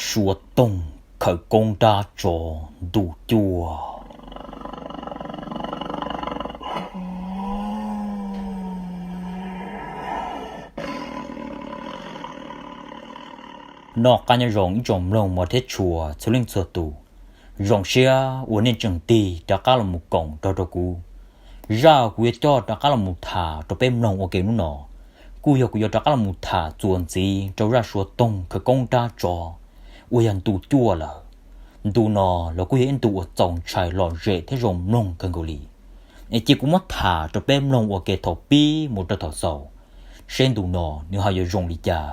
Suav toog khawv koob dab tsov ntuj cuaj. Noj qab nyob zoo ib tsoom mloog mos thiab tshua txhua leej txhua tus. Zoo siab uas nej tseem tig rov qab los mus koom nrog rau kuv. Zaj kuv yuav coj rov qab los mus tham rau peb mloog ua ke hnub no, kuj yog kuv yuav rov qab los mus tham txuas ntxiv rau zaj suav toog khawv koob dab tsov uas yog ntu cuaj lawm. Ntu no los kuj yog ib ntu uas txaus ntshai lom zem thiab zoo mloog kawg nkaus li. Es cia kuv muab tham rau peb mloog ua ke thaum pib mus rau thaum xaus, seb ntu no nws ho yuav zoo li cas.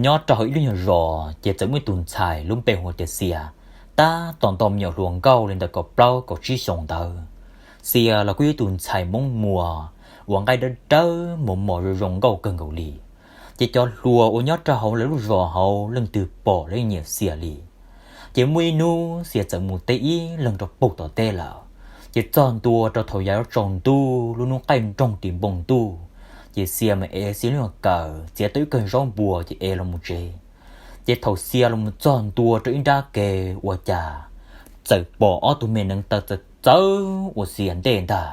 Nyob rau hauv ib lub nyuag zos ces txawm muaj ib tug ntxhais lub npe hu tias Xia, tab tom nto me nyuam hluas nkauj li ntawm kaum plaub kaum tsib xyoos ntawd. Xia los kuj yog ib tug ntxhais Hmoob Muas uas nqaij dawb dawb mos mos zoo zoo nkauj kawg nkaus li. Ces cov hluas uas nyob rau hauv lawv lub zos hauv leej twg pom los yeej nyiam Xia li. Ces muaj ib hnub Xia txawm mus teb ib leeg rau puag tom teb lawm. Ces txog ntua rau thaum yav tsaus ntuj lub hnub qaij nroog ris npoo ntuj, ces Xia mas ev Xia lub nyuag kawm txiav tau ib kawm zaub npua ces ev los mus tsev. Ces thaum Xia los mus txog ntua rau ib nrab ke, ua cas txawm pom ob tug me neev taw txawv txawv ua Xia ntej ntag.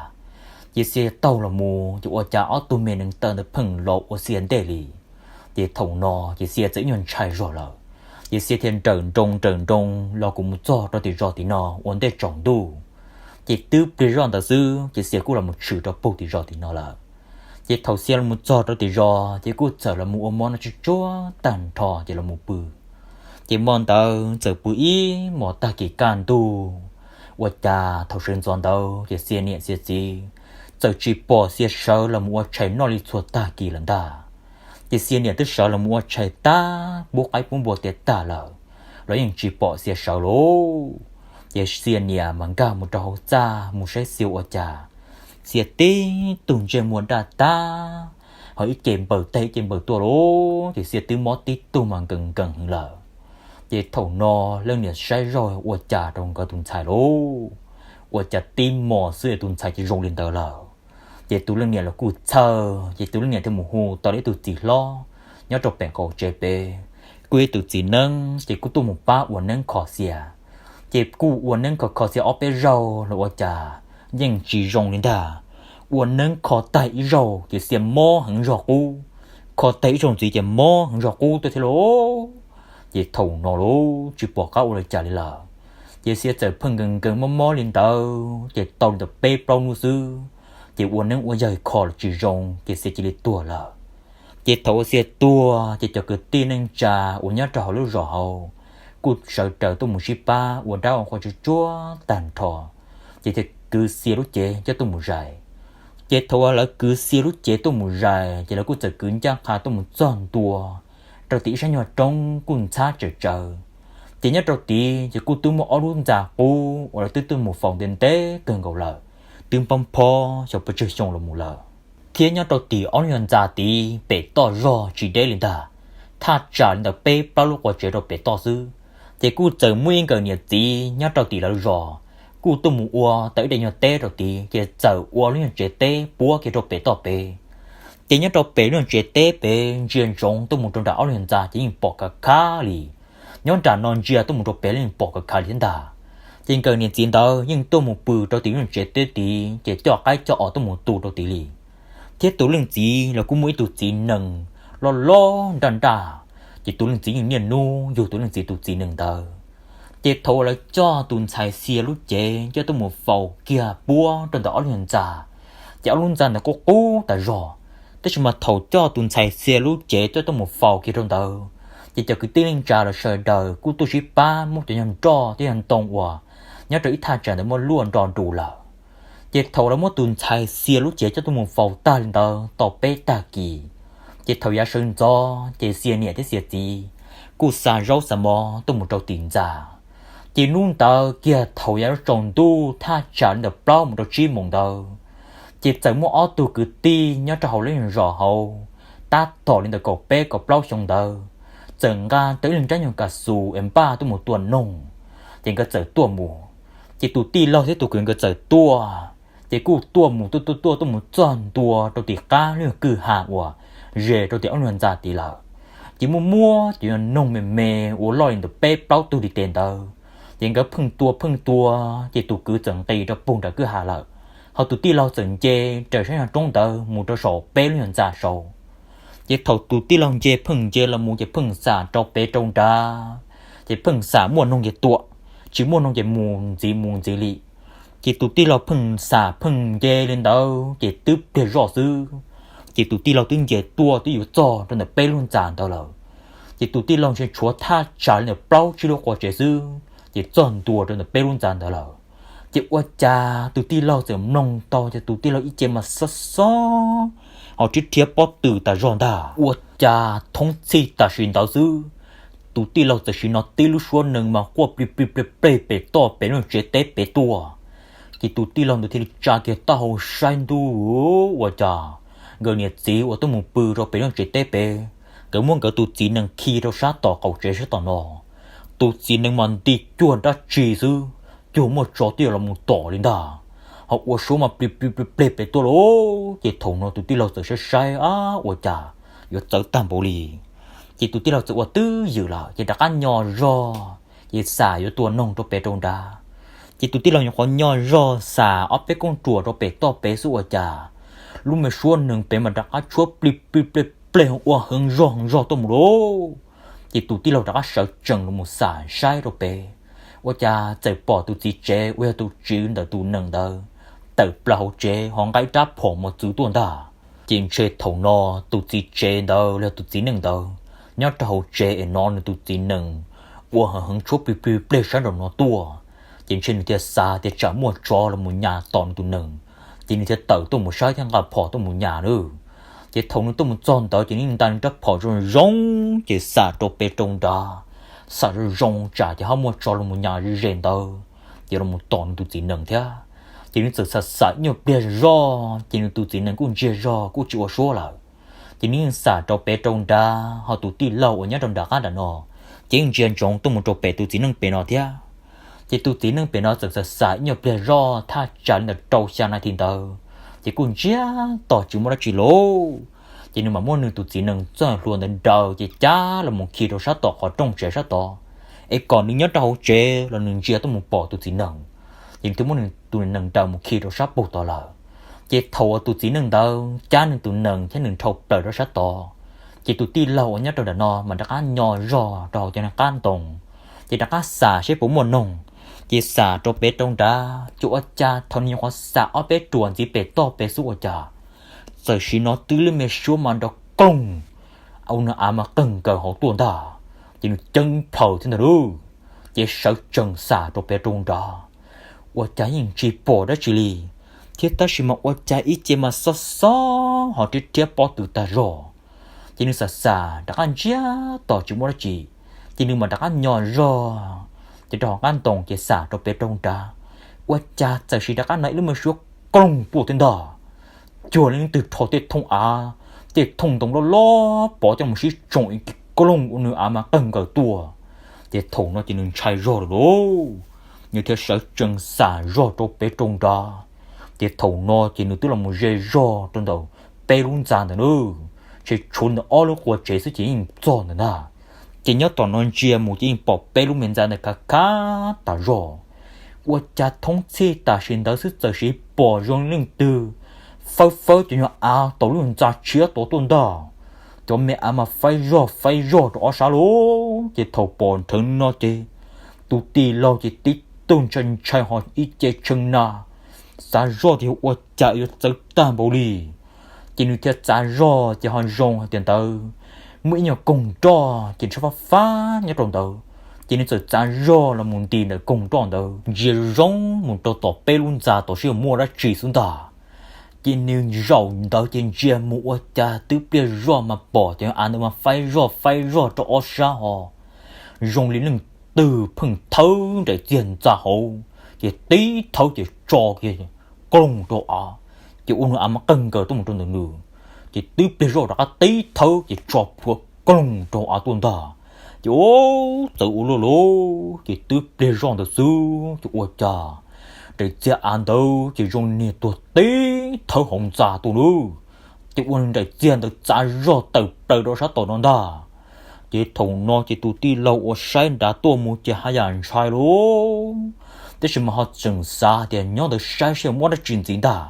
Ces Xia taug los mus ces ua cas ob tug me neev taw ntawd pheej los ua Xia ntej li. Ces thaum no ces Xia txawm ib nyuag ntshai zog lawm. Ces Xia thiaj nrawm nroos nrawm nroos los kuj mus txog rau tim zos tim no ua ntej tsaus ntuj. Ces twb pliag zoj ntawd xwb ces Xia kuj los mus tshwm rau puag tim zos tim no lawm. Ces thaum Xia los mus txog rau tim zos ces kuj txawm los mus ua mov noj tsuj tsuag tag nrho ces los mus pw. Ces hmo ntawd txawm pw ib hmos tag kis kaj ntug, ua cas thaum sawv ntxov ntawd ces Xia niam Xia txiv txawm tsis pom Xia sawv los mus ua tshais noj li txhua tag kis lawm ntag. Ces Xia niam twb sawv los mus ua tshais tag, pub qaib pub npua tiav tag lawm los yeej tsis pom Xia sawv lauj. Ces Xia niam mas nkag mus rau hauv txaj mus saib Xia ua cas, Xia tib tug ntsej muag daj tag, ho ib ce npaws tes ib ce npaws tuaj lauj. Ces Xia twb mob tib tug mas nkees nkees heev lawm. Ces thaum no leej niam saib zoj ua cas rau nkawd tus ntxhais lauj, ua cas tib hmos xwb tus ntxhais ces zoo li ntawd lawm. Ces tus leej niam los kuj txhawj, ces tus leej niam thiaj mus hu tau ib tug txiv hlob nyob rau pem qaum tsev pem, kuj ib tus txiv neeb ces kuj tuaj mus pab ua neeb kho Xia. Ces kuj ua neeb kho kho Xia ob peb zaug los ua cas yeej tsis zoo li ntag. Ua neeb kho tag ib zaug ces Xia mob heev zog qub, kho tag ib zaug ntxiv ces mob heev zog qub tuaj thiab lauj. Ces thaum no lauj tsis pom qab ua li cas li lawm. Ces Xia txawm pheej nkees nkees mob mob li ntawd ces tau li ntawm peb plaub hnub xwb, ces ua neeb ua yaig kho los tsis zoo ces Xia cia li tuag lawm. Ces thaum uas Xia tuag ces cov kwv tij neej tsa uas nyob rau hauv lub zos hauv kuj sawv daws tuaj mus sib pab ua dab ua qhua tsuj tsuag tag nrho, ces thiaj kwv Xia lub cev coj tuaj mus zais. Ces thaum uas lawv kwv Xia lub cev tuaj mus zais ces lawv kuj txawm kwv ncaj qha tuaj mus txog ntua rau tim ib sab nyuag roob kuj ntxhab tsawm tsawv. Ces nyob rau tid ces kuj twb muaj ob lub ntxa qub uas lawv twb tuaj mus faus ntev ntev kawg nkaus lawm, twb npab phob xyov puas tsawg xyoo los mus lawm. Thiab nyob rau tim ob lub nyuag ntxa tid pem toj zog tsis deb li ntag, thaj tsam li ntawm peb plaub lub quas tsev rau pem toj xwb. Ces kuj txawm muaj ib nkawm niam txiv nyob rau tim lawv zos kuj tuaj mus ua tau ib daim nyuag teb rau tid, ces txawm ua lub nyuag tsev teb puab kiag rau pem toj pem. Ces nyob rau pem lub nyuag tsev teb pem ntsia ntsoov tuaj mus rau nram ob lub nyuag ntxa ces yeej pom kav khav li. Nyob nram no ntsia tuaj mus rau pem los yeej pom kav khav li thiab ntag. Ces nkawm niam txiv ntawd yeej tuaj mus pw rau tim lub nyuag tsev teb tid ces coj qaib coj os tuaj mus tu rau tid li. Thiab tus leej txiv los kuj muaj ib tug txiv nees loj loj nraj nraj, ces tus leej txiv yeej niaj hnub yug tus leej txiv tus txiv nees ntawd. Ces thaum uas lawv coj tus ntxhais Xia lub cev coj tuaj mus faus kiag puab rau ntawm ob lub nyuag ntxa, ces ob lub ntxa ntawd qub qub tas zog. Tab sis mas thaum coj tus ntxhais Xia lub cev coj tuaj mus faus kiag rau ntawd, ces cov kwv tij neej tsa los sawv daws kuj tuaj sib pab muab cov nyuag nroj thiab nyuag ntoo uas nyob rau ib thaj tsam ntawd muab luaj nro nrus lawm. Ces thaum lawv muab tus ntxhais Xia lub cev coj tuaj mus faus tag li ntawd tau peb tag kis, ces thaum yav sawv ntxov ces Xia niam thiab Xia txiv kuj xa zaub xa mov tuaj mus rau tim ntxa. Ces hnub ntawd kiag thaum yav tsaus ntuj thaj tsam li ntawm plaub mus rau tsib moos ntawd, ces txawm muaj ob tug kwv tij nyob rau hauv lub zos hauv, tab tom li ntawm kaum peb kaum plaub xyoo ntawd, txawm nqa tau ib leeg rab nyuag kas xus es npaj tuaj mus tua noog. Ces nkawd txawm tuaj mus, ces tus tij laug thiab tus kwv nkawd txawm tuaj, ces kuj tuaj mus tuaj tuaj tuaj tuaj mus txog ntua rau tim qab lub kwj ha uas ze rau tim ob lub ntxa tid lawm. Ces muaj muab cov nyuag noog me me ua loj li ntawm peb plaub tug li tes ntawd, ces nkawd pheej tua pheej tua, ces tus kwv txawm nqis rau puag nram kwj ha lawm, ho tus tij laug txawm nce raws sab nyuag roob ntawd mus rau saum peb lub nyuag ntxa saud. Ces thaum tus tij laug nce pheej nce los mus ces pheej xam rau pem rau nrad, ces pheej xam muaj noog ces tua, tsis muaj noog ces mus ntxiv mus ntxiv li. Ces tus tij laug pheej xam pheej nce li ntawd ces twb pliag zoj xwb, ces tus tij laug twb nce tuaj twb yuav txog rau ntawm peb lub ntxa ntawd lawm. Ces tus tij laug ntshe tshuav thaj tsam li ntawm plaub tsib lub qua tsev xwb ces txog ntua rau ntawm peb lub ntxa ntawd lawm. Ces ua cas tus tij laug txawm mloog tau ces tus tij laug ib ce mas xob xob, ho rhiab rhiab pob tw tas zog ntag. Ua cas thoob txhij tam sim ntawd xwb, tus tij laug txawm sim no tib lub suab nees mas quaj plig plig pleg pleg pem toj pem lub tsev teb pem tuaj. Ces tus tij laug ntawd thiaj li tsa kiag taub hau saib ntuj, ua cas nkawd niam txiv uas tuaj mus pw rau pem lub tsev teb pem, nkawd muab nkawd tus txiv nees khi rau sab tom qaum tsev sab tom no. Tus txiv nees mas nti cuag dab tsi xwb, cuag muaj tsov twb yuav los mus tom li ntag, ho ua suab mas plig plig pleg pleg pem tuaj lauj. Ces thaum no tus tij laug txawm saib saib, ab, ua cas yuav txawv tag npaum li. Ces tus tij laug txawm ua twj ywm lawm ces rov qab nyo zog, ces xam yuav tua noog rau pem rau nrad. Ces tus tij laug nyuam qhuav nyo zog xam ob peb koob ruam rau pem toj pem xwb ua cas lub me suab nees pem mas rov qab tshuab plig plig pleg pleg ua heev zog heev zog tuaj mus lauj. Ces tus tij laug rov qab sawv tsees los mus xam saib rau pem, ua cas txawm pom tus txiv tsev uas yog tus tswv ntawm tus nees ntawd tawm plaws hauv tsev ho nqa ib rab phom mos txwv tuaj ntag. Ces ntshe thaum no tus txiv tsev ntawd los yog tus txiv neej ntawd nyob rau hauv tsev es hnov nws tus txiv nees ua heev heev tshuab plig plig pleg sab nraum no tuaj, ces ntshe nws thiaj xav tias tsam muaj tsov los mus nyas tom nws tus nees, ces nws thiaj tawm tuaj mus saib thiab nqa phom tuaj mus nyas lawm. Ces thaum nws tuaj mus txog ntawd ces nws nta nws rab phom zoo zoo ces xam rau pem rau nrad, xam zoo zoo tsam ces ho muaj tsov los mus nyas ze ze ntawd, ces los mus tom nws tus txiv nees thiab. Ces nws txawm xam xam ib nyuag pliag zog ces nws tus txiv nees kuj ntsiag zog kuj tsis ua suab lawm. Ces nws yeej xam rau pem rau nrad ho tus tij laug uas nyob rau nram qab nram no ces yeej ntsia ntsoov tuaj mus rau pem tus txiv neej pem no thiab. Ces tus txiv neej pem no txawm xam xam ib nyuag pliag zog thaj tsam li ntawm rau xya na thi ntawd, ces kuj ntsiag to tsis muaj dab tsi lauj. Ces nws mam muab nws tus txiv nees txoj hlua ntawd nraws ces cab los mus khi rau sab tom qhov rooj tsev sab tod, es kom nws nyob rau hauv tsev los nws ntsia tuaj mus pom tus txiv nees. Ces nws thiaj muab nws tus nees nraws mus khi rau sab pug tod lawm. Ces thaum uas tus txiv neej ntawd cab nws tus nees thiab nws nrhau plaws rau sab tod, ces tus tij laug uas nyob rau nram no mas rov qab nyo zog rau hauv cov qab ntoo, ces rov qab xam seb puas muaj noog. Ces xam rau pem rau nrad ces ua cas thaum nws nyuam qhuav xam ob peb ruam ntxiv pem toj pem xwb ua cas txawm sim no twb lub me suab mas nrov koog ua nws av mas qeeg nkaws hauv tuaj ntag. Ces nws ceeb plhaws thiab ntag lauj, ces sawv tsees xam rau pem rau nrad, ua cas yeej tsis pom dab tsi li, thiab tab sis mas ua cas ib ce mas xob xob ho rhiab rhiab pob tw tag zog. Ces nws xam xam rov qab ntsiag to tsis muaj dab tsi, ces nws mam rov qab nyo zog ces rau hauv qab ntoo ces xam rau pem rau nrad, ua cas txawm sim rov qab hnov ib lub me suab koog tuaj thiab ntag. Cuag li leej twg rho tej thooj av, tej thooj ntoo loj loj pov coj mus sib tsoo ib koog ua nws av mas qeeg nkaws tuaj. Ces thaum no ces nws ntshai zog lawm lauj, nws thiaj sawv tsees xam zog rau pem rau nrad. Ces thaum no ces nws twb los mus ze zog rau ntawm peb lub ntxa ntawd na, ces tshuav ntawm ob lub qua tsev xwb ces yeej txog ntawd ntag. Ces nyob tom no ntsia mus ces yeej pom peb lub me ntxa ntawd khav khav tas zog. Ua cas thoob txhij tam sim ntawd xwb txawm sim pom zoo leej twg fawb fawb cov nyuag av tom lub ntxa tshiab tod tuaj ntag. Cov me av mas faib zog faib zog rau ob sab lauj. Ces thaum pom nrhawv no ces tus tij laug ces tib tug ntshai ntshai ho ib ce tshee na, xav zoj tias ua cas yuav txawv tag npaum li. Ces nws thiaj txav zog ces ho zoo hais tias ntawd muaj ib nyuag koog nroj ces ntshe fab fab nyob rau ntawd. Ces nws txawm txav zog los mus nti ntawm koog nroj ntawd ntsia zoo mus rau tom peb lub ntxa tod seb muaj dab tsi xwb ntag. Ces nws zaum ntawd ces ntsia mus ua cas twb pliag zoj mas pom cov av ntawd mas faib zoj faib zog rau ob sab ho zoo li leej twg pheej thawb nraim txiag ntxa hauv, ces tib thawb ces tso kiag koog rau av, ces ua nws av mas qeeg nkaws tuaj mus rau ntawm nws. Ces twb pliag zoj rov qab tib thawb ces tso plhuav koog rau av tuaj ntag. Ces ua txawv ua luaj lauj, ces twb pliag zoj ntawd xwb ces ua cas nraim txiag av ntawd ces zoo niag tuag tib thawb hauv ntxa tuaj lauj. Ces ua nraim txiag ntawd txav zog tawm plaws rau sab tom no ntag. Ces thaum no ces tus tij laug uas saib nrad tuaj mus ces haj yam ntshai lauj, tab sis mas ho tseem xav tias nyob ntawd saib seb muaj dab tsi ntxiv ntag.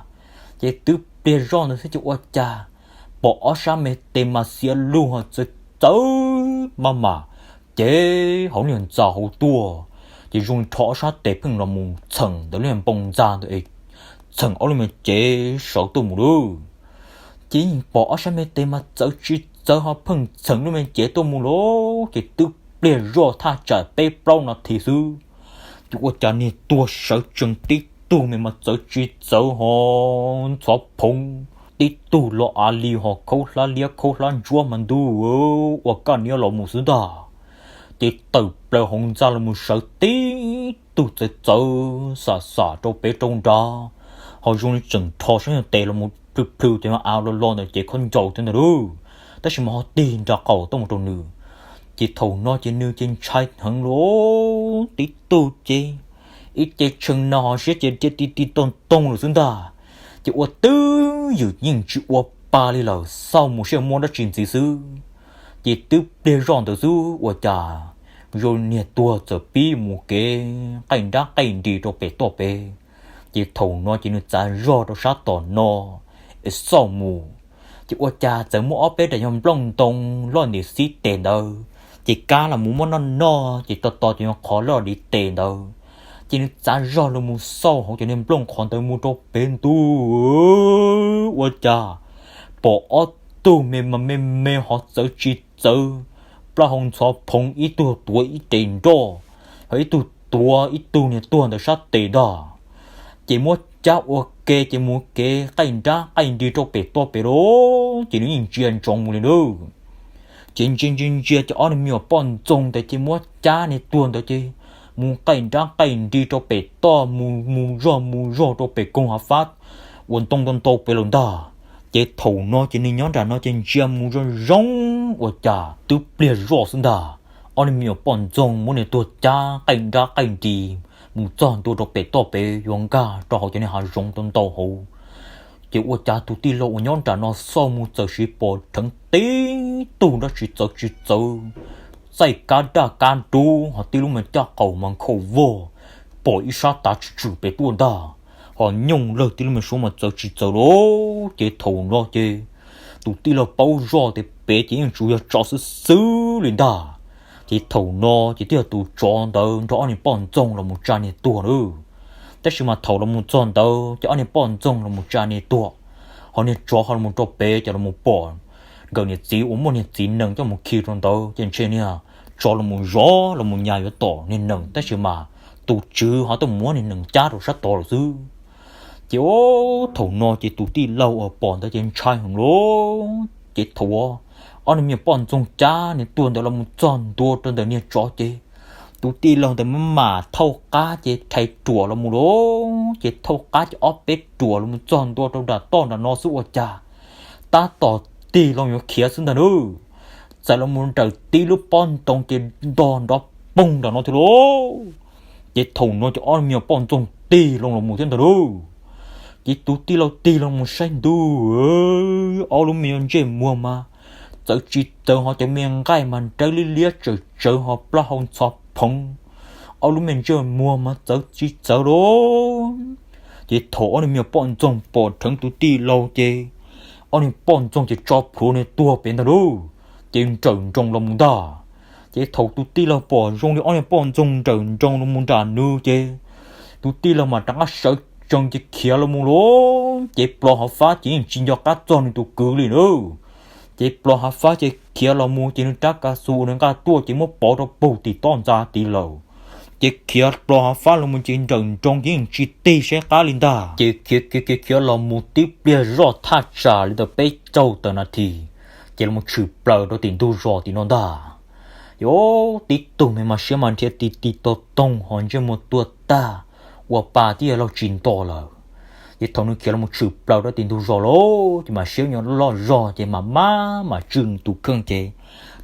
Ces twb pliag zoj ntawd xwb ces ua cas pom ob sab me tes mas xiav lug ho txawv txawv maj mam, ces hauv lub ntxa hauv tuaj, ces zoo rho ob sab tes pheej los mus txheem ntawm lub npoo ntxa ntawd, txheem ob lub me cev sawv tuaj mus lauj. Ces yeej pom ob sab me tes mas txawv tsis txawv ho pheej txheem lub me cev tuaj mus lauj, ces twb pliag zoj thaj tsam peb plaub no thiv xwb, ces ua cas niag tuag sawv tsees tib tug me mas txawv tsis txawv ho ntxhov phoov, tib tug los av li ho khaub hlab liab khaub hlab ntsuab mas ntuj ua kaj niab los mus xwb ntag. Ces tawm plaws hauv ntxa los mus sawv tib tug txawv txawv xam xam rau pem rau nrad, ho zoo li tseem rho sab nyuag tes los mus plhws plhws ces av los los ntawm cev khaub ncaws thiab ntag lauj, tab sis mas ho tig nra qaum tuaj mus rau nws. Ces thaum no ces nws ces ntshai heev lauj, tib tug ces ib ce tshee no ho siab ces dhia ti ti toog toog lawm xwb ntag. Ces ua twb ywm yeej tsis ua pa li lawm, xauj mus saib muaj dab tsi ntxiv xwb. Ces twb pliag zoj ntawd xwb ua cas zoo niag tuag txawm pib mus kev qaij nrab qaij nris rau pem toj pem. Ces thaum no ces nws txav zog rau sab tom no es xauj mus, ces ua cas txawm muaj ob peb daim yog nplooj ntoo loj ntim xib tes ntawd, ces kab los mus muab noj noj ces tos tos ces yog qhov loj li tes ntawd. Ces nws txav zog los mus xauj hauv cov niag nplooj qhov ntawd mus rau pem ntuj, ua cas pom ob tug me mas me me ho txawv tsis txawv, plaub hau ntxhov phoov, ib tug tuav ib res nroj, ho ib tug tuav ib tug niag tuag ntawm sab tes ntag. Ces muab cab ua ke ces mus kev qaij nrab qaij nris rau pem toj pem lauj, ces nws yeej ntsia ntsoov mus li lauj. Ces ntsia ntsia ntsia ces ob niag me nyuam poj ntxoog ntawd ces muab cab niag tuag ntawd ces mus qaij nrab qaij nris rau pem toj, mus mus zog mus zog rau pem koog hav fab uas ntoo ntau ntau pem lawm ntag. Ces thaum no ces nws nyob nram no ces ntsia mus zoo zoo ua cas twb pliag zoj xwb ntag. Ob niag me nyuam poj ntxoog muab niag tuag cab qaij nrab qaij nris mus txog ntua rau pem toj pem yuav nkag rau hauv cov niag hav zoov ntau ntau hauv. Ces ua cas tus tij laug uas nyob nram no xauj mus txawm siv pom dheev tib tug nrab tsis txawv tsis txawv, txaij kab daj kab dub ho tib lub me caj qaum mas nkhaus vog, pom ib sab tav tsw tsw pem tuaj ntag, ho nyooj lawg tib lub me suab mas txawv tsis txawv lauj. Ces thaum no ces tus tij laug paub zoj tias pem ces yeej tsuas yog tsov xwb xwb li ntag. Ces thaum no ces twb yog tus tsov ntawd nrog ob niag poj ntxoog los mus tsa niag tuag lauj. Tab sis mas thaum los mus txog ntawd ces ob niag poj ntxoog los mus tsa niag tuag, ho niag tsov ho los mus rau pem ces los mus pom nkawm niam txiv uas muaj niag txiv nees coj mus khi rau ntawd ces ntshe niag tsov los mus zov los mus nyas yuav tom niag nees, tab sis mas tus tswv ho tuaj muab niag nees cab rau sab tod lawm xwb. Ces thaum no ces tus tij laug uas pom ntawd ces ntshai heev lauj. Ces thaum ob niag me nyuam poj ntxoog cab niag tuag ntawd los mus txog ntua rau ntawm niag tsov ces tus tij laug ntawd mam mam thauj qab ces rhais ruam los mus lauj. Ces thauj qab ces ob peb ruam los mus txog ntua rau nram toj nram no xwb ua cas tab tom tig loo yuav khiav xwb ntag nawb, txawm los mus nrawm tib lub pob ntoo ces ntog nrov poog nram no thiab lauj. Ces thaum no ces ob niag me nyuam poj ntxoog tig loo los mus thiab ntag lauj. Ces tus tij laug tig loo mus saib ntuj, ob lub me nyuam ntsej muag mas txawv tsis txawv ho cov me nqaij mas nrawv liab liab tsawv tsawv ho plaub hau ntxhov phoov, ob lub me ntsej muag mas txawv tsis txawv lauj. Ces thaum ob niag me nyuam poj ntxoog pom dheev tus tij laug ces ob niag poj ntxoog ces tso plhuav niag tuag pem ntag lauj, ces nrawm nroos los mus ntag. Ces thaum tus tij laug pom zoo li ob niag poj ntxoog nrawm nroos los mus nram nws ces tus tij laug mas rov qab sawv tsees ces khiav los mus lauj. Ces plos hav fab ces yeej tsis nco qab txog nws tus kwv li lauj. Ces plos hav fab ces khiav los mus ces nws rab kav xu uas nws nqa tuaj ces muab pov rau puag tim toj ntxa tid lawm. Ces khiav plos hav fab los mus ces nrawm nroos ces yeej tsis tig saib qab li ntag. Ces khiav khiav khiav khiav los mus tib pliag zoj thaj tsam li ntawm peb caug tawm nas this, ces los mus tshwm plaws rau tim ntug zos tim no ntag. Ces tib tug me mas siab mas nrhiav ti ti tog toog ho ntsej muag tuag tag, ua pa twb yog laug tsis nto lawm. Ces thaum nws khiav los mus tshwm plaws rau tim ntug zos lawm ces mas siab nyo loj zog ces mas maj mam tswj tus kheej ces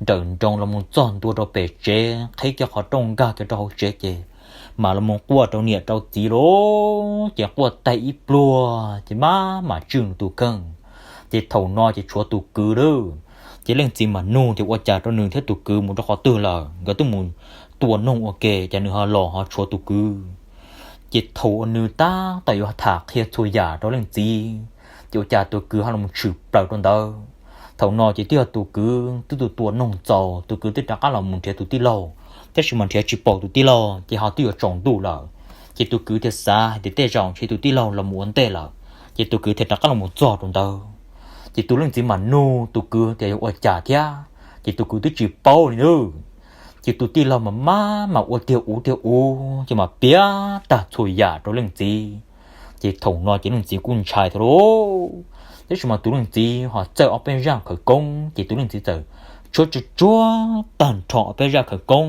nrawm nroos los mus txog ntua rau pem tsev, qhib kiag qhov rooj nkag kiag rau hauv tsev ces mas los mus quaj rau niam rau txiv lawm. Ces quaj tag ib pluag ces maj mam tswj tus kheej. Ces thaum no ces tshuav tus kwv lawm. Ces leej txiv mas nug tias ua cas rau nws thiab tus kwv mus rau qhov twg lawm, nkawd twb mus tua noog ua ke ces nws ho los ho tshuav tus kwv. Ces thaum uas nws tab tom yuav tham qhia txhua yam rau leej txiv, ces ua cas tus kwv ho los tshwm plaws rau ntawd. Thaum no ces twb yog tus kwv twb tua noog txaus, tus kwv twb rov qab los mus nrhiav tus tij laug, tab sis mas nrhiav tsis pom tus tij laug ces ho twb yuav tsaus ntuj lawm. Ces tus kwv thiaj xav hais tias tej zaum ntshe tus tij laug los mus ua ntej lawm, ces tus kwv thiaj rov qab los mus txog rau ntawd. Ces tus leej txiv mas nug tus kwv tias yog ua cas thiab, ces tus kwv twb tsis paub li nawb. Ces tus tij laug mas maj mam ua tiag ua tiag ua tiag ces mas piav tag txhua yam rau leej txiv. Ces thaum no ces leej txiv kuj ntshai thiab lauj. Tab sis mas tus leej txiv ho txawj ob peb zaj khawv koob, ces tus leej txiv txawm tshuab tsuag tsuag tag nrho ob peb zaj khawv koob,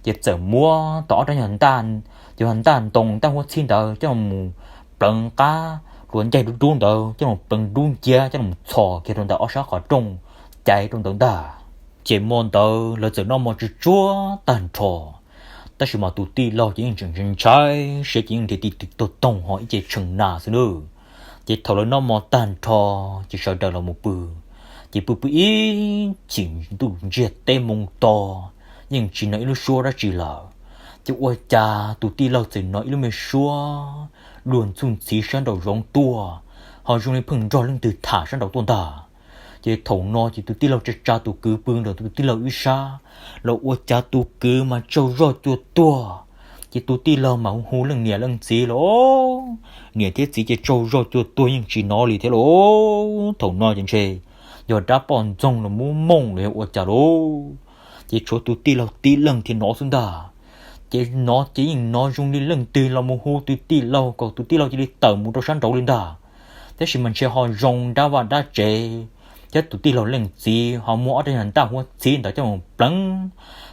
ces txawm muab tau ob rab nyuag ntaj, ces yog ntaj ntoo ntaj huab txhib ntawd coj los pleev qab hluav ncaig dub dub ntawd coj los pleev dub nciab coj los txhos kiag rau ntawm ob sab qhov rooj caiv rau ntawd ntag. Ces hmo ntawd lawv txawm noj mov tsuag tsuag tag nrho, tab sis mas tus tij laug ces yeej tseem ntshai, siab ces yeej nrhiav tig tig toog toog ho ib ce tshee na xwb nawb. Ces thaum lawv noj mov tag nrho, ces sawv daws los mus pw, ces pw pw ib chim ntuj ntsiag teb moo to, yeej tsis hnov ib lub suab dab tsi lawm. Ces ua cas tus tij laug txawm hnov ib lub me suab luag ntxhuj ntxhiv sab nraum zoov tuaj, ho zoo li pheej nrog leej twg tham sab nraum tuaj ntag. Ces thaum no ces tus tij laug tsa tsa tus kwv pw ntawm tus tij laug ib sab, los ua cas tus kwv mas tsaug zog cua tuag. Ces tus tij laug mas hu hu leej niam leej txiv los niam thiab txiv ces tsaug zog cua tuag yeej tsis hnov li thiab lauj. Thaum no ces ntshe yog dab poj ntxoog los muab mooj los yog ua cas lauj. Ces tshuav tus tij laug tib leeg thiaj hnov xwb ntag. Ces hnov ces yeej hnov zoo li leej twg los mus hu tus tij laug kom tus tij laug cia li tawm mus rau sab nraud li ntag. Tab sis mas ntshe ho zoo dab vaj dab tsev, thiab tus tij laug leej txiv ho muab ob rab nyuag ntaj huab txhib ntawd coj mus pleev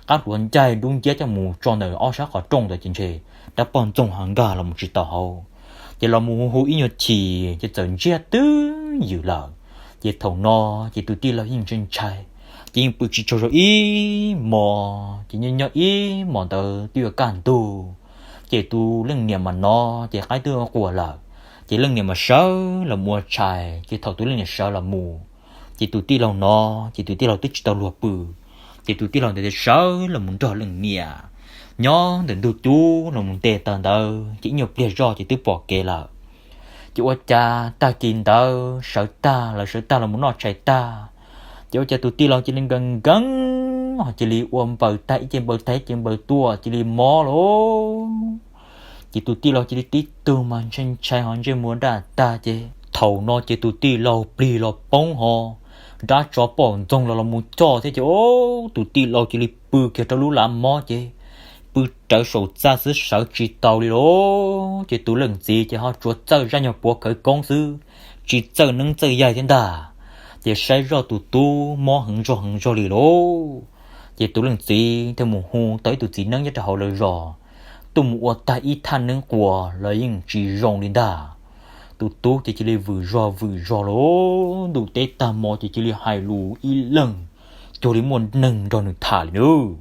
qab hluav ncaig dub nciab coj mus tso ntawm ob sab qhov rooj ntawd ces ntshe dab poj ntxoog ho nkag los mus tsis tau hauv. Ces los mus hu hu ib nyuag chim ces txawm ntsiag twb ywm lawm. Ces thaum no ces tus tij laug yeej ntshai ntshai, ces yeej pw tsis tsaug zog ib hmos, ces nyob nyob ib hmos ntawd twb yuav kaj ntug, ces tus leej niam mas hnov ces qaib twb quas lawm, ces leej niam mas sawv los mus ua tshais. Ces thaum tus leej niam sawv los mus, ces tus tij laug hnov ces tus tij laug twb tsis tau luag pw, ces tus tij laug ntawd thiaj sawv los mus nrog leej niam nyob ntawm ntug cub los mus nte taws ntawd, ces ib nyuag pliag zoj ces twb pom kev lawm. Ces ua cas tag kis ntawd sawv tag, lawv sawv tag los mus noj tshais tag, ces ua cas tus tij laug cia li nkees nkees, cia li ua npaws tag ib ce npaws tag ib ce npaws tuaj cia li mob lawm. Ces tus tij laug cia li tib tug mas ntshai ntshai ho ntsej muag daj tag ces thaum no ces tus tij laug plig los poob ho nrab tsov poj ntxoog los los mus coj thiab ces tus tij laug cia li pw kiag rau lub lav mob ces pw rawv saum txaj xwb sawv tsis tau li lauj. Ces tus leej txiv ces ho tsuas txawj zaj nyuag puav khawv koob xwb, tsis txawj neeb txawj yaig thiab ntag. Ces saib zoj tus tub mob heev zog heev zog li lauj. Ces tus leej txiv thiaj mus hu tau ib tug txiv neeb nyob rau hauv lawv zos tuaj mus ua tag ib thaj neeb quas los yeej tsis zoo li ntag. Tus tub ces cia li vwm zog vwm zog lauj, ntuj teb tag hmo ces cia li hais lus ib leeg cuag li muaj neeg nrog nws tham li nawb.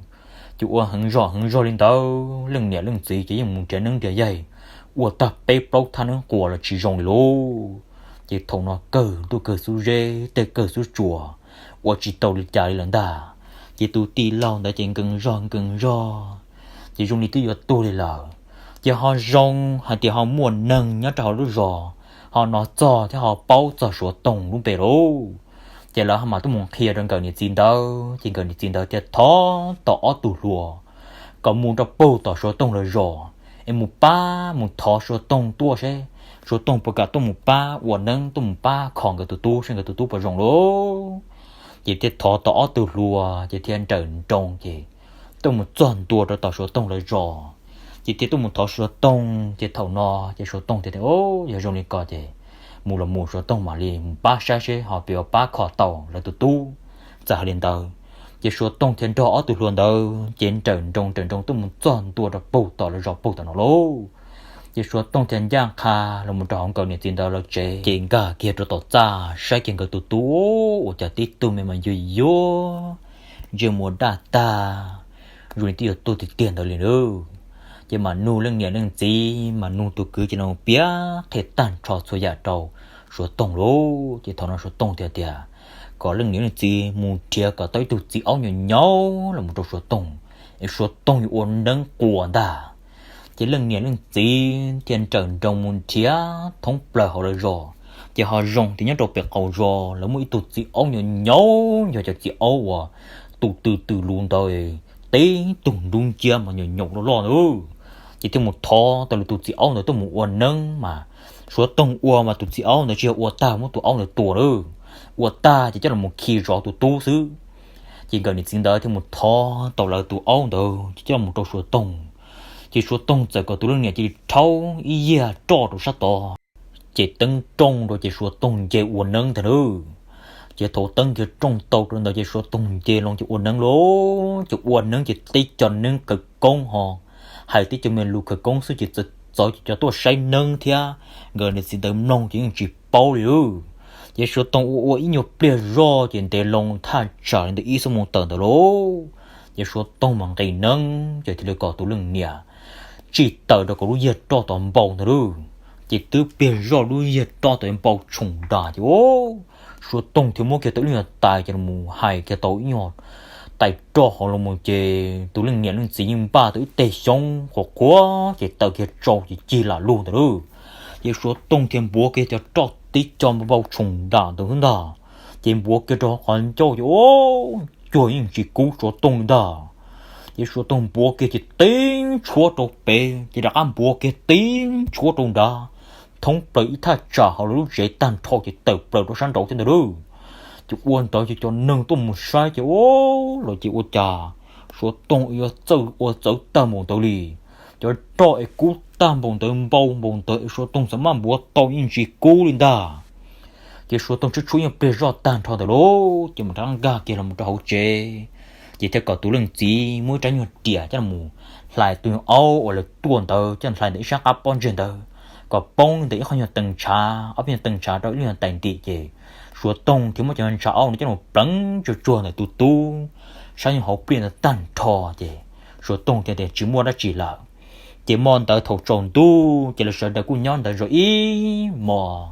Ces ua heev zog heev zog li ntawd leej niam leej txiv ces yeej mus nrhiav neeb nrhiav yaig ua tag peb plaub thaj neeb quas los tsis zoo li lauj. Ces thaum no kawg ntuj kawg xub zeb tej kawg xub tsuas ua tsis tau li cas li lawm ntag. Ces tus tij laug ntawd ces nkees zog nkees zog, ces zoo li twb yuav tuag li lawm. Ces ho zoo hais tias ho muaj neeg nyob rau hauv lub zos ho hnov txog thiab ho paub txog Suav Toog lub npe lauj. Ces lawv ho mam tuaj mus qhia rau nkawm niam txiv ntawd, ces nkawm niam txiv ntawd thiaj thov tau ob tug hluas kom mus rau puag tom Suav Toog lawv zos es mus pab mus thov Suav Toog tuaj seb Suav Toog puas kam tuaj mus pab ua neeb tuaj mus pab kho nkawd tus tub seb nkawd tus tub puas zoo lauj. Ces thiaj thov tau ob tug hluas ces thiaj nrawm nroos ces tuaj mus txog ntua rau tom Suav Toog lawv zos. Ces thiaj tuaj mus thov Suav Toog ces thaum no ces Suav Toog thiaj tias, Yog zoo li ko ces mus los mus Suav Toog mam li mus pab saib seb ho puas yuav pab kho tau lawv tus tub. Txawm hais li ntawd, ces Suav Toog thiaj nrog ob tug hluas ntawd ces nrawm nroos nrawm nroos tuaj mus txog ntua rau puag tom lawv zos puag tom no lauj. Ces Suav Tooj thiaj ncaj qha los mus rau hauv nkawd niam txiv ntawd lawv tsev, ces nkag kiag rau tom txaj saib kiag nkawd tus tub, ua cas tib tug me mas yuag yuag, ntsej muag daj tag, zoo li twb yuav tuag tiag tiag ntawd li lauj. Ces mam nug leej niam leej txiv, mam nug tus kwv ces los piav qhia tag nrho txhua yam rau Suav Tooj lauj. Ces thaum no Suav Tooj thiaj tias kom leej niam leej txiv mus nrhiav kom tau ib tug txiv aub nyuam nyaub los mus rau Suav Tooj, es Suav Tooj yuav ua neeb quas ntag. Ces leej niam leej txiv thiaj nrawm nroos mus nrhiav thoob plaws hauv lawv zos, ces ho zoo tias nyob rau pem qaum zos lawv muaj ib tug txiv aub nyuam nyaub, yog cov txiv aub uas tus tw tws luv ntawd, tib tug nrub nciab mas nyuam nyaum loj loj ntawd. Ces thiaj mus thov tau lawv tus txiv aub ntawd tuaj mus ua neeb mas Suav Tooj ua mas tus txiv aub ntawd tsis yog ua tag muab tus aub ntawd tua lawm, ua tag ces coj los khi zov tus tub xwb. Ces nkawd niam txiv ntawd thiaj mus thov tau lawv tus aub ntawd ces coj los rau Suav Tooj. Ces Suav Tooj txawm kom tus leej niam cia li rhaub ib yiag roj rau sab tod, ces teeb rooj rau ces Suav Tooj nce ua neeb ntag lauj. Ces thaum teeb kiag rooj tau rau ntawd ces Suav Tooj nce loo ces ua neeb lauj. Ces ua neeb ces tib co neeb khawv koob ho hais tib co me lus khawv koob xwb ces txawv txawv ces cov tuaj saib neeb thiab nkawd niam txiv ntawd mloog ces yeej tsis paub li lauj. Ces Suav Tooj ua ua ib nyuag pliag zoj ces ntev loo thaj tsam li ntawm ib xuab moos tawm ntawd lauj. Ces Suav Tooj mas nqis neeb ces thiaj li kom tus leej niam tsij taws rau kom lub yiag roj tod npau ntag lauj. Ces twb pliag zoj lub yiag roj tod npau tshoom nras ces Suav Tooj thiaj muab kiag tau ib nyuag tais ces los hais kiag tau ib nyuag tais roj hauv los mus ces tus leej niam leej txiv yeej npaj tau ib teg xyoob qhuav qhuav ces taws kiag tsau ces cig lam lug ntawd lauj. Ces Suav Tooj thiaj npuav kiag cov roj tib co npau tshoom nram ntawd xwb ntag. Ces npuav kiag rau hauv qhov ncauj ces cuag yeej tsis kub Suav Tooj li ntag. Ces Suav Tooj npuav kiag ces tib ntshuab rau pem ces rov qab npuav kiag tib ntshuab rau nrad, thoob plaws ib thaj tsam hauv lawv lub tsev tag nrho ces tawm plaws rau sab nraud thiab ntag lauj. Ces ua ntawd ces cov neeg tuaj mus saib ces ua, lawv ces ua cas Suav Tooj yuav txawj ua txawv tag npaum ntawd li. Cov roj es kub tag npaum ntawd npau npaum ntawd es Suav Tooj txawm maj npuav tau yeej tsis kub li ntag. Ces Suav Tooj tshuab tshuab ib nyuag pliag zoj tag nrho ntawd lauj ces mam rov nkag kiag los mus rau hauv tsev. Ces thiaj kom tus leej txiv muab ib rab nyuag riam coj los hlais tus aub uas lawv tuaj ntawd coj hlais ntawm ib sab qab pob ntseg ntawd kom poob li ntawm ib qho nyuag tees ntshav, ob peb nyuag tees ntshav rau ib lub nyuag tais ntim ces Suav Tooj thiaj muab cov ntshav aub no coj los pleev tsuag tsuag ntawm tus tub sab nyuag hauv pliaj ntawd tag nrho ces Suav Tooj thiaj tias tsis muaj dab tsi lawm. Ces hmo ntawd thaum tsaus ntuj ces lawv sawv daws kuj nyob ntawd zov ib hmos,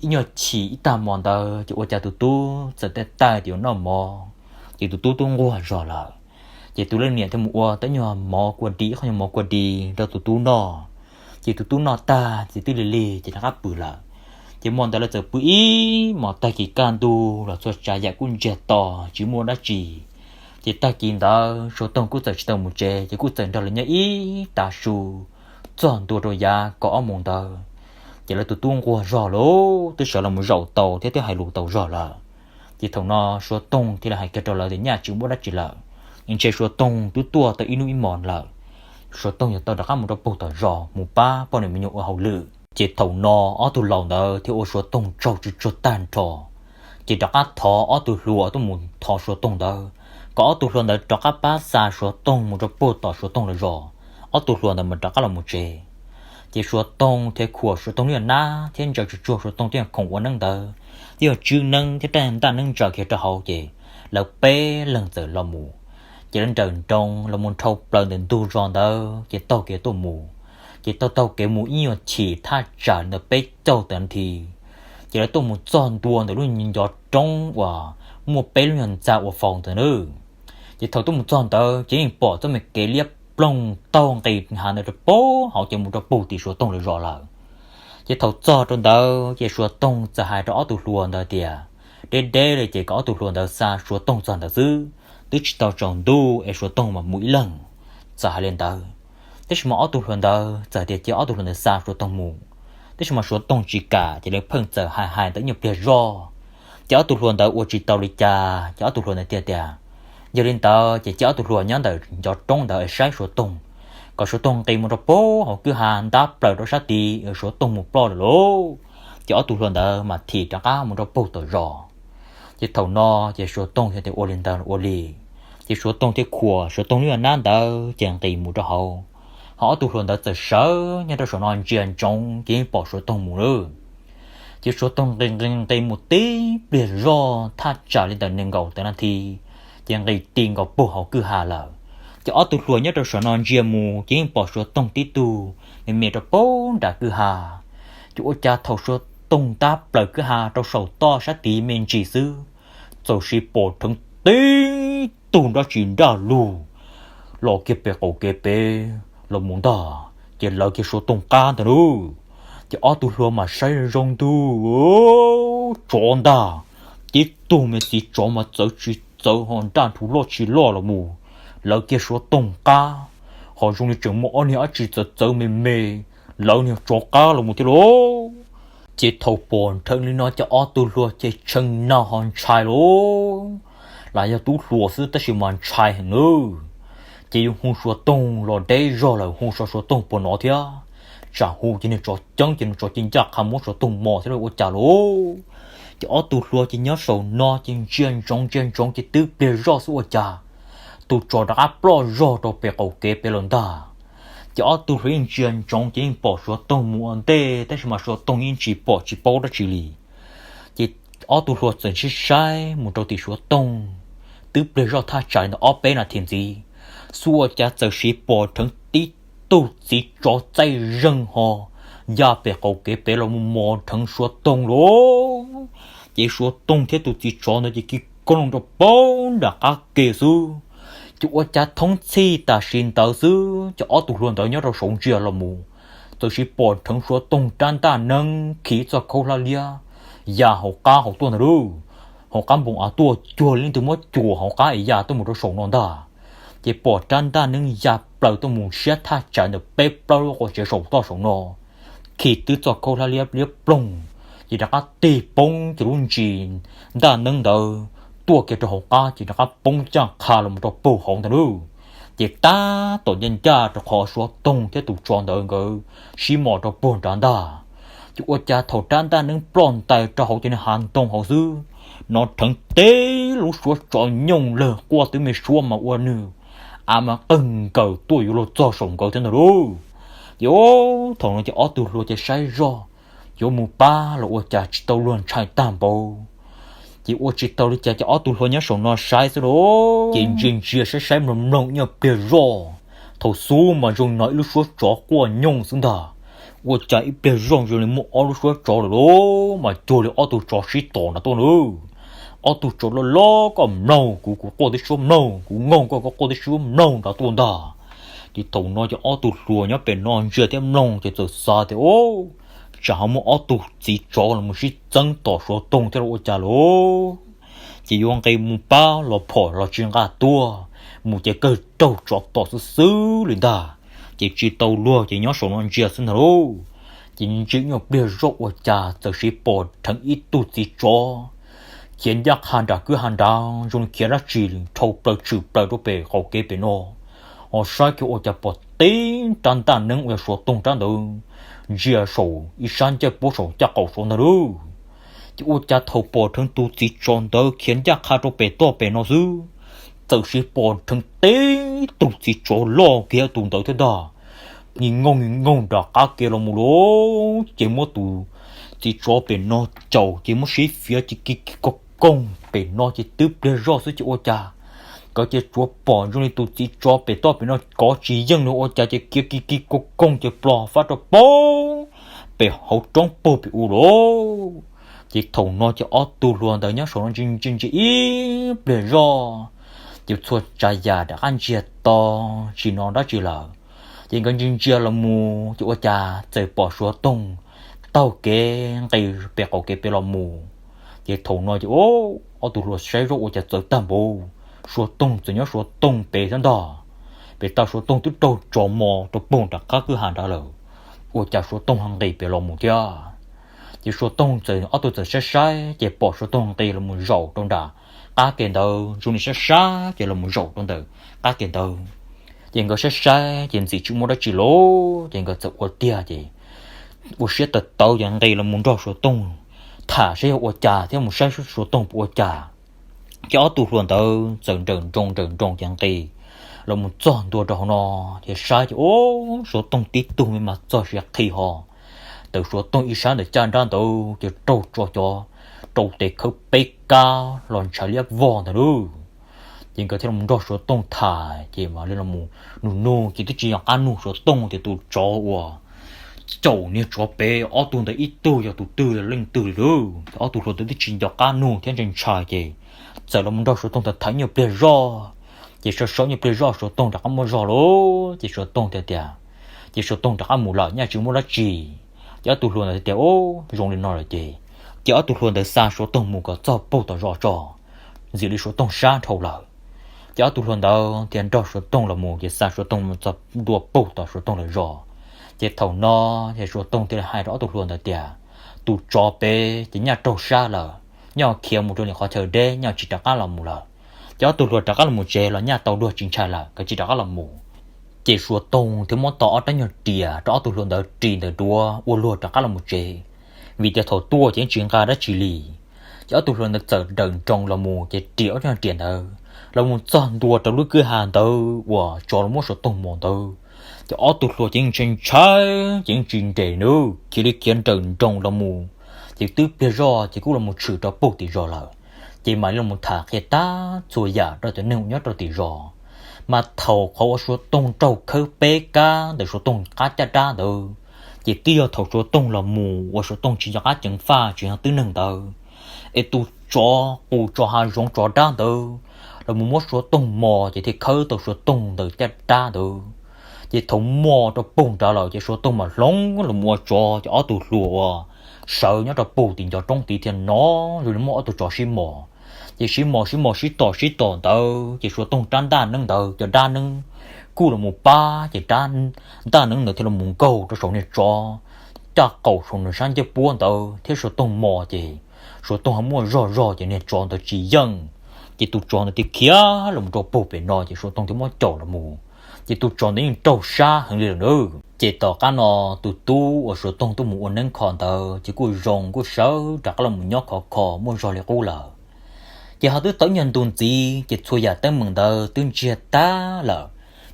ib nyuag chim ib tag hmo ntawd ces ua cas tus tub txawm taij taij tias yuav noj mov, ces tus tub twb nquag zog lawm. Ces tus leej niam thiaj mus ua tau ib nyuag mov kua dis, ib qho nyuag mov kua dis rau tus tub noj. Ces tus tub noj tag ces twb lig lig ces rov qab pw lawm. Ces hmo ntawd lawv txawm pw ib hmos, tag kis kaj ntug los txhua tsav yam kuj ntsiag to tsis muaj dab tsi. Ces tag kis ntawd Suav Tooj kuj txawm tsis tau mus tsev ces kuj txawm nrog lawv nyob ib tav su txog ntua rau yav kaum ob moos ntawd. Ces lawv tus tub nquag zog lawm, twb sawv los mus zaum tau thiab twb hais lus tau zog lawm. Ces thaum no Suav Tooj thiaj li hais kiag rau lawv tias nyaj tsis muaj dab tsi lawm, ntshe Suav Tooj twb tuaj tau ib hnub ib hmos lawm, Suav Tooj yuav tau rov qab mus rau puag tom zos mus pab poj niam me nyuam ua hauj lwm. Ces thaum no ob tug laus ntawd thiaj ua Suav Tooj tsaug tsuj tsuag tag nrho, ces rov qab thov ob tug hluas tuaj mus thov Suav Tooj ntawd kom ob tug hluas ntawd rov qab pab xa Suav Tooj mus rau puag tom Suav Tooj lawv zos, ob tug hluas ntawd mam rov qab los mus tsev. Ces Suav Tooj thiaj khuam Suav Tooj lub nab thiab ntsaws tsuj tsuag Suav Tooj tej khoom ua neeb ntawd, tej tswb neeb thiab raj ntaj neeb ntsaws kiag rau hauv ces lawv peb leeg txawm los mus. Ces lawv nrawm nroos los mus nrhau plaws ntawm ntug zos ntawd ces taug kev tuaj mus. Ces taug taug kev mus ib nyuag chim thaj tsam li ntawm peb caug tawm nthi, ces lawv tuaj mus txog ntua ntawm lub ncov roob uas muaj peb lub nyuag ntxa ua faus ntawd na. Ces thaum tuaj mus txog ntawd ces yeej pom txoj me kev liab ploog taug nqis hav ntawd rau puag hauv ces mus rau puag tim Suav Tooj lawv zos lawm. Ces thaum txog rau ntawd ces Suav Tooj txawm hais rau ob tug hluas ntawd tias deb deb li ces kom ob tug hluas ntawd xa Suav Tooj txog ntawd xwb, twb tsis tau tsaus ntuj es Suav Tooj mam mus ib leeg. Txawm hais li ntawd, tab sis mas ob tug hluas ntawd txawm tias cia ob tug hluas ntawd xa Suav Tooj mus, tab sis mas Suav Tooj tsis kam ces lawv pheej txawm hais hais ntawd ib nyuag pliag zog, ces ob tug hluas ntawd ua tsis tau li cas ces ob tug hluas ntawd thiaj tias yog li ntawd ces cia ob tug hluas nyob ntawm ncov roob ntawd saib Suav Tooj, kom Suav Tooj nqis mus rau puag hauv kwj ha ntab plaws rau sab tid es Suav Tooj mus ploj lawm lauj. Ces ob tug hluas ntawd mam thim rov qab mus rau puag tom zos. Ces thaum no ces Suav Tooj thiaj tias ua li ntawd ua li, ces Suav Tooj thiaj khuam Suav Tooj lub nab ntawd ces nqis mus rau hauv Ho ob tug hluas ntawd txawm sawv nyob rau saum no ntsia ntsoov ces yeej pom Suav Toog mus lawm. Ces Suav Toog nqis nqis nqis mus tib pliag zog thaj tsam li ntawm nees nkaum tawm nas this, ces nqis ti nkaus puag hauv kwj ha lawm. Ces ob tug hluas nyob rau saum no ntsia mus ces yeej pom Suav Toog tib tug me me rau puag nram kwj ha. Ces ua cas thaum Suav Toog ntab plaws kwj ha rau saum toj sab tid me ntsis xwb, txawm sis pom dheev tib tug nrab tsi nraj lug los kiag pem qaum kev pem los mus ntag, ces lawv kiag Suav Toog qab ntag lauj. Ces ob tug hluas mas saib zoo ntuj, tsov ntag, tib tug me txiv tsov mas txawv tsis txawv ho nraj nrhu loj tsis loj los mus, lawv kiag Suav Toog qab, ho zoo li tseem muaj ob niag dab tsi txawv txawv me me, lawv niag tsov qab los mus thiab lauj. Ces thaum pom dheev li no ces ob tug hluas ces tshee nag ho ntshai lauj. Lam yog tub hluas xwb tab sis mas ntshai heev lawm. Ces yuav hu Suav Toog los deb zog lawm, hu so Suav Toog puas nov thiab, tsam hu ces niag tsov ceeb ces niag tsov ci ncaj qha muab Suav Toog mos thiab ua cas lauj. Ces ob tug hluas ces nyob saum no ces ntsia ntsoov ntsia ntsoov ces twb pliag zoj xwb ua cas tus tsov rov qab ploj zog rau pem qaum kev pem lawm ntag. Ces ob tug hluas yeej ntsia ntsoov ces yeej pom Suav Toog mus ua ntej tab sis mas Suav Toog yeej tsis pom tsis paub dab tsi li. Ces ob tug hluas txawm saib saib mus rau tim Suav Toog, twb pliag zoj thaj tsam li ntawm ob peb nas this ntxiv xwb ua cas txawm sis pom dheev tib tug txiv tsov txaij zeeg ho ya pem qaum kev pem los mus mos dheev Suav Toog lauj. Ces Suav Toog thiab tus txiv tsov ntawd ces kis koob loo rau puag nram qab ke xwb. Ces ua cas thoob txhij tam sim ntawd xwb ces ob tug hluas ntawd nyob rau saud ntsia los mus, txawm sis pom dheev Suav Toog rab ntaj neeb khi txoj khaub hlab liab ya hauv qab hauv tuaj ntag lauj. Hauv qab npoo av tuaj cuag li leej twg muab cuam hauv qab es ya tuaj mus rau saum no ntag. Ces pom rab ntaj neeb ya plaws tuaj mus siab thaj tsam ntawm peb plaub lub qhov tsev saum toj saum no, khi twb txoj khaub hlab liab liab ploog, ces rov qab tig poob ces lub ntsis ntaj neeb ntawd tuaj kiag rau hauv qab ces rov qab poob caj qha los mus rau puag hauv ntag lauj. Ces tab tom ncaj ncaj rau qhov Suav Toog thiab tus tsov ntawd nkawd sib mos rau puag nrad ntag. Ces ua cas thaum rab ntaj neeb ploj ntais rau hauv cov niag hav ntoo hauv xwb, no dheev tib lub suab tsov nyooj lawg quaj twb me suab mas ua nws av mas qawg nkaws tuaj yuav luag txog saum nkawd thiab ntag lauj. Ces thaum no ces ob tug hluas ces saib zoj, yuav mus pab los ua cas tsis tau luag ntshai tag npaum. Ces ua tsis tau li cas ces ob tug hluas nyob saum no saib xwb lauj. Ces ntsia ntsia saib saib mloog mloog ib nyuag pliag zoj, thaum xub mas zoo no ib lub suab tsov quaj nyooj xwb ntag. Ua cas ib pliag zoj zoo li muaj ob lub suab tsov lawm lauj, mas cuag li ob tug tsov sib tom nrad tuaj lauj. Ob tug tsov loj loj koj mloog kuv, kuv quaj tib suab mloog, kuv nkoog koj, koj quaj tib suab mloog nrad tuaj ntag. Ces thaum no ces ob tug hluas nyob pem no ntsia thiab mloog ces txawm xav tias, Ub, tsam ho muaj ob tug txiv tsov los mus sib txeeb tom Suav Toog thiab los ua cas lauj. Ces yuav nqis mus pab los phom los tsis nqa tuaj, mus ces kawg raug tsov tom xwb xwb li ntag. Ces tsis tau luag ces nyob saum no ntsia xwb ntag lauj. Ces ntsia ib nyuag pliag zoj ua cas txawm sis pom dheev ib tug txiv tsov khiav ncaj qha nram kwj ha nrad zoo li khiav dab tsi dhau plaws tshwm plaws rau pem qaum kev pem no. Ho saib kiag ua cas pom tib rab ntaj neeb uas yog Suav Toog rab ntawd ntsia saum ib sab ncej puab saum caj qaum saud ntag lauj. Ces ua cas thaum pom dheev tus txiv tsov ntawd khiav ncaj qha rau pem toj pem no xwb, txawm sis pom dheev tib tug txiv tsov loj kiag tus ntawd thiab ntag. Nyi nkoog nyi nkoog nram qab ke los mus lauj, ces muab tus txiv tsov pem no caum ces muab sib fiav ces kis kis koog koog pem no ces twb pliag zoj xwb ces ua cas nkawd ces tsuas pom zoo li tus txiv tsov pem toj pem no kov tsis yeej li ua cas ces khiav kis kis koog koog ces ploj fab rau puag pem hauv roob puag pem u lauj. Ces thaum no ces ob tug hluas ntawd nyob saum no ntsia ntsia ntsia ib pliag zoj, ces txhua tsav yam rov qab ntsiag to tsis hnov dab tsi lawm. Ces nkawd ntsia ntsia los mus ces ua cas txawm pom Suav Toog taug kev nqis pem qaum kev pem los mus. Ces thaum no ces ob tug hluas saib zoj ua cas txawv tag npaum, Suav Toog txawm nyob Suav Toog pem thiab ntag. Pem toj Suav Toog twb raug tsov mos rau puag nram qab kwj ha nrad lawm, ua cas Suav Toog ho nqis pem los mus thiab. Ces Suav Toog txawm ob tug txawm saib saib ces pom Suav Toog nqis los mus zaum rau nram qab ke ntawd, zoo li saib saib ces los mus zaum rau ntawm qab ke ntawd. Ces nkawd saib saib ces ntxim tsis muaj dab tsi lauj, ces nkawd txawm ua tiag ces ua siab tawv tawv ces nqis los mus nrog Suav Toog tham saib yog ua cas thiab mus saib Suav Toog puas ua cas. Ces ob tug hluas ntawd txawm nrawm nroos nrawm nroos ces nqis los mus txog ntua rau hauv no, ces saib ces ub, Suav Tooj tib tug me mas txog siav qhi ho. Ntawm Suav Tooj ib sab ntawm caj nrab ntawd ces raug tso cov rau tes khawb peb kab los ntshav liab vog ntag lauj. Ces nkawd thiaj los nrog Suav Tooj tham ces mam li los nug nug ces twb tsis nco qab nug Suav Tooj tias tus tsov uas caum niag tsov pem ob tug ntawd ib tug yog tus twg los leej twg li lauj. Ces ob tug hluas ntawd twb tsis nco qab nug thiab ntshai ntshai ces txawm los nrog Suav Tooj tham tham nyuag pliag zoj. Ces sau sau nyuag pliag zoj Suav Tooj rov qab muaj zog lauj, ces Suav Tooj tias tias, ces Suav Tooj rov qab mus lawm, nyaj tsis muaj dab tsi. Ces ob tug hluas ntawd tias, Ub, zoo li no lawm ces, ces ob tug hluas ntawd xa Suav Tooj mus kom txog puag tom zos tso, ntxim li Suav Tooj sab dhau lawm. Ces ob tug hluas ntawd thiaj nrog Suav Tooj los mus ces xa Suav Tooj mus txog ntua puag tom Suav Tooj lawv zos. Ces thaum no ces Suav Tooj thiaj li hais rau ob tug hluas ntawd tias, Tus tsov pem ces nyaj raug sab lawm, nyaj khiav mus rau li qhov chaw deb, nyaj tsis rov qab los mus lawm. Ces ob tug hluas rov qab los mus tsev los nyaj tau dua tsis ntshai lawm, nkawd tsis rov qab los mus. Ces Suav Tooj thiaj muab tau ob rab nyuag riam rau ob tug hluas ntawd ris ntawm duav ua luag rov qab los mus tsev, vim tias thaum tuaj ces yeej tsis nqa dab tsi li. Ces ob tug hluas ntawd txawm dawm nroos los mus ces riam ob rab nyuag riam ntawd los mus txog ntua rau lub kwj ha ntawd uas tsov los muab Suav Tooj mos ntawd. Ces ob tug hluas ces yeej ntshai ntshai ces yeej tsis nres nws khiav li khiav dawm nroos los mus. Ces twb pliag zoj ces kuj los mus tshwm rau puag tim zos lawm. Ces mam li los tham qhia tag txhua yam rau cov neeg uas nyob rau tim zos. Mas thaum qhov uas Suav Tooj raug khawb peb kab ntawm Suav Tooj qab caj dab ntawd, ces twb yog thaum Suav Tooj los mus uas Suav Tooj tsis nco qab ceev faj tsis yog twb neeg ntawd, es tus tsov qus tsov hav zoov tsov dab ntawd los mus muab Suav Tooj mos ces thiaj khawb tau Suav Tooj ntawm caj dab ntawd. Ces thaum mos rau puag nrad lawm ces Suav Tooj mam hloov los mus ua tsov, ces ob tug hluas uas sawv nyob rau puag tim ncov roob tid thiaj hnov zoo li muaj ob tug tsov sib mos. Ces sib mos sib mos sib tom sib tom ntawd ces Suav Tooj rab ntaj neeb ntawd cov dab neeb kuj los mus pab, ces rab ntaj neeb ntawd thiaj los mus nkaug rau saum niag tsov caj qaum saum nws sab ncej puab ntawd thiab Suav Tooj mos ces Suav Tooj ho muaj zog zog ces niag tsov ntawd tsis yeej. Ces tus tsov ntawd thiaj khiav los mus rau puag pem no ces Suav Tooj thiaj muab caum los mus. Ces tus tsov ntawd yeej raug sab heev li lawm nawb. Ces tom qab no tus tub uas Suav Tooj tuaj mus ua neeb kho ntawd ces kuj zoo kuj sawv rov qab los mus nyob khov kho muaj zog li qub lawm. Ces ho twb tau ib nyuag ntu ntxiv ces txhua yam teeb meem ntawd twb ntsiag tag lawm.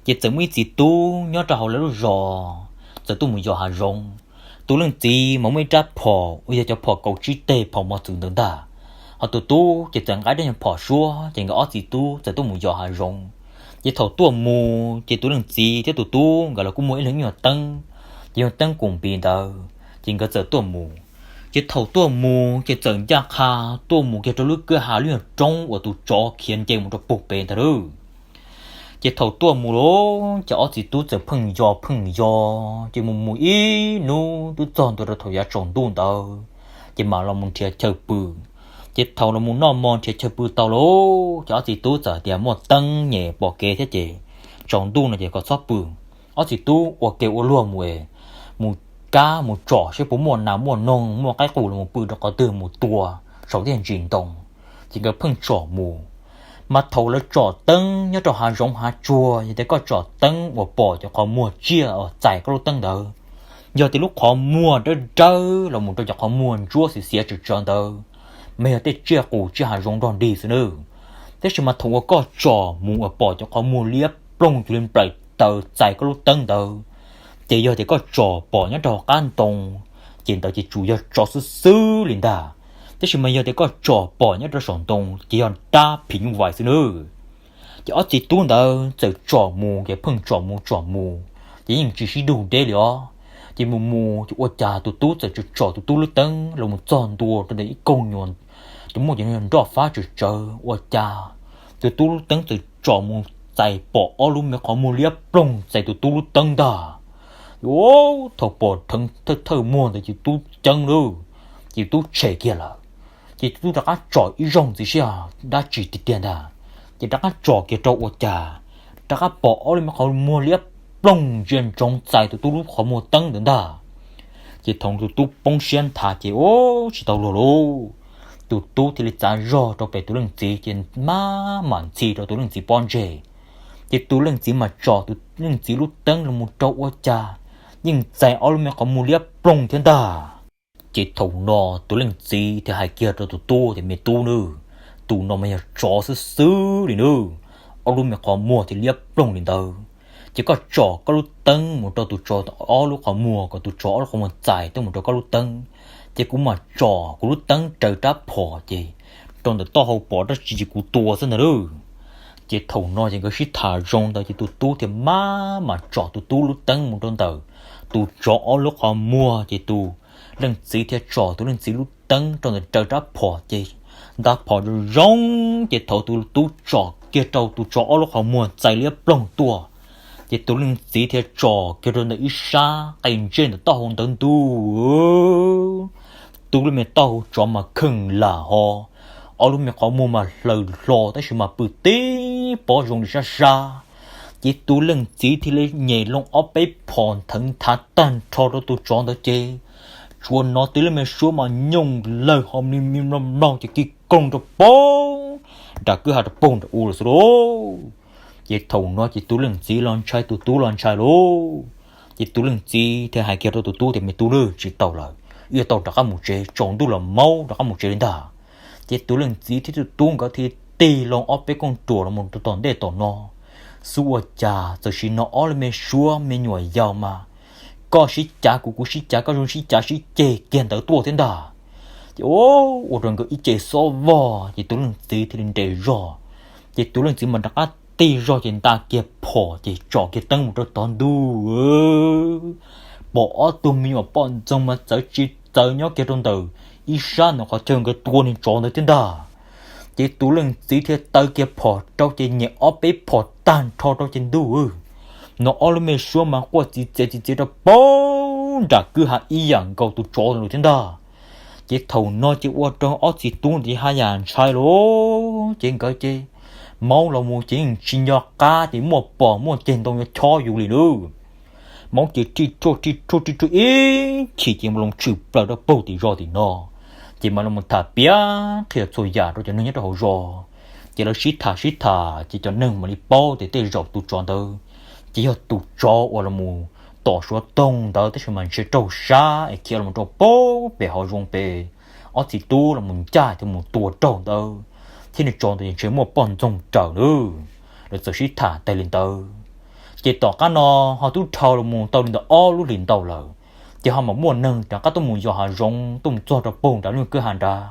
Ces txawm muaj ib txiv tub nyob rau hauv lawv lub zos txawm tuaj mus yos hav zoov. Tus leej txiv mas muaj ib rab phom uas yog cov phom kaum tsib teg phom mos txwm ntawd ntag. Ho tus tub ces txawm nqa ib rab nyuag phom suab ces nkawd ob txiv tub txawm tuaj mus yos hav zoov. Ces thaum tuaj mus ces tus leej txiv thiab tus tub nkawd los kuj muaj ib leeg ib nyuag teeb, ces yog teeb kum npiv ntawd ces nkawd txawm tuaj mus. Ces thaum tuaj mus ces txawm ncaj qha tuaj mus kiag rau lub kwj ha lub nyuag roob uas tus tsov khiav nce mus rau puag pem ntag lauj. Ces thaum tuaj mus lauj ces ob txiv tub txawm pheej yos pheej yos ces mus mus ib hnub twb txog ntua rau thaum yav tsaus ntuj ntawd, ces mam los mus nrhiav chaw pw. Ces thaum los mus noj mov nrhiav chaw pw tau lauj ces ob txiv tub txawm tias muaj teeb nyem pom kev thiab ces tsaus ntuj no ces kom txhob pw. Ob txiv tub ua ke ua luag mus es mus kab mus tsom saib puas muaj nas muaj noog muaj qaib qus los mus pw rau qhov twg mus tua saum tej ntsis ntoo. Ces nkawd pheej tsom mus. Mas thaum lawv tsom teeb nyob rau hav zoov hav tsuag, yog tias koj tsom teeb uas pom cov qhov muag tsiaj uas txais koj lub teeb ntawd, yog tias lub qhov muag dawb dawb los mus rau cov qhov muag ntsuab xiav xiav tsawv tsawv ntawd, mas yog tej tsiaj qus tsiaj hav zoov nrog nrig xwb nawb. Tab sis mas thaum uas koj tsom mus uas pom cov qhov muag liab ploog cuag li nplaim taws txais koj lub teeb ntawd, ces yog tias koj tsom pom nyob rau hauv qab ntoo, ces ntawd ces tsuas yog tsov xwb xwb li ntag. Tab sis mas yog tias koj tsom pom nyob rau saum ntoo ces yog dab phim nyuj vais xwb nawb. Ces ob txiv tub ntawd txawm tsom mus ces pheej tsom mus tsom mus, ces yeej tsis sib dug deb li os. Ces mus mus ces ua cas tus tub txawm tsom tus tub lub teeb los mus txog ntua rau ntawm ib koog nyuag, ces muaj cov nroj fab tsawv tsawv, ua cas tus tub lub teeb txawm tsom mus txais pom ob lub me qhov muag liab ploog txais tus tub lub teeb ntag. Thaum pom dheev thawj thawj muag ntawd ces tub ceeb lawm, ces tub tshem kiag lawm. Ces tub rov qab tsom ib zaug ntxiv saib dab tsi tiag tiag ntag. Ces rov qab tsom kiag rau ua cas rov qab pom ob lub me qhov muag liab ploog ntsia ntsoov txais tus tub lub qhov muag teeb ntawd ntag. Ces thaum tus tub poob siab nthav ces ub tsis tau luag lauj. Tus tub thiaj li txav zog rau pem tus leej txiv ces maj mam ntxhi rau tus leej txiv pob ntseg. Ces tus leej txiv mas tsom tus leej txiv lub teeb los mus rau ua cas yeej txais ob lub me qhov muag liab ploog thiab ntag. Ces thaum no tus leej txiv thiaj hais kiag rau tus tub tias, Me tub nawb, tus no mas yog tsov xwb xwb li nawb. ob lub me qhov muag thiaj liab ploog li ntawd. Ces koj tsom koj lub teeb mus rau tus tsov ob lub qhov muag, kom tus tsov ob lub qhov muag txais tuaj mus rau koj lub teeb, ces kuv mam tsom kuv lub teeb raws rab phom ces rau ntawm taub hau pom dab tsi ces kuv tua xwb ntag lauj. Ces thaum no ces nkawd sib tham zoo ntawd ces tus tub thiaj maj mam tsom tus tub lub teeb mus rau ntawm tus tsov ob lub qhov muag, ces tus leej txiv thiaj tsom tus leej txiv lub teeb rau ntawm raws rab phom ces nta phom zoo zoo, ces thaum tus tub tsom kiag rau tus tsov ob lub qhov muag txais liab ploog tuaj, ces tus leej txiv thiaj tsom kiag rau ntawm ib sab qe ntsej ntawm taub hau ntawd ntuj, tus lub me taub hau tsov mas kheej lam ho, ob lub me qhov muag mas hlaws hlo tab sis mas pw tib pob zoo li sab sab. Ces tus leej txiv thiaj li nyem loo ob peb phom ntheev nthav tag nrho rau tus tsov ntawd ces tsuas hnov tus lub me suab mas nyooj lawg ho mli mli mlog mlog ces kig koog rau poob nram kwj ha rau poob nram u lawm xwb lauj. Ces thaum no ces tus leej txiv los ntshai tus tub los ntshai lauj. Ces tus leej txiv thiaj hais kiag rau tus tub tias, Me tub, tsis tau lawm, wb yuav tau rov qab mus tsev, tsaus ntuj los maub rov qab mus tsev li ntag. Ces tus leej txiv thiab tus tub nkawd thiaj tig loo ob peb kooj ruam los mus rau tom ntej tom no. Xub ua cas txawm sim hnov ob lub me suab me nyuam yaus mas, koj sib cav kuv, kuv sib cav koj, zoo sib cav sib ceg kiag ntawd tuaj thiab ntag. Ces ua rau nkawd ib ce xob vog ces tus leej txiv thiaj li nres zog. Ces tus leej txiv mas rov qab tig zog ces nta kiag phom ces tsom kiag teeb mus rau tod ntuj, pom ob tug me nyuam poj ntxoog mas txawv tsis txawv nyob kiag rau ntawm ib sab ntawm qhov chaw nkawd tua niag tsov ntawd thiab ntag. Ces tus leej txiv thiaj taw kiag phom rau ces nyem ob peb phom tag nrho rau ces ntuj, hnov ob lub me suab mas quaj txiv txiav txiv txiav rau poob nram kwj ha ib yam nkaus tus tsov lawm thiab ntag. Ces thaum no ces ua rau ob txiv tub ntawd haj yam ntshai lauj, ces nkawd ces maub los mus ces yeej tsis nco qab ces muaj pom muaj ceg ntoo yuav chob yus li lauj. Maub ces rij ruaj rij ruaj rij ruaj ib chim ces mus loo tshwm plaws rau pem tim zos tim no. Ces mam los tham piav qhia txhua yam rau cov neeg nyob rau hauv zos. Ces lawv sib tham sib tham ces cov neeg mam li paub tias tej zaum tus tsov ntawd ces yog tus tsov uas los tom Suav Toog ntawd tab sis mas ntshe raug sab es khiav los rau pem hav zoov pem, ob txiv tub los ncaj thiaj mus tua raug ntawd, thiab nws tsov ntawd ntshe muaj poj ntxoog raws lawm. Lawv txawm sib tham tag li ntawd. Ces tom qab no ho twb dhau los mus tau li ntawm ob lub hlis ntau lawm, ces ho mam muaj neeg rov qab tuaj mus yos hav zoov tuaj mus txog rau pem nram lub kwj ha nrad.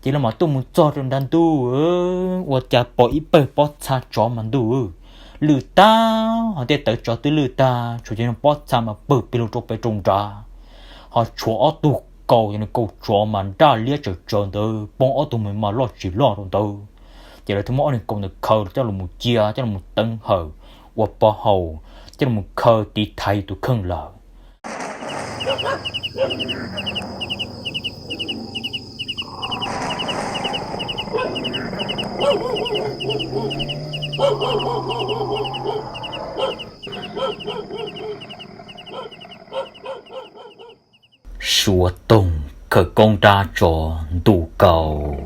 Ces lawv mam tuaj mus txog rau nrad ntuj, ua cas pom ib pawg pob txha tsov mas ntuj, lwj tag, ho tej tawv tsov twb lwj tag, tshuav cov pob txha mas pawg pig lug rau pem rau nrad, ho tshuav ob tug kaus, yog nws kaus tsov mas nraj liab tsawv tsawv ntawd poob ob tug me mas loj tsis loj rau ntawd. Ces lawv thiaj muab ob niag kaus ntawd khaws coj los mus cia, coj los mus teev hawm ua pov haum, coj los mus khaws tiv thaiv tus kheej lawm. Suav Toog khaws koob dab tsov ntuj kaus.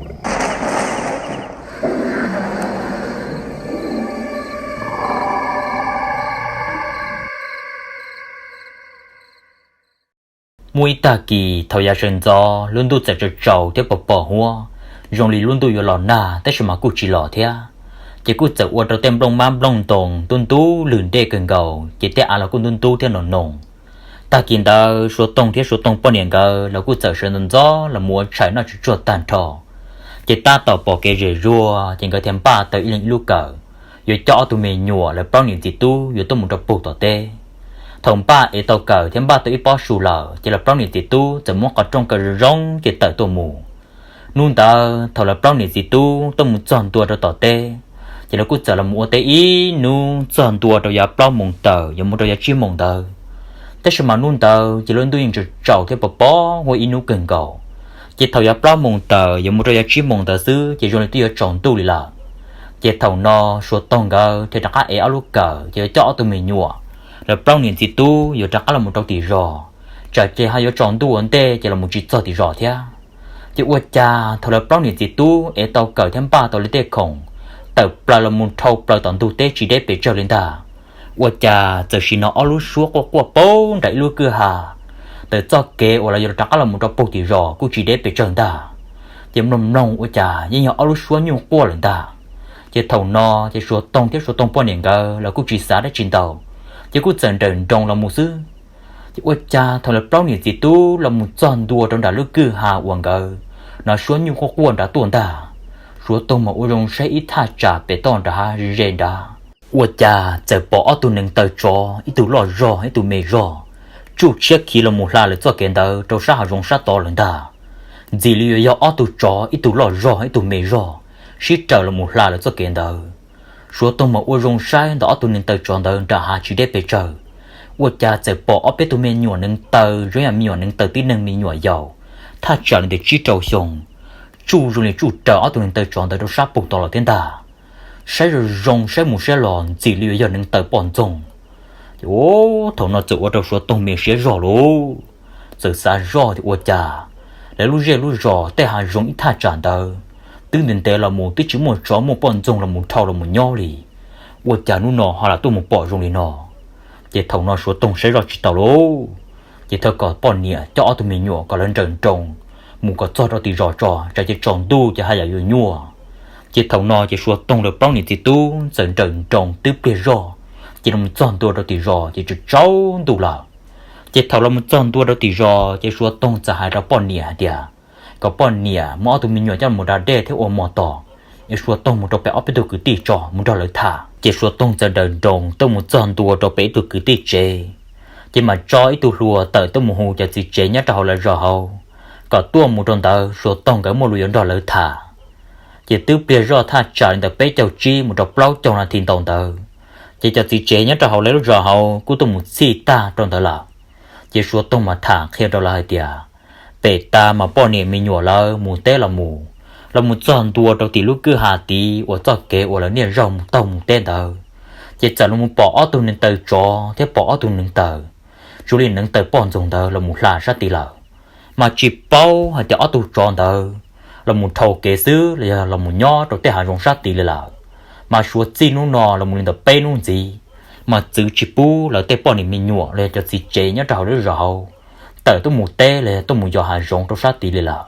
Muaj ib tag kis thaum yav sawv ntxov lub ntuj txawm tsaus tsaus thiab pos pos huab, zoo li lub ntuj yuav los nag tab sis mas kuj tsis los thiab. Ces kuj txawm ua rau tej nplooj mab nplooj ntoo ntub ntub lwm nrej kawg nkaus, ces tej av los kuj ntub ntub thiab no no. Tag kis ntawd Suav Toog thiab Suav Toog poj niam nkawd los kuj txawm sawv ntxov ntxov los mus ua tshais noj tsuj tsuag tag nrho. Ces tab tom pom kev zem zuag ces nkawd thiaj npaj tau ib leeg ib lub kawm, yuav coj ob tug me nyuam lawv plaub niam txiv tub yuav tuaj mus rau pem tom teb. Thaum npaj ev tau kawm thiab npaj tau ib pob su lawm ces lawv plaub niam txiv tub txawm muab qhov rooj kaw zoo zoo ces tawm tuaj mus. Hnub ntawd thaum lawv plaub niam txiv tub tuaj mus txog ntua rau tom teb, ces lawv kuj txawm los mus ua teb ib hnub txog ntua rau yav plaub moos tawm yuav mus rau yav tsib moos ntawd. Tab sis mas hnub ntawd ces lub ntuj yeej tsaus tsaus thiab pos pos huab ib hnub kawg nkaus. Ces thaum yav plaub moos tawm yuav mus rau yav tsib moos ntawd xwb ces zoo li twb yuav tsaus ntuj li lawm. Ces thaum no Suav Toog nkawd thiaj rov qab ev ob lub kawm ces yuav coj ob tug me nyuam, lawv plaub niam txiv tub yuav rov qab los mus rau tim zos, tsam ces ho yuav tsaus ntuj ua ntej ces los mus tsis txog tim zos thiab. Ces ua cas thaum lawv plaub niam txiv tub ev tau kawm thiab npaj tau li tej khoom, tawm plaws los mus dhau plaws tom ntug teb tsis deb pes tsawg li ntag, ua cas txawm sim hnov ob lub suab quaj quaj poob nram ib lub kwj ha. Tawm txoj kev uas lawv yuav rov qab los mus rau pem tim zos kuj tsis deb pes tsawg ntag. Ces mloog mloog ua cas yeej yog ob lub suab nyuj quaj lawm ntag. Ces thaum no ces Suav Toog thiab Suav Toog poj niam nkawd los kuj tsis xav dab tsi ntau, ces kuj txawm nrawm nroos los mus xwb. Ces ua cas thaum lawv plaub niam txiv tub los mus txog ntua rau nram lub kwj ha uas nkawd hnov suab nyuj quaj quaj nrad tuaj ntag, Suav Toog mas ua zoo saib ib thaj tsam pem toj nrad hav ze nrad, ua cas txawm pom ob tug neev taw tsov, ib tug loj zog ib tug me zog, tsuj tshiab khiv los mus hla lawv txoj kev ntawd rau sab hav zoov sab tod lawm ntag. Ntxim li yuav yog ob tug tsov, ib tug loj zog ib tug me zog, sib raws los mus hla lawv txoj kev ntawd. Suav Toog mas ua zoo saib ntawm ob tug neev taw tsov ntawd nram hav tsis deb pes tsawg, ua cas txawm pom ob peb tug me nyuam neev taw zoo yam me nyuam neev taw tib neeg me nyuam yaus, thaj tsam li ntawm tsib rau xyoo, tsuj zoo li tsuj raws ob tug neev taw tsov ntawd rau sab pug tod los thiab ntag. Saib zoo zoo saib mus saib los ntxim li yuav yog neev taw poj ntxoog. Ces thaum no txawm ua rau Suav Toog me siab zog lauj, txawm xav zoj tias ua cas lawv lub zej lub zos tej hav zoov ib thaj tsam ntawd twb ntev ntev los mus twb tsis muaj tsov muaj poj ntxoog los mus dhau los mus nyob li, ua cas hnub no ho lam tuaj mus pom zoo li no. Ces thaum no Suav Toog saib zoj tsis tau lauj, ces thov kom poj niam coj ob tug me nyuam kom lawv nrawm nroos mus kom txog rau tim zos tso, tsam ces tsaus ntuj ces haj yam yuav nyuaj. Ces thaum no ces Suav Toog lawv plaub niam txiv tub txawm nrawm nroos twb pliag zog, ces los txog ntua rau tim zos ces tsaus ntuj lawm. Ces thaum los txog ntua rau tim zos ces Suav Toog txawm hais rau poj niam hais tias kom poj niam muab ob tug me nyuam coj mus da dej thiab ua mov tos, es Suav Toog mus rau pem ob peb tug kwv tij tso mus nrog lawv tham. Ces Suav Toog txawm nrawm nroos tuaj mus txog ntua rau pem ib tug kwv tij tsev, ces mam tso ib tug hluas tawm tuaj mus hu cov txiv tsev nyob rau hauv lawv zos hauv kom tuaj mus rau ntawd, Suav Toog nkawd muaj lus yuav nrog lawv tham. Ces twb pliag zoj thaj tsam li ntawm peb caug tsib mus rau plaub caug nas this ntau ntawd, ces cov txiv tsev nyob rau hauv lawv lub zos hauv kuj tuaj mus txhij tag rau ntawd lawm. Ces Suav Toog mas tham qhia rau lawv hais tias, pem tas mas poj niam me nyuam lawv mus teb los mus, los mus txog ntua rau tim lub kwj ha tid uas txoj kev uas lawv niaj zaus mus taug mus teb ntawd, ces txawm los mus pom ob tug neev taw tsov thiab pom ob tug neev taw, zoo li neev taw poj ntxoog ntawd los mus hla sab tid lawm. Mas tsis paub hais tias ob tug tsov ntawd los mus dhau kev xwb los yog los mus nyob rau tej hav zoov sab tid li lawm. Mas suav txij hnub no los mus li ntawm peb hnub ntxiv, mas txwv tsis pub lawv tej poj niam me nyuam los yog cov txiv tsev nyob rau hauv lub zos hauv tawm tuaj mus teb los yog tuaj mus yos hav zoov rau sab tid li lawm.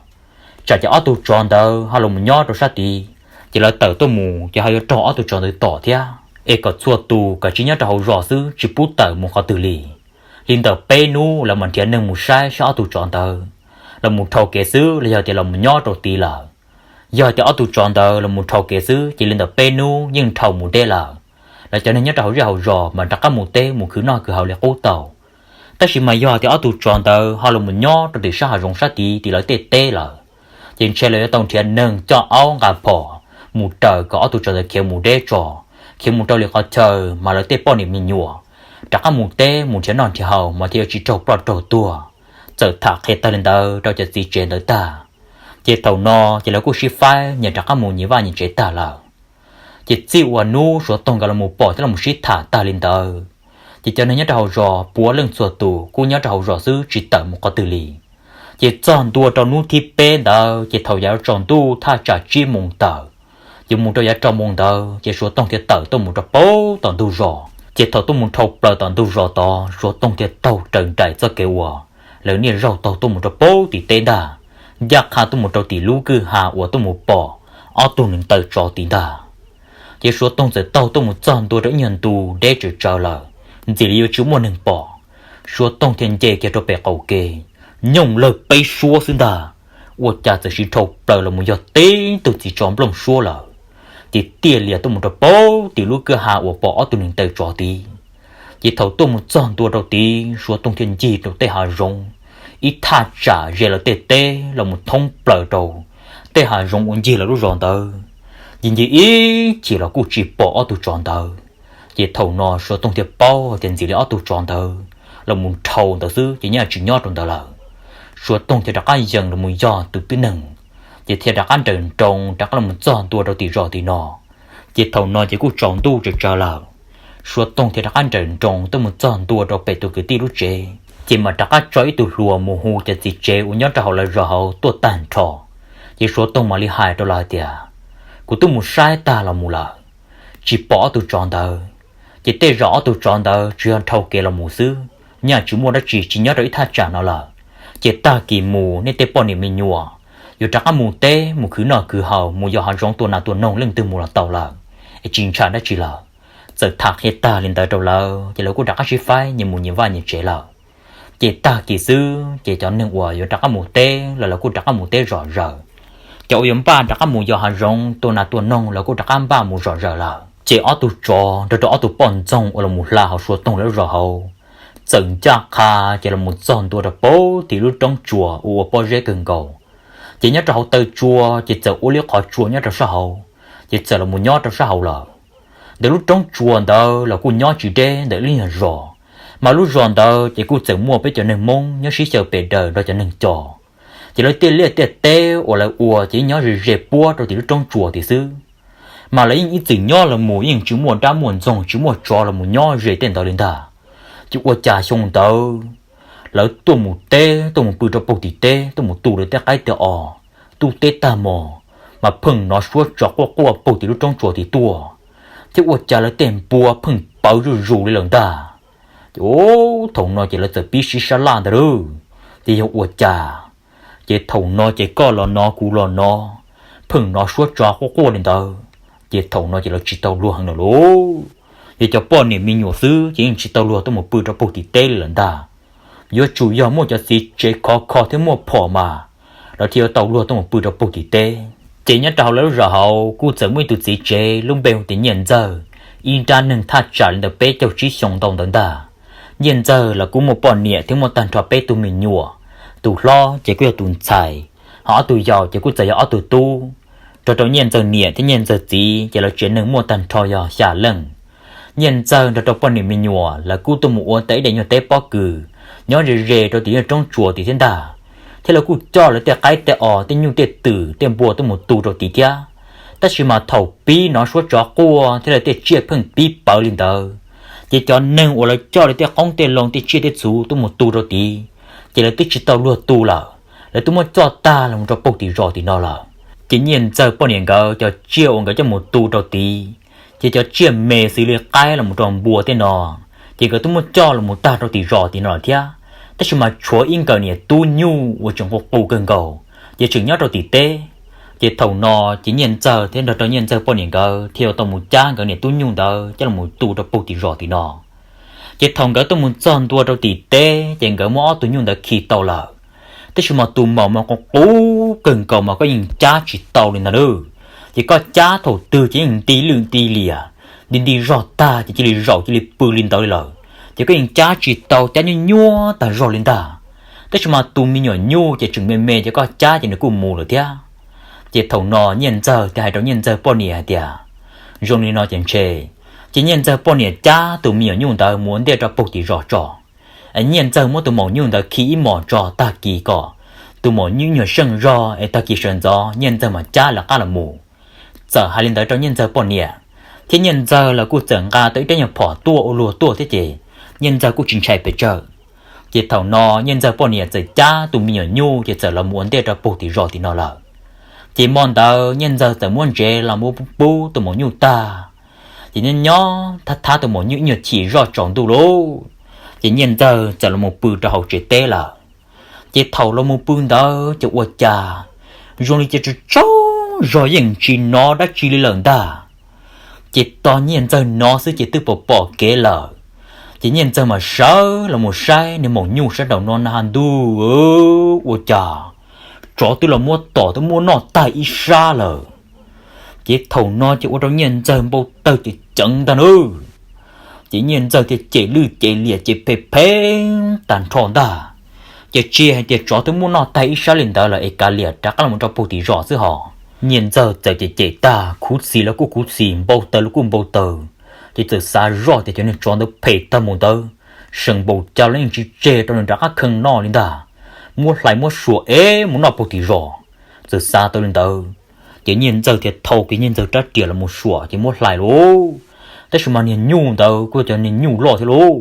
Tsam ces ob tug tsov ntawd ho los mus nyob rau sab tid, ces lawv tawm tuaj mus ces ho yuav raug ob tug tsov ntawd tom thiab. Es kom txhua tus kav tsij nyob rau hauv zos xwb, tsis pub tawm mus qhov twg li. Li ntawm peb hnub lawv mam nrhiav neeg mus saib saib ob tug tsov ntawd los mus dhau kev xwb los yog tias los mus nyob rau tid lawm. Yog tias ob tug tsov ntawd los mus dhau kev xwb ces li ntawm peb hnub yeej dhau mus deb lawm. Lawv cov neeg nyob rau hauv zej hauv zos mas rov qab mus teb mus khwv noj khwv haus li qub tau. Tab sis mas yog tias ob tug tsov ntawd ho los mus nyob rau tim sab hav zoov sab tid tim lawv tej teb lawm, ces ntshe lawv yuav tau nrhiav neeg coj aub nqa phom mus raws kom ob tug tsov ntawd khiav mus deb tso, khiav mus rau li qhov chaw mas lawv tej poj niam me nyuam rov qab mus teb mus nrhiav noj nrhiav haus mas thiaj yuav tsis raug ploj raug tuag. Txawm tham qhia tag li ntawd rau cov txiv tsev ntawd tag, ces thaum no ces lawv kuj sib faib nyias rov qab mus nyias vaj nyias tsev tag lawm. Ces txij uas hnub Suav Toog nkawd los mus pom thiab los mus sib tham tag li ntawd, ces cov neeg nyob rau hauv zos puav leej txhua tus kuj nyob rau hauv zos xwb tsis tawm mus qhov twg li. Ces txog ntua rau hnub thib peb ntawd ces thaum yav tsaus ntuj thaj tsam tsib moos tawm, yuav mus rau yav rau moos ntawd ces Suav Toog thiaj tawm tuaj mus rau pem tom ntug zos. Ces thaum tuaj mus dhau plaws tom ntug zos tod, Suav Toog thiaj taug raws nraim txoj kev uas lawv niaj zaus taug tuaj mus rau pem tim teb ntag, ncaj qha tuaj mus rau tim lub kwj ha uas tuaj mus pom ob tug neev taw tsov tid ntag. Ces Suav Toog txawm taug tuaj mus txog ntua rau ib nyuag ntu deb tsawv tsawv lawm, ntxim li yuav tsis muaj neeg pom. Suav Toog thiaj nce kiag rau pem qaum kev, nyooj lawg peb suab xwb ntag, ua cas txawm siv dhau plaws los mus yog tib tug txiv tsov nplooj suab lawm. Ces tiaj lias tuaj mus rau pem tim lub kwj ha uas pom ob tug neev taw tsov tid. Ces thaum tuaj mus txog ntua rau tid, Suav Toog thiaj ncig rau tej hav zoov, ib thaj tsam ze lawv tej teb los mus thoob plaws rau tej hav zoov uas ncig lawv lub zos ntawd. Ncig ncig ib chim los kuj tsis pom ob tug tsov ntawd. Ces thaum no Suav Toog thiaj paub tias ntxim li ob tug tsov ntawd los mus dhau ntawd xwb ces yeej tsis nyob rau ntawd lawm. Suav Toog thiaj rov qab yees los mus yog tus tib neeg, ces thiaj rov qab nrawm nroos rov qab los mus txog ntua rau tim zos tim no. Ces thaum no ces kuj tsaus ntuj tsawv tsawv lawm. Suav Toog thiaj rov qab nrawm nroos tuaj mus txog ntua rau pem tus kwv tij lub tsev, ces mam rov qab tso ib tug hluas mus hu cov txiv tsev uas nyob rau hauv lawv zos hauv tuaj tag nrho. Ces Suav Toog mam li hais rau lawv hais tias, kuv twb mus saib tag los mus lawm, tsis pom ob tug tsov ntawd. Ces tej zaum ob tug tsov ntawd tsuas yog dhau kev los mus xwb, yeej tsis muaj dab tsi tsis nyob rau ib thaj tsam no lawm. Ces tag kis mus nej tej poj niam me nyuam yuav rov qab mus teb mus khwv noj khwv haus mus yos hav zoov tua nas tua noog leej twg mus los tau lawm. es tsis ntshai dab tsi lawm. Txawm tham qhia tag li ntawd rau lawv ces lawv kuj rov qab sib faib nyias mus nyias vaj nyias tsev lawm. Ces tag kis xwb ces cov neeg uas yuav rov qab mus teb los lawv kuj rov qab mus teb zom zaws. Cov uas yuav npaj rov qab mus yos hav zoov tua nas tua noog lawv kuj rov qab npaj mus zom zaws lawm. Ces ob tug tsov nrog rau ob tug poj ntxoog uas los mus hla hauv Suav Toog lawv zos hauv txawm ncaj qha ces los mus txog ntua rau puag tim lub roob tsuas uas ua pob zeb kawg nkaus. Ces nyob rau hauv taw tsua ces txawm ua li qhov tsua nyob rau sab hauv, ces txawm los mus nyob rau sab hauv lawm. Ntawm lub roob tsua ntawd los kuj nyob tsis deb ntawm ib lub nyuag zos, mas lub zos ntawd ces kuj txawm muaj peb cov neeg Hmoob nyob sib xyaw pem daws nrog cov neeg Cos. Ces lawv tiaj liaj tiaj teb uas lawv ua ces yeej nyob ze ze puab rau tim lub roob tsua tim xwb. Mas lawv yeej ib txwm nyob los mus yeej tsis muaj dab muaj ntxoog tsis muaj tsov los mus nyob ze tej ntawd li ntag. Ces ua cas xyoo ntawd lawv tuaj mus teb tuaj mus pw rau puag tim teb tuaj mus tu lawv tej qaib tej os, tu teb tag mos, mas pheej hnov suab tsov quaj quaj puag tim lub roob tsua tim tuaj, thiab ua cas lawv tej npua pheej pawv zuj zus li lawm ntag. Ces thaum no ces lawv txawm pib sib sab laj ntag lauj, ces yog ua cas. Ces thaum no ces koj los no kuv los no, pheej hnov suab tsov quaj quaj li ntawd, ces thaum no ces lawv tsis tau luag heev lawm lauj. Yog cov poj niam me nyuam xwb ces yeej tsis tau luag tuaj mus pw rau puag tim teb li lawm ntag. Yuav tsum yog muaj cov txiv tsev khov kho thiab muaj phom mas lawv thiaj yuav tau luag tuaj mus pw rau puag tim teb. Ces nyob rau hauv lawv lub zos hauv kuj txawm muaj ib tug txiv tsev lub npe hu tias Nyiaj Ntxawg, ib nrab neeg thaj tsam li ntawm peb caug tsib xyoo ntau ntawd ntag. Nyiaj Ntxawg los kuj muaj poj niam thiab muaj tag nrho peb tug me nyuam, tus hlob ces kuj yog tus ntxhais, ho ob tug yau ces kuj txawm yog ob tug tub. Nrog rau Nyiaj Ntxawg niam thiab Nyiaj Ntxawg txiv ces lawv tsev neeg muaj tag nrho yog xya leej. Nyiaj Ntxawg nrog rau poj niam me nyuam lawv kuj tuaj mus ua tau ib daim nyuag teb pob kws nyob ze ze rau tim roob tsua tim thiab ntag, thiab lawv kuj coj lawv tej qaib tej os tej nyuj tej twm tej npua tuaj mus tu rau tid thiab. Tab sis mas thaum pib hnov suab tsov quaj thiab lawv tej tsiaj pheej pib pawv li ntawd, ces cov neeg uas lawv coj lawv tej qoob tej loo tej tsiaj tej txhu tuaj mus tu rau tid, ces lawv twb tsis tau luag tu lawm, lawv twb muab coj tag los rau puag tim zos tim no lawm. Ces Nyiaj Ntxawg poj niam nkawd cov tsiaj uas nkawd coj mus tu rau tid, ces cov tsiaj me xws li qaib los mus rau npua tej no, ces nkawd twb muab coj los mus tag rau tim zos tim no lawm thiab. Tab sis mas tshuav ib nkawm niam tub nyuj uas tseem qus qus kawg nkaus, ces tseem nyob rau tim teb. Ces thaum no ces Nyiaj Ntxawg thiab nrog rau Nyiaj Ntxawg poj niam nkawd thiaj yuav tau mus cab nkawd niam tub nyuj ntawd coj los tu rau puag tim zos tim no. Ces thaum nkawd tuaj mus txog ntua rau tim teb ces nkawd muab ob tug nyuj ntawd khi tau lawm. Tab sis mas tus maum mas qus qus kawg nkaus mas koj yeej cab tsis tau li ntag lauj. Ces koj cab thaum twg ces yeej nti lwj nti liam, nti nti zog tag ces cia li zaum cia li pw li ntawd li lawm, ces koj yeej cab tsis tau, cab nyuaj nyuaj tag zog li ntag. Tab sis mas tus me nyuam nyuj ces tseem me me ces koj cab ces nws kuj mus lawm thiab. Ces thaum no Nyiaj Ntxawg thiaj hais rau Nyiaj Ntxawg poj niam hais tias, zoo li no ces ntshe, ces Nyiaj Ntxawg poj niam cab tus me nyuam nyuj ntawd mus ua ntej rau puag tim zos tso. Nyiaj Ntxawg muab tus maum nyuj ntawd khi ib hmos tso, tag kis kom tus maum nyuj nyuag seej zog es tag kis sawv ntxov Nyiaj Ntxawg mam cab lawv qab los mus. Txawm hais li ntawd rau Nyiaj Ntxawg poj niam, thiab Nyiaj Ntxawg los kuj txawm nqa tau ib rab nyuag phom tuaj ua luag tuaj thiab ces Nyiaj Ntxawg kuj tsis ntshai pes tsawg. Ces thaum no Nyiaj Ntxawg poj niam txawm cab tus me nyuam nyuj ces txawm los mus ua ntej rau puag tim zos tim no lawm. Ces hmo ntawd Nyiaj Ntxawg txawm muab ntsev los mus pub tus maum nyuj tag, ces nyob nyob thab thab tus maum nyuj ib nyuag chim zoj tsaus ntuj lauj, ces Nyiaj Ntxawg txawm los mus pw rau hauv tsev teb lawm. Ces thaum los mus pw ntawd ces ua cas zoo li ces tsaug tsaug zog yeej tsis hnov dab tsi li lawm ntag. Ces tos Nyiaj Ntxawg hnov xwb ces twb pom pom kev lawm. Ces Nyiaj Ntxawg mas sawv los mus saib niag maum nyuj sab nraum no na has ntuj, ua cas tsov twb los muab tom twb muab noj tag ib sab lawm. Ces thaum no ces ua rau Nyiaj Ntxawg npau taws ces ceev ntag nawb. Ces Nyiaj Ntxawg thiaj cem lwj cem liam ces phem phem tag nrho ntag. Ces tsis hais tias tsov twb muab noj tag ib sab li ntawd lawm es kav liam rov qab los rau puag tim zos xwb hos. Nyiaj Ntxawg txawm cem cem tag, khuv xim los kuj khuv xim, npau taws los kuj npau taws, ces txawm xav zoj tias cov niag tsov ntawd phem tag mus ntawd, seem npaum cas los yeej tsis tseg rau nws rov qab kheej noj li ntag, muab hlais muab suam es mus noj puag tim zos. Txawm xav tau li ntawd, ces Nyiaj Ntxawg thiaj thau kiag Nyiaj Ntxawg rab riam los mus suam ces muab hlais lauj. Tab sis mas niag nyuj ntawd kuj yog cov niag nyuj loj thiab lauj,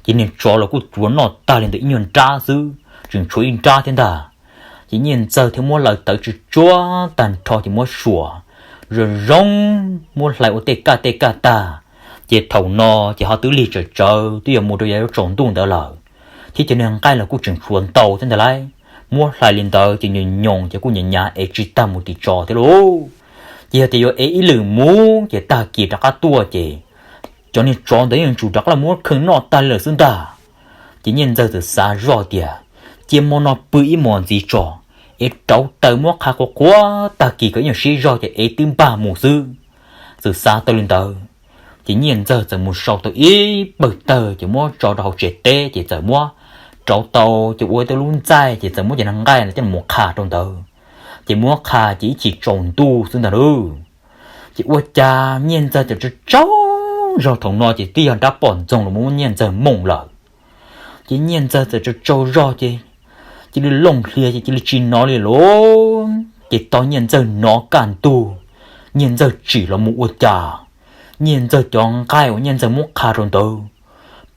ces niag tsov los kuj tsuav noj tag li ntawm ib nyuag nrab xwb, tseem tshuav ib nrab thiab ntag. Ces Nyiaj Ntxawg thiaj muab hlais tawv tsuj tsuab tag nrho ces muab suam zoo zoo, muab hlais ua tej kaj tej kaj tag. Ces thaum no ces ho twb lig tsawm tsawv twb yuav mus rau yav yuav tsaus ntuj ntawd lawm, thiab cov niag nqaij los kuj tseem tshuav ntau thiab ntag lauj. Muab hlais li ntawd ces nyoos nyoos ces kuj nyav nyav es tsis tag mus tim tso thiab lauj. Ces yog tias yuav ev ib lwm mus ces tag kis rov qab tuaj ces cov niag tsov ntawd yeej tsum rov qab los muab kheej noj tag li lawm xwb ntag. Ces Nyiaj Ntxawg txawm xav zoj tias, cia hmo no pw ib hmos ntxiv tso, ev rauv taws muab qha qhuav qhuav tag kis kom ib nyuag siab zog ces ev twb npaj mus xwb. Txawm xav tau li ntawd, ces Nyiaj Ntxawg txawm mus sau tau ib pawg tawg ces muab tso rau hauv tsev teb ces txawm muab rauv tau ces ua ib tug lub ntxaij ces txawm muab cov nqaij no coj los qha rau ntawd. Ces muab qha ces ib chim tsaus ntuj xwb ntag lauj. Ces ua cas Nyiaj Ntxawg txawm tsaug tsaug zog, thaum no ces twb yog nrab poj ntxoog los muab Nyiaj Ntxawg mooj lawm. Ces Nyiaj Ntxawg txawm tsaug tsaug zog ces cia li looj hlias ces cia li tsis hnov li lauj. Ces tos Nyiaj Ntxawg hnov kaj ntug, Nyiaj Ntxawg tsim los mus ua cas Nyiaj Ntxawg cov nqaij uas Nyiaj Ntxawg muab qha rau ntawd,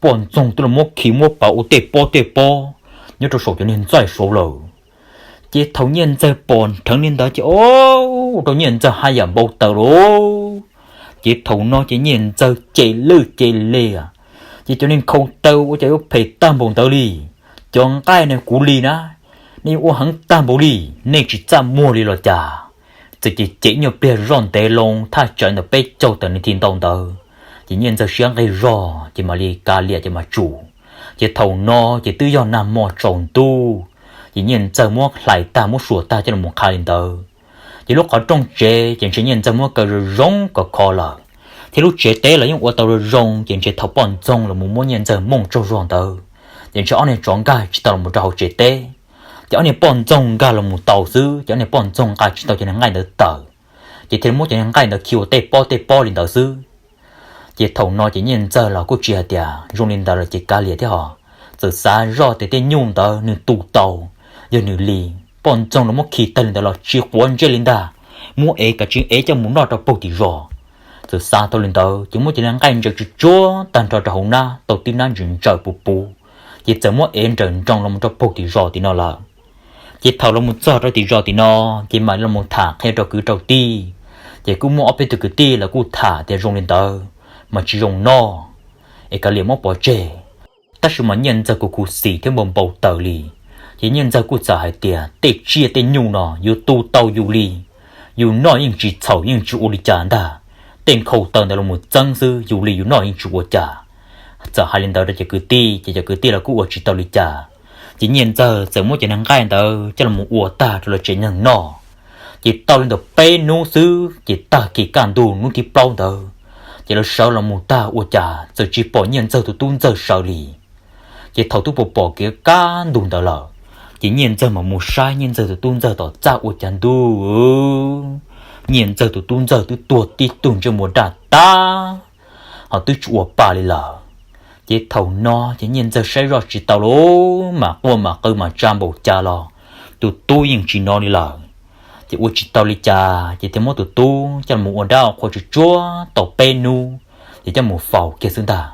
poj ntxoog twb los muab khi muab pav ua tej pob tej pob nyob rau saum cov niag ntxaij saud lawm. Ces thaum Nyiaj Ntxawg pom dheev li ntawd ces ua rau Nyiaj Ntxawg haj yam npau taws lauj. Ces thaum no ces Nyiaj Ntxawg cem lwj cem liam, ces cov niag nkhaus taw ua cas yuav phem tag npaum ntawd li. Cov nqaij no kuv li na, nej yuav ua heev tag npaum li, nej tsis txaj muag li los cas? Txawm ces cem nyuag pliag zoj ntev loo thaj tsawv ntawm peb caug tawm niag thim ntau ntawd, ces Nyiaj Ntxawg siab nqig zog ces mam li kav liam ces mam tsum. Ces thaum no ces twb yog nag hmo tsaus ntuj, ces Nyiaj Ntxawg muab hlais tag muab suas tag coj los qha li ntawd. Ces lub qhov rooj tsev ces ntshe Nyiaj Ntxawg muab kaw zoo zoo kom kho lawm, thiab lub tsev teb los yeej ua tau zoo zoo ces ntshe thaum poj ntxoog los mus muab Nyiaj Ntxawg mooj tsaug zog ntawd, ces ntshe ob niag tsov nkag tsis tau los rau hauv tsev teb. Ces ob niag poj ntxoog nkag los mus tau xwb ces ob niag poj ntxoog nqa tsis tau cov niag nqaij ntawd tawm, ces thiaj muab cov niag nqaij ntawd khi ua tej pob tej pob li ntawd xwb. Ces thaum no ces Nyiaj Ntxawg los kuj tsis hais tias zoo li ntawd los ces kav liam thiab ho, txawm xav zoj tias tej nyuj ntawd nws tu tau, yog nws li, poj ntxoog los muab khi tag li ntawd los tsis quav ntsej li ntag, muab ev kav tsij ev coj mus noj rau puag tim zos. Txawm xav tau li ntawd ces muab cov niag nqaij ntsaws tsuj tsuag tag nrho rau hauv nab tau tib nab ntsaws ntsaws puv puv, ces txawm muab ev nrawm nroos los rau puag tim zos tim no lawm. Ces thaum los mus txog rau tim zos tim no, ces mam los mus tham qhia rau kwv rau tij, ces kuj muaj ob peb tug kwv tij los kuj tham tias zoo li ntawd mas tsis zoo noj, es kav liam muab pov tseg. Tab sis mas Nyiaj Ntxawg kuj khuv xim thiab npau npau taws li, ces Nyiaj Ntxawg kuj txawm hais tias tej tsiaj tej nyuj no yuav tu tau yus li, yus noj yeej tsis txhaum yeej tsis ua li cas ntag, tej nkhaus taw ntawd los mus txeeb xwb yus li yus noj yeej tsis ua cas. Txawm hais li ntawd rau cov kwv tij ces cov kwv tij los kuj ua tsis tau li cas. Ces Nyiaj Ntxawg txawm muab cov niag nqaij ntawd coj los ua tag rau lawv tsev neeg noj. Ces tau li ntawm peb hnub xwb ces tag kis kaj ntug hnub thib plaub ntawd, ces lawv sawv los mus tag ua cas txawm tsis pom Nyiaj Ntxawg tus tub ntxawg sawv li. Ces thaum twb pom pom kev kaj ntug ntawd lawm, ces Nyiaj Ntxawg mam mus saib Nyiaj Ntxawg tus tub ntxawg tom txaj ua cas ntuj, Nyiaj Ntxawg tus tub ntxawg twb tuag tib tug ntsej muag daj tag, ho twb tsis ua pa li lawm. Ces thaum no ces Nyiaj Ntxawg saib zoj tsis tau lauj, mas quaj mas qw mas tsa npaum cas los tus tub yeej tsis hnov li lawm. Ces ua tsis tau li cas ces thiaj muab tus tub coj los ua dab ua qhua tsuj tsuag tau peb hnub, ces coj mus faus kiag xwb ntag.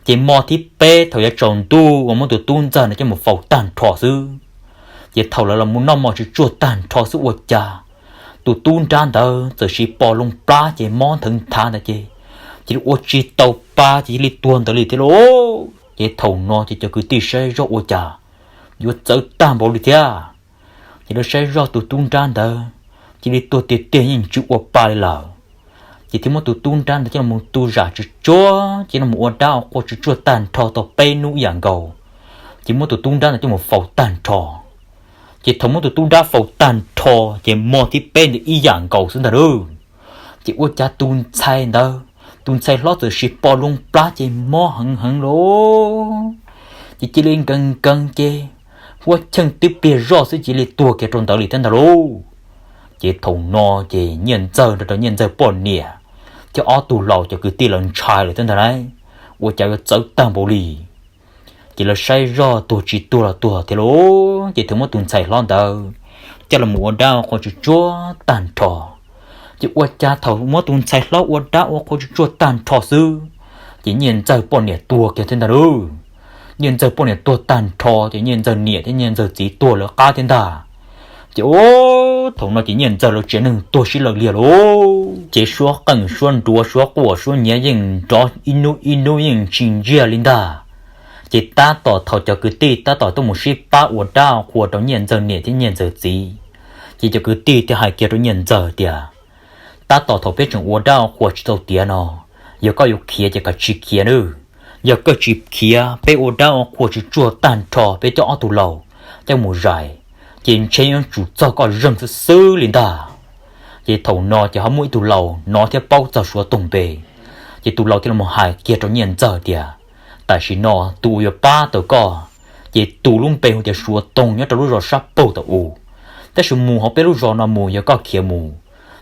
Ces hmo thib peb thaum yuav tsaus ntuj uas muab tus tub ntxawg no coj mus faus tag nrho xwb, ces thaum lawv los mus noj mov tsuj tsuag tag nrho xwb ua cas tus tub nrab ntawd txawm sis pos loo plab ces mob nthawv nthav ntawd ces, ces ua tsis tau pa ces cia li tuag ntawd li thiab lauj. Ces thaum no ces cov kwv tij saib zoj ua cas yuav txawv tag npaum li thiab. Ces lawv saib zoj tus tub nrab ntawd cia li tuag tiag tiag yeej tsis ua pa li lawm. Ces thiaj muab tus tub nrab ntawd coj los tu zam tsuj tsuag ces los ua dab ua qhua tsuj tsuag tag nrho tau peb hnub ib yam nkaus, ces muab tus tub nrab ntawd coj mus faus tag nrho. Ces thaum muab tus tub nrab faus tag nrho, ces hmo thib peb ntawd ib yam nkaus xwb ntag lauj. Ces ua cas tus ntxhais ntawd, tus ntxhais hlob txawm sis pos loo plab ces mob heev heev lauj. Ces cia li nkees nkees ces huab cheej twb pliag zoj xwb cia li tuag kiag rau ntawd li thiab ntag lauj. Ces thaum no ces Nyiaj Ntxawg nrog rau Nyiaj Ntxawg poj niam thiab ob tug laus cov kwv tij lawv ntshai lawm thiab ntag lauj, ua cas yuav txawv tag npaum li. Ces lawv saib zoj tuag tsis tuag los tuag thiab lauj, ces thiaj muab tus ntxhais hlob ntawd coj los ua dab ua qhua tsuj tsuag tag nrho. Ces ua cas thaum muab tus ntxhais hlob ua dab ua qhua tsuj tsuag tag nrho xwb, ces Nyiaj Ntxawg poj niam tuag kiag thiab ntag lauj. Nyiaj Ntxawg poj niam tuag tag nrho ces Nyiaj Ntxawg niam thiab Nyiaj Ntxawg txiv tuag lawv qab thiab ntag. Ces ua thaum no ces Nyiaj Ntxawg lawv tsev neeg tuag sib law liag lauj. Ces suab qeej suab nruas suab quaj suab nyiav yeej nrov ib hnub ib hnub yeej tsis ntsiag li ntag. Ces tab tom thaum cov kwv tij tab tom tuaj mus sib pab ua dab qhua rau Nyiaj Ntxawg niam thiab Nyiaj Ntxawg txiv, ces cov kwv tij thiaj hais kiag rau Nyiaj Ntxawg tias, Tab tom thaum peb tseem ua dab ua qhua tsis tau tiav no, yog koj yuav khiav ces koj tsis khiav nawb. Yog koj tsis khiav, peb ua dab ua qhua tsis tsuag tag nrho, peb coj ob tug laus coj mus zais, ces ntshe yuav tsum txog koj zeeg xwb xwb li ntag. Ces thaum no ces ho muaj ib tug laus hnov thiab paub txog Suav Toog npe, ces tus laus thiaj los hais kiag rau Nyiaj Ntxawg tias, tam sim no tus uas yuav pab tau koj, ces tus lub npe hu tias Suav Toog nyob rau lub zos sab paug tom u. Tab sis mus hauv peb lub zos no mus, yog koj khiav mus,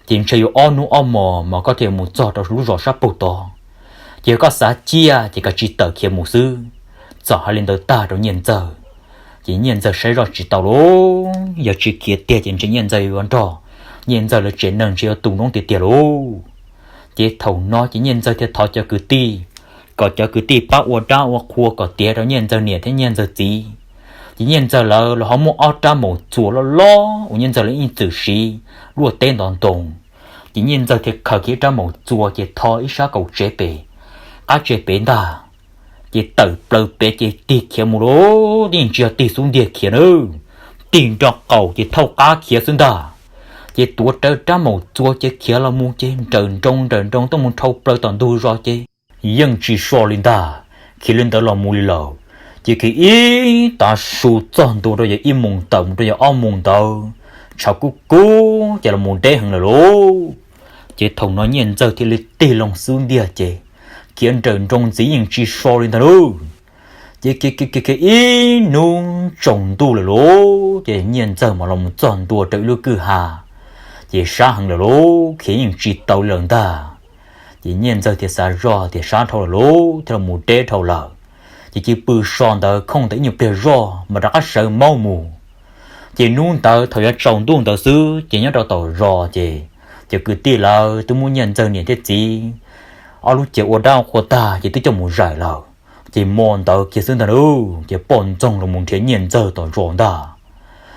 ces ntshe yuav ob hnub ob hmos mas koj thiaj mus txog rau lub zos sab paug tod. Ces yog koj xav ciaj ces koj tsis tawm khiav mus xwb. Txawm hais li ntawd tag rau Nyiaj Ntxawg, ces Nyiaj Ntxawg saib zoj tsis tau lauj, yog tsis khiav tiag ces ntshe Nyiaj Ntxawg yuav nrog Nyiaj Ntxawg lawv tsev neeg ntshe yuav tu noob tiag tiag lauj. Ces thaum no ces Nyiaj Ntxawg thiaj thov cov kwv tij kom cov kwv tij pab ua dab ua qhua kom tiav rau Nyiaj Ntxawg niam thiab Nyiaj Ntxawg txiv. Ces Nyiaj Ntxawg lawv los ho muaj ob rab maum txuas loj loj uas Nyiaj Ntxawg lawv yeej txwm siv luaj teb ntov ntoo. Ces Nyiaj Ntxawg thiaj khaws kiag ib rab maum txuas ces tho ib sab kaum tsev pem, qab tsev pem ntag, ces tawm plaws pem ces tig khiav mus lauj, yeej tsis yog tig xub ntiag khiav nawb, tig nro qaum ces thauj qab khiav xwb ntag. Ces tuav rawv rab maum txuas ces khiav los mus ces nrawm nroos nrawm nroos tuaj mus dhau plaws tom ntug zos ces yeej tsis so li ntag. Khiav li ntawd los mus li lawm, ces khiav ib tav su txog ntua rau yog ib moos tawm mus rau yog ob moos ntawd, tshav kub kub ces los mus deb heev lawm lauj. Ces thaum no Nyiaj Ntxawg thiaj li tig loo xub ntiag ces khiav nrawm nroos ntxiv yeej tsis so li ntag lauj. Ces khiav khiav khiav ib hnub tsaus ntuj lawm lauj, ces Nyiaj Ntxawg mas los mus txog ntua rau ib lub kwj ha, ces sab heev lawm lauj, khiav yeej tsis tau li lawm ntag. Ces Nyiaj Ntxawg thiaj xav zoj tias sab dhau lawm lauj, thiaj los mus deb dhau lawm. Ces cia li pw so ntawd khooj ntawd ib nyuag pliag zoj mas rov qab sawv maub mus. Ces hnub ntawd thaum yuav tsaus ntuj ntawd xwb ces nyob rau tom zos ces cov kwv tij lawv twb muab Nyiaj Ntxawg niam thiab txiv ob lub cev ua dab ua qhua tag ces twb coj mus zais lawm. Ces hmo ntawd kiag xwb ntag lauj, ces poj ntxoog los mus nrhiav Nyiaj Ntxawg tom zos ntag.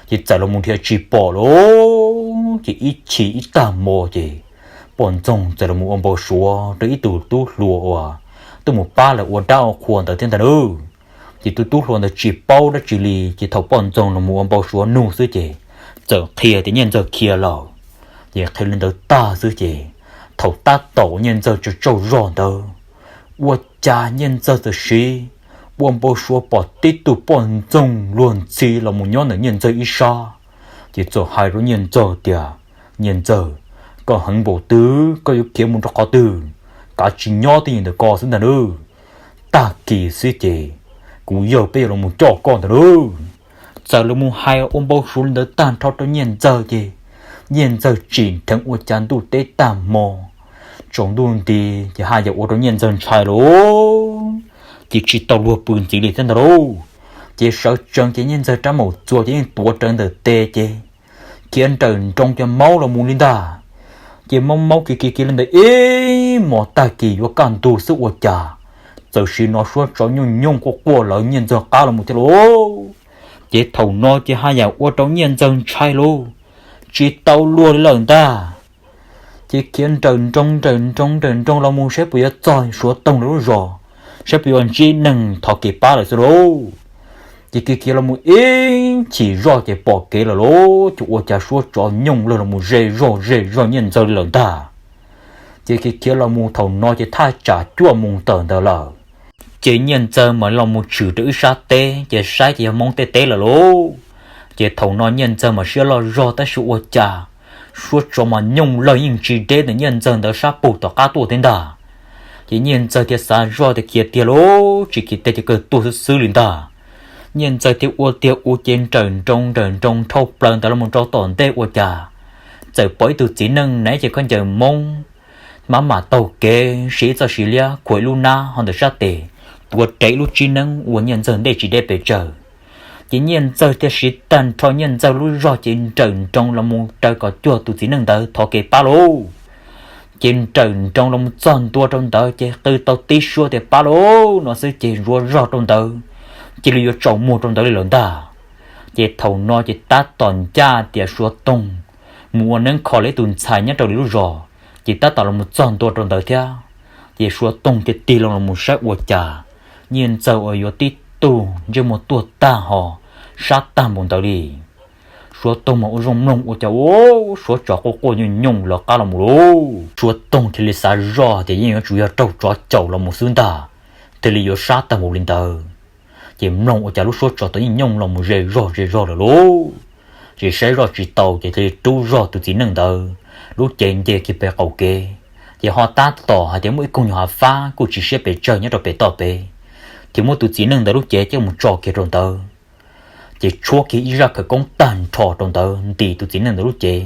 Ces txawm los mus nrhiav tsis pom lauj, ces ib chim ib tag hmo ces poj ntxoog txawm los mus ua npau suav rau ib tug tub hluas uas tuaj mus pab lawv ua dab ua qhua ntawd thiab ntag lauj. Ces tus tub hluas ntawd tsis paub dab tsi li, ces thaum poj ntxoog los mus ua npau suav nug xwb ces txawm qhia tias Nyiaj Ntxawg khiav lawm. Ces qhia li ntawd tag xwb ces thaum tab tom Nyiaj Ntxawg tsaug tsaug zog ntawd, ua cas Nyiaj Ntxawg txawm siv ua npau suav pom tib tug poj ntxoog luag ntxhi los mus nyob ntawm Nyiaj Ntxawg ib sab. Ces txawm hais rau Nyiaj Ntxawg tias, Nyiaj Ntxawg, koj heev npaum twg koj yuav khiav mus rau qhov twg? Kav tsij nyob twj ywm ntawm ko xwb ntag nawb. Tag kis xwb ces kuv yawg peb yuav los mus coj koj ntag nawb. Txawm los mus hais ua npau suav li ntawd tag nrho rau Nyiaj Ntxawg ces Nyiaj Ntxawg tsim dheev ua cas ntuj teb tag hmo, tsaus ntuj nti ces haj yam ua rau Nyiaj Ntxawg ntshai lauj, ces tsis tau luag pw ntxiv li thiab ntag lauj. Ces sawv tsees ces Nyiaj Ntxawg rab maum txuas ces yeej tuav rawv ntawm tes ces khiav nrawm nroos ces maub los mus li ntag. Ces maub maub kiag kiag kiag li ntawd ib hmos tag kis yuav kaj ntug xwb ua cas txawm sim hnov suab tsov nyooj nyooj quaj quaj lawv Nyiaj Ntxawg qab los mus thiab lauj. Ces thaum no ces haj yam ua rau Nyiaj Ntxawg ntshai lauj, tsis tau luag li lawm ntag. Ces khiav nrawm nroos nrawm nroos nrawm nroos los mus saib puas yuav txog Suav Toog lawv lub zos, saib puas yuav ntsib neeg thov kev pab lawm xwb lauj. Ces khiav khiav los mus ib chim zoj ces pom kev lawm lauj, ces ua cas suab tsov nyooj lawg los mus ze zog ze zog Nyiaj Ntxawg li lawm ntag. Ces khiav khiav los mus thaum no ces thaj tsam cuaj moos tawm ntawd lawm. Ces Nyiaj Ntxawg mam los mus tshwm rau ib sab teb ces saib ces yog Hmoob tej teb lawm lauj. Ces thaum no Nyiaj Ntxawg mam siab loj zog tab sis ua cas suab tsov mas nyooj lawg yeej tsis deb ntawm Nyiaj Ntxawg ntawd sab pug tom qab tuaj thiab ntag. Ces Nyiaj Ntxawg thiaj xav zoj tias khiav tiag lauj, tsis khiav tiag ces kawg tuag xwb xwb li ntag. Nyiaj Ntxawg thiaj ua tiag ua ces nrawm nroos nrawm nroos dhau plaws ntawd los mus rau tom ntej ua cas txawm pom ib tug txiv neej hnav cev khaub ncaws Hmoob, mab mam taug kev siv ib txoj siv liab khuam ib lub hnab ho ntawm sab tes, tuav rawv ib lub tsib neeb ua Nyiaj Ntxawg ntej tsis deb pes tsawg. Ces Nyiaj Ntxawg thiaj siv tag nrho Nyiaj Ntxawg lub zog ces nrawm nroos los mus raws kom cuag tus txiv neej ntawd thov kev pab lauj. Ces nrawm nroos los mus txog ntua rau ntawd ces qw tau tib suab tias pab lauj no xwb ces ntsuav zog rau ntawd, cia li yuav tsaus muag rau ntawd li lawm ntag. Ces thaum no ces tab tom ncaj tias Suav Toog mus ua neeb kho lawv ib tus ntxhais nyob rau lwm lub zos, ces tab tom los mus txog ntua rau ntawd thiab. Ces Suav Toog thiaj tig loo los mus saib ua cas Nyiaj Ntxawg uas yuav tib tug ntsej muag tuag tag ho sab tag npaum ntawd li. Suav Toog mas ua zoo mloog ua cas ua suab tsov quaj quaj nyooj nyooj lawv qab los mus lauj. Suav Toog thiaj li xav zoj tias yeej yuav tsum yog raug tsov caum los mus xwb ntag, thiaj li yuav sab tag npaum li ntawd. Ces mloog ua cas lub suab tsov tod yeej nyooj los mus ze zog ze zog lawm lauj. Ces saib zoj tsis tau ces thiaj li rub zog tus txiv neej ntawd lub cev nce kiag pem qaum kev. Ces ho tab tom hais tias muaj ib koog nyuag hav fab kuj tsis siab pes tsawg nyob rau pem toj pem, ces muab tus txiv neej ntawd lub cev coj mus tso kiag rau ntawd. Ces tshuab kiag ib zaj khawv koob tag nrho rau ntawd ntim tus txiv neej ntawd lub cev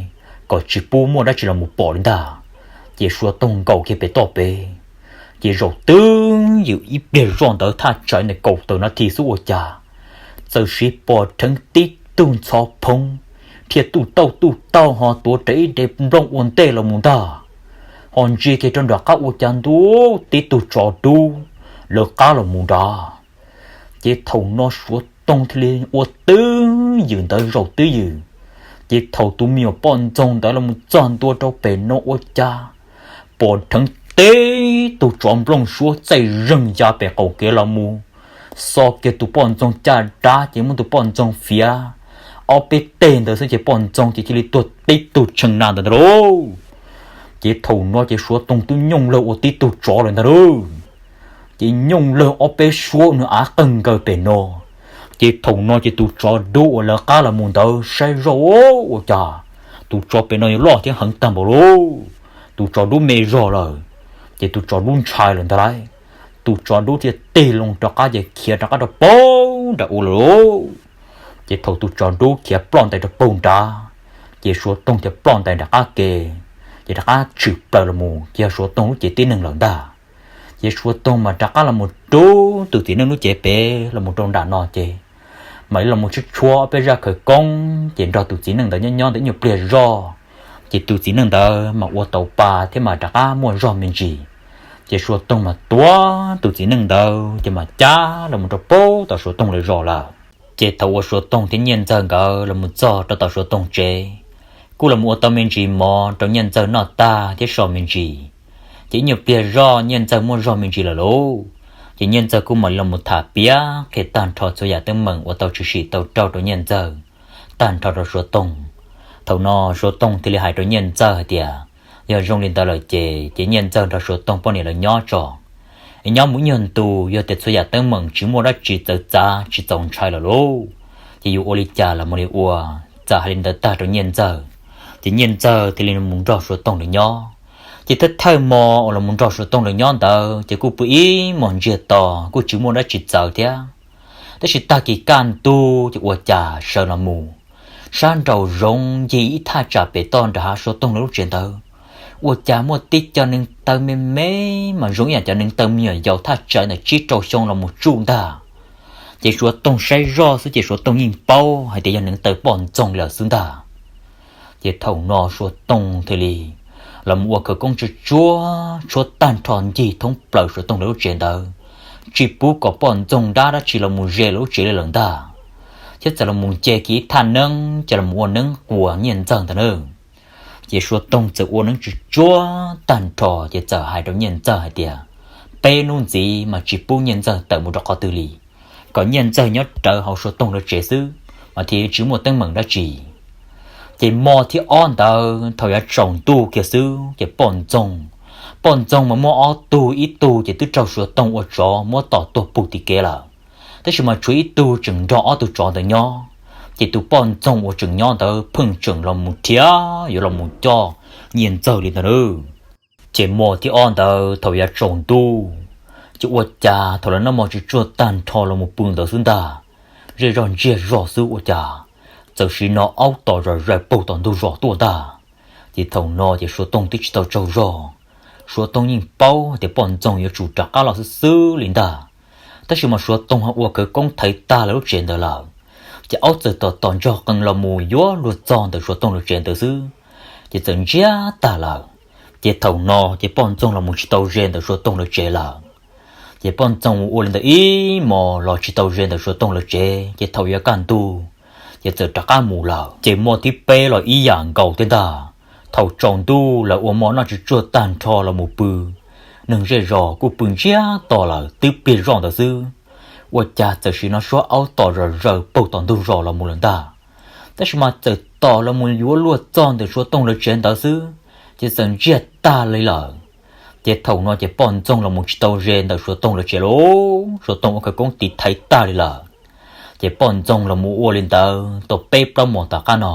kom tsis pub muaj dab tsi los mus pom li ntag. Ces Suav Toog nkaum kiag pem toj pem, ces zaum twb ywm ib pliag zoj ntawd thaj tsam ntawm kaum tawm nas this xwb ua cas txawm siv pom dheev tib tug ntxhov phoob thiab tuj tauj tuj tauj ho tuav rawv ib dev nplooj ua ntej los mus ntag, ho ntsia kiag rau nram qab ua cas ntuj tib tug tsov dub lawv qab los mus nrad. Ces thaum no Suav Toog thiaj li ua twb ywm ntawd zaum twb ywm, ces thaum tus me nyuam poj ntxoog ntawd los mus txog ntua rau pem no ua cas pom dheev tib tug tsov nplooj suab txaij zeeg ya pem qaum kev los mus, xo kiag tus poj ntxoog caj dab ces muab tus poj ntxoog fiav ob peb teg ntawd xwb ces poj ntxoog ces cia li tuag tib tug tshee na ntawd ntag lauj. Ces thaum no ces Suav Toog twb nyooj lawg ua tib tug tsov lawm ntag lauj. Ces nyooj lawg ob peb suab nws av qeeg nkaws pem no. Ces thaum no ces tus tsov dub uas lawv qab los mus ntawd saib zoj ua cas tus tsov pem no yuav loj thiab heev tag npaum lauj. Tus tsov dub me zog lawm, ces tus tsov dub ntshai lawm ntag lauj. Tus tsov dub thiaj tig loo rov qab ces khiav rov qab rau puag nram ua lawm lauj. Ces thaum tus tsov dub khiav ploj ntais rau puag nrad, ces Suav Toog thiaj ploj ntais nram qab ke, ces rov qab tshwm plaws los mus ces yog Suav Toog lub cev tib neeg lawm ntag. Ces Suav Toog mas rov qab los mus rub tus txiv neej lub cev pem los mus rau nram no ces mam li los mus tshuab tshuab peb zaj khawv koob ces nrog tus txiv neej ntawd nyob nyob ntawd ib nyuag pliag zog, ces tus txiv neej ntawd mas ua tau pa thiab mas rov qab muaj zog me ntsis. Ces Suav Toog mas tuav tus txiv neej ntawd ces mas cab los mus rau puag tom Suav Toog lawv zos lawm. Ces thaum uas Suav Toog thiab Nyiaj Ntxawg nkawd los mus txog rau tom Suav Toog tsev, kuj los mus ua tau me ntsis mov rau Nyiaj Ntxawg noj tag thiab so me ntsis. Ces ib nyuag pliag zoj Nyiaj Ntxawg muaj zog me ntsis lawm lauj, ces Nyiaj Ntxawg kuj mam li los mus tham piav qhia tag nrho txhua yam teeb meem uas tau tshwm sim tau raug rau Nyiaj Ntxawg tag nrho rau Suav Toog. Thaum no Suav Toog thiaj li hais rau Nyiaj Ntxawg hais tias yog zoo li ntawd lawm ces ces Nyiaj Ntxawg nrog Suav Toog poj niam lawv nyob tso, es nyob mus ib nyuag ntu yog tias txhua yam teeb meem tsis muaj dab tsi txawv txav tsis txaus ntshai lawm lauj, ces yuav ua li cas los mam li ua. Txawm hais li ntawd tag rau Nyiaj Ntxawg, ces Nyiaj Ntxawg thiaj li mus nrog Suav Toog lawv nyob. Ces thawj thawj hmo uas los mus nrog Suav Toog lawv nyob ntawd ces kuj pw ib hmos ntsiag to kuj tsis muaj dab tsi txawv thiab. Tab sis tag kis kaj ntug ces ua cas sawv los mus sab nraum zoov ncig ib thaj tsam pem toj nram hav Suav Toog lawv lub tsev ntawd, ua cas muaj tib co neev taw me me mas zoo ib yam cov neev taw me nyuam yaus thaj tsam ntawm tsib rau xyoo los mus tsuj ntag. Ces Suav Toog saib zoj xwb ces Suav Toog yeej paub hais tias yog neev taw poj ntxoog lawm xwb ntag. Ces thaum no Suav Toog thiaj li los mus ua khawv koob tsuag tsuag tshuab tag nrho ncig thoob plaws Suav Toog lawv lub tsev ntawd, tsis pub kom poj ntxoog dab dab tsi los mus ze lawv lub tsev li lawm ntag. Thiab txawm los mus nce kiag ib thaj neeb ces los mus ua neeb quas Nyiaj Ntxawg ntag na. Ces Suav Toog txawm ua neeb tsuag tsuag tag nrho ces txawm hais rau Nyiaj Ntxawg hais tias peb hnub ntxiv mas tsis pub Nyiaj Ntxawg tawm mus rau qhov twg li, kom Nyiaj Ntxawg nyob rawv hauv Suav Toog lawv tsev xwb mas thiaj tsis muaj teeb meem dab tsi. Ces hmo thib ob ntawd thaum yuav tsaus ntuj kiag xwb ces poj ntxoog, poj ntxoog mas muaj ob tug, ib tug ces twb raug Suav Toog ua tsov muab tom tuag pug tim kev lawm, tab sis mas tshuav ib tug tseem nrog ob tug tsov ntawd nyob. Ces tus poj ntxoog uas tseem nyob ntawd pheej tseem los mus rhiab yuav los mus coj Nyiaj Ntxawg li ntawd na. Ces hmo thib ob ntawd thaum yuav tsaus ntuj, ces ua cas thaum lawv noj mov tsuag tsuag tag nrho los mus pw ntawd xwb ntag, zej zog ntsiag zog xwb ua cas txawm sim hnov aub tom zom zaws puag tom ntug zos tuaj ntag. Ces thaum no ces Suav Toog twb tsis tau tsaug zog, Suav Toog yeej paub tias poj ntxoog yuav tsum rov qab los xwb xwb li ntag. Tab sis mas Suav Toog ho ua khawv koob thaiv tag lawv lub tsev ntawd lawm, ces aub txawm tom tom ntsog qees los mus yuav luag txog ntawm Suav Toog lawv tsev ntawd xwb, ces txawm ntsiag tag lawm. Ces thaum no ces poj ntxoog los mus tsis tau ze ntawm Suav Toog lawv tsev lawm. Ces poj ntxoog ua li ntawd ib hmos los tsis tau ze ntawm Suav Toog lawv tsev, ces thaum yuav kaj ntug ces txawm rov qab mus lawm. Ces hmo thib peb los ib yam nkaus thiab ntag. Thaum tsaus ntuj lawv ua hmo noj tsuag tsuag tag nrho los mus pw, neeg zej zos kuj pw ntsiag to lawm twb pliag zoj ntawd xwb, ua cas txawm sim hnov suab aub tom zom zaws puag tom ntug zos los mus lawm ntag. Tab sis mas txawm tom los mus yuav luag txog ntawm Suav Toog lawv tsev ntawd xwb, ces txawm ntsiag tag li lawm. Ces thaum no ces poj ntxoog los mus tsis tau ze ntawm Suav Toog lawv tsev lawm, Suav Toog ua khawv koob tiv thaiv tag li lawm. Ces poj ntxoog los mus ua li ntawd tau peb plaub hmo tom qab no,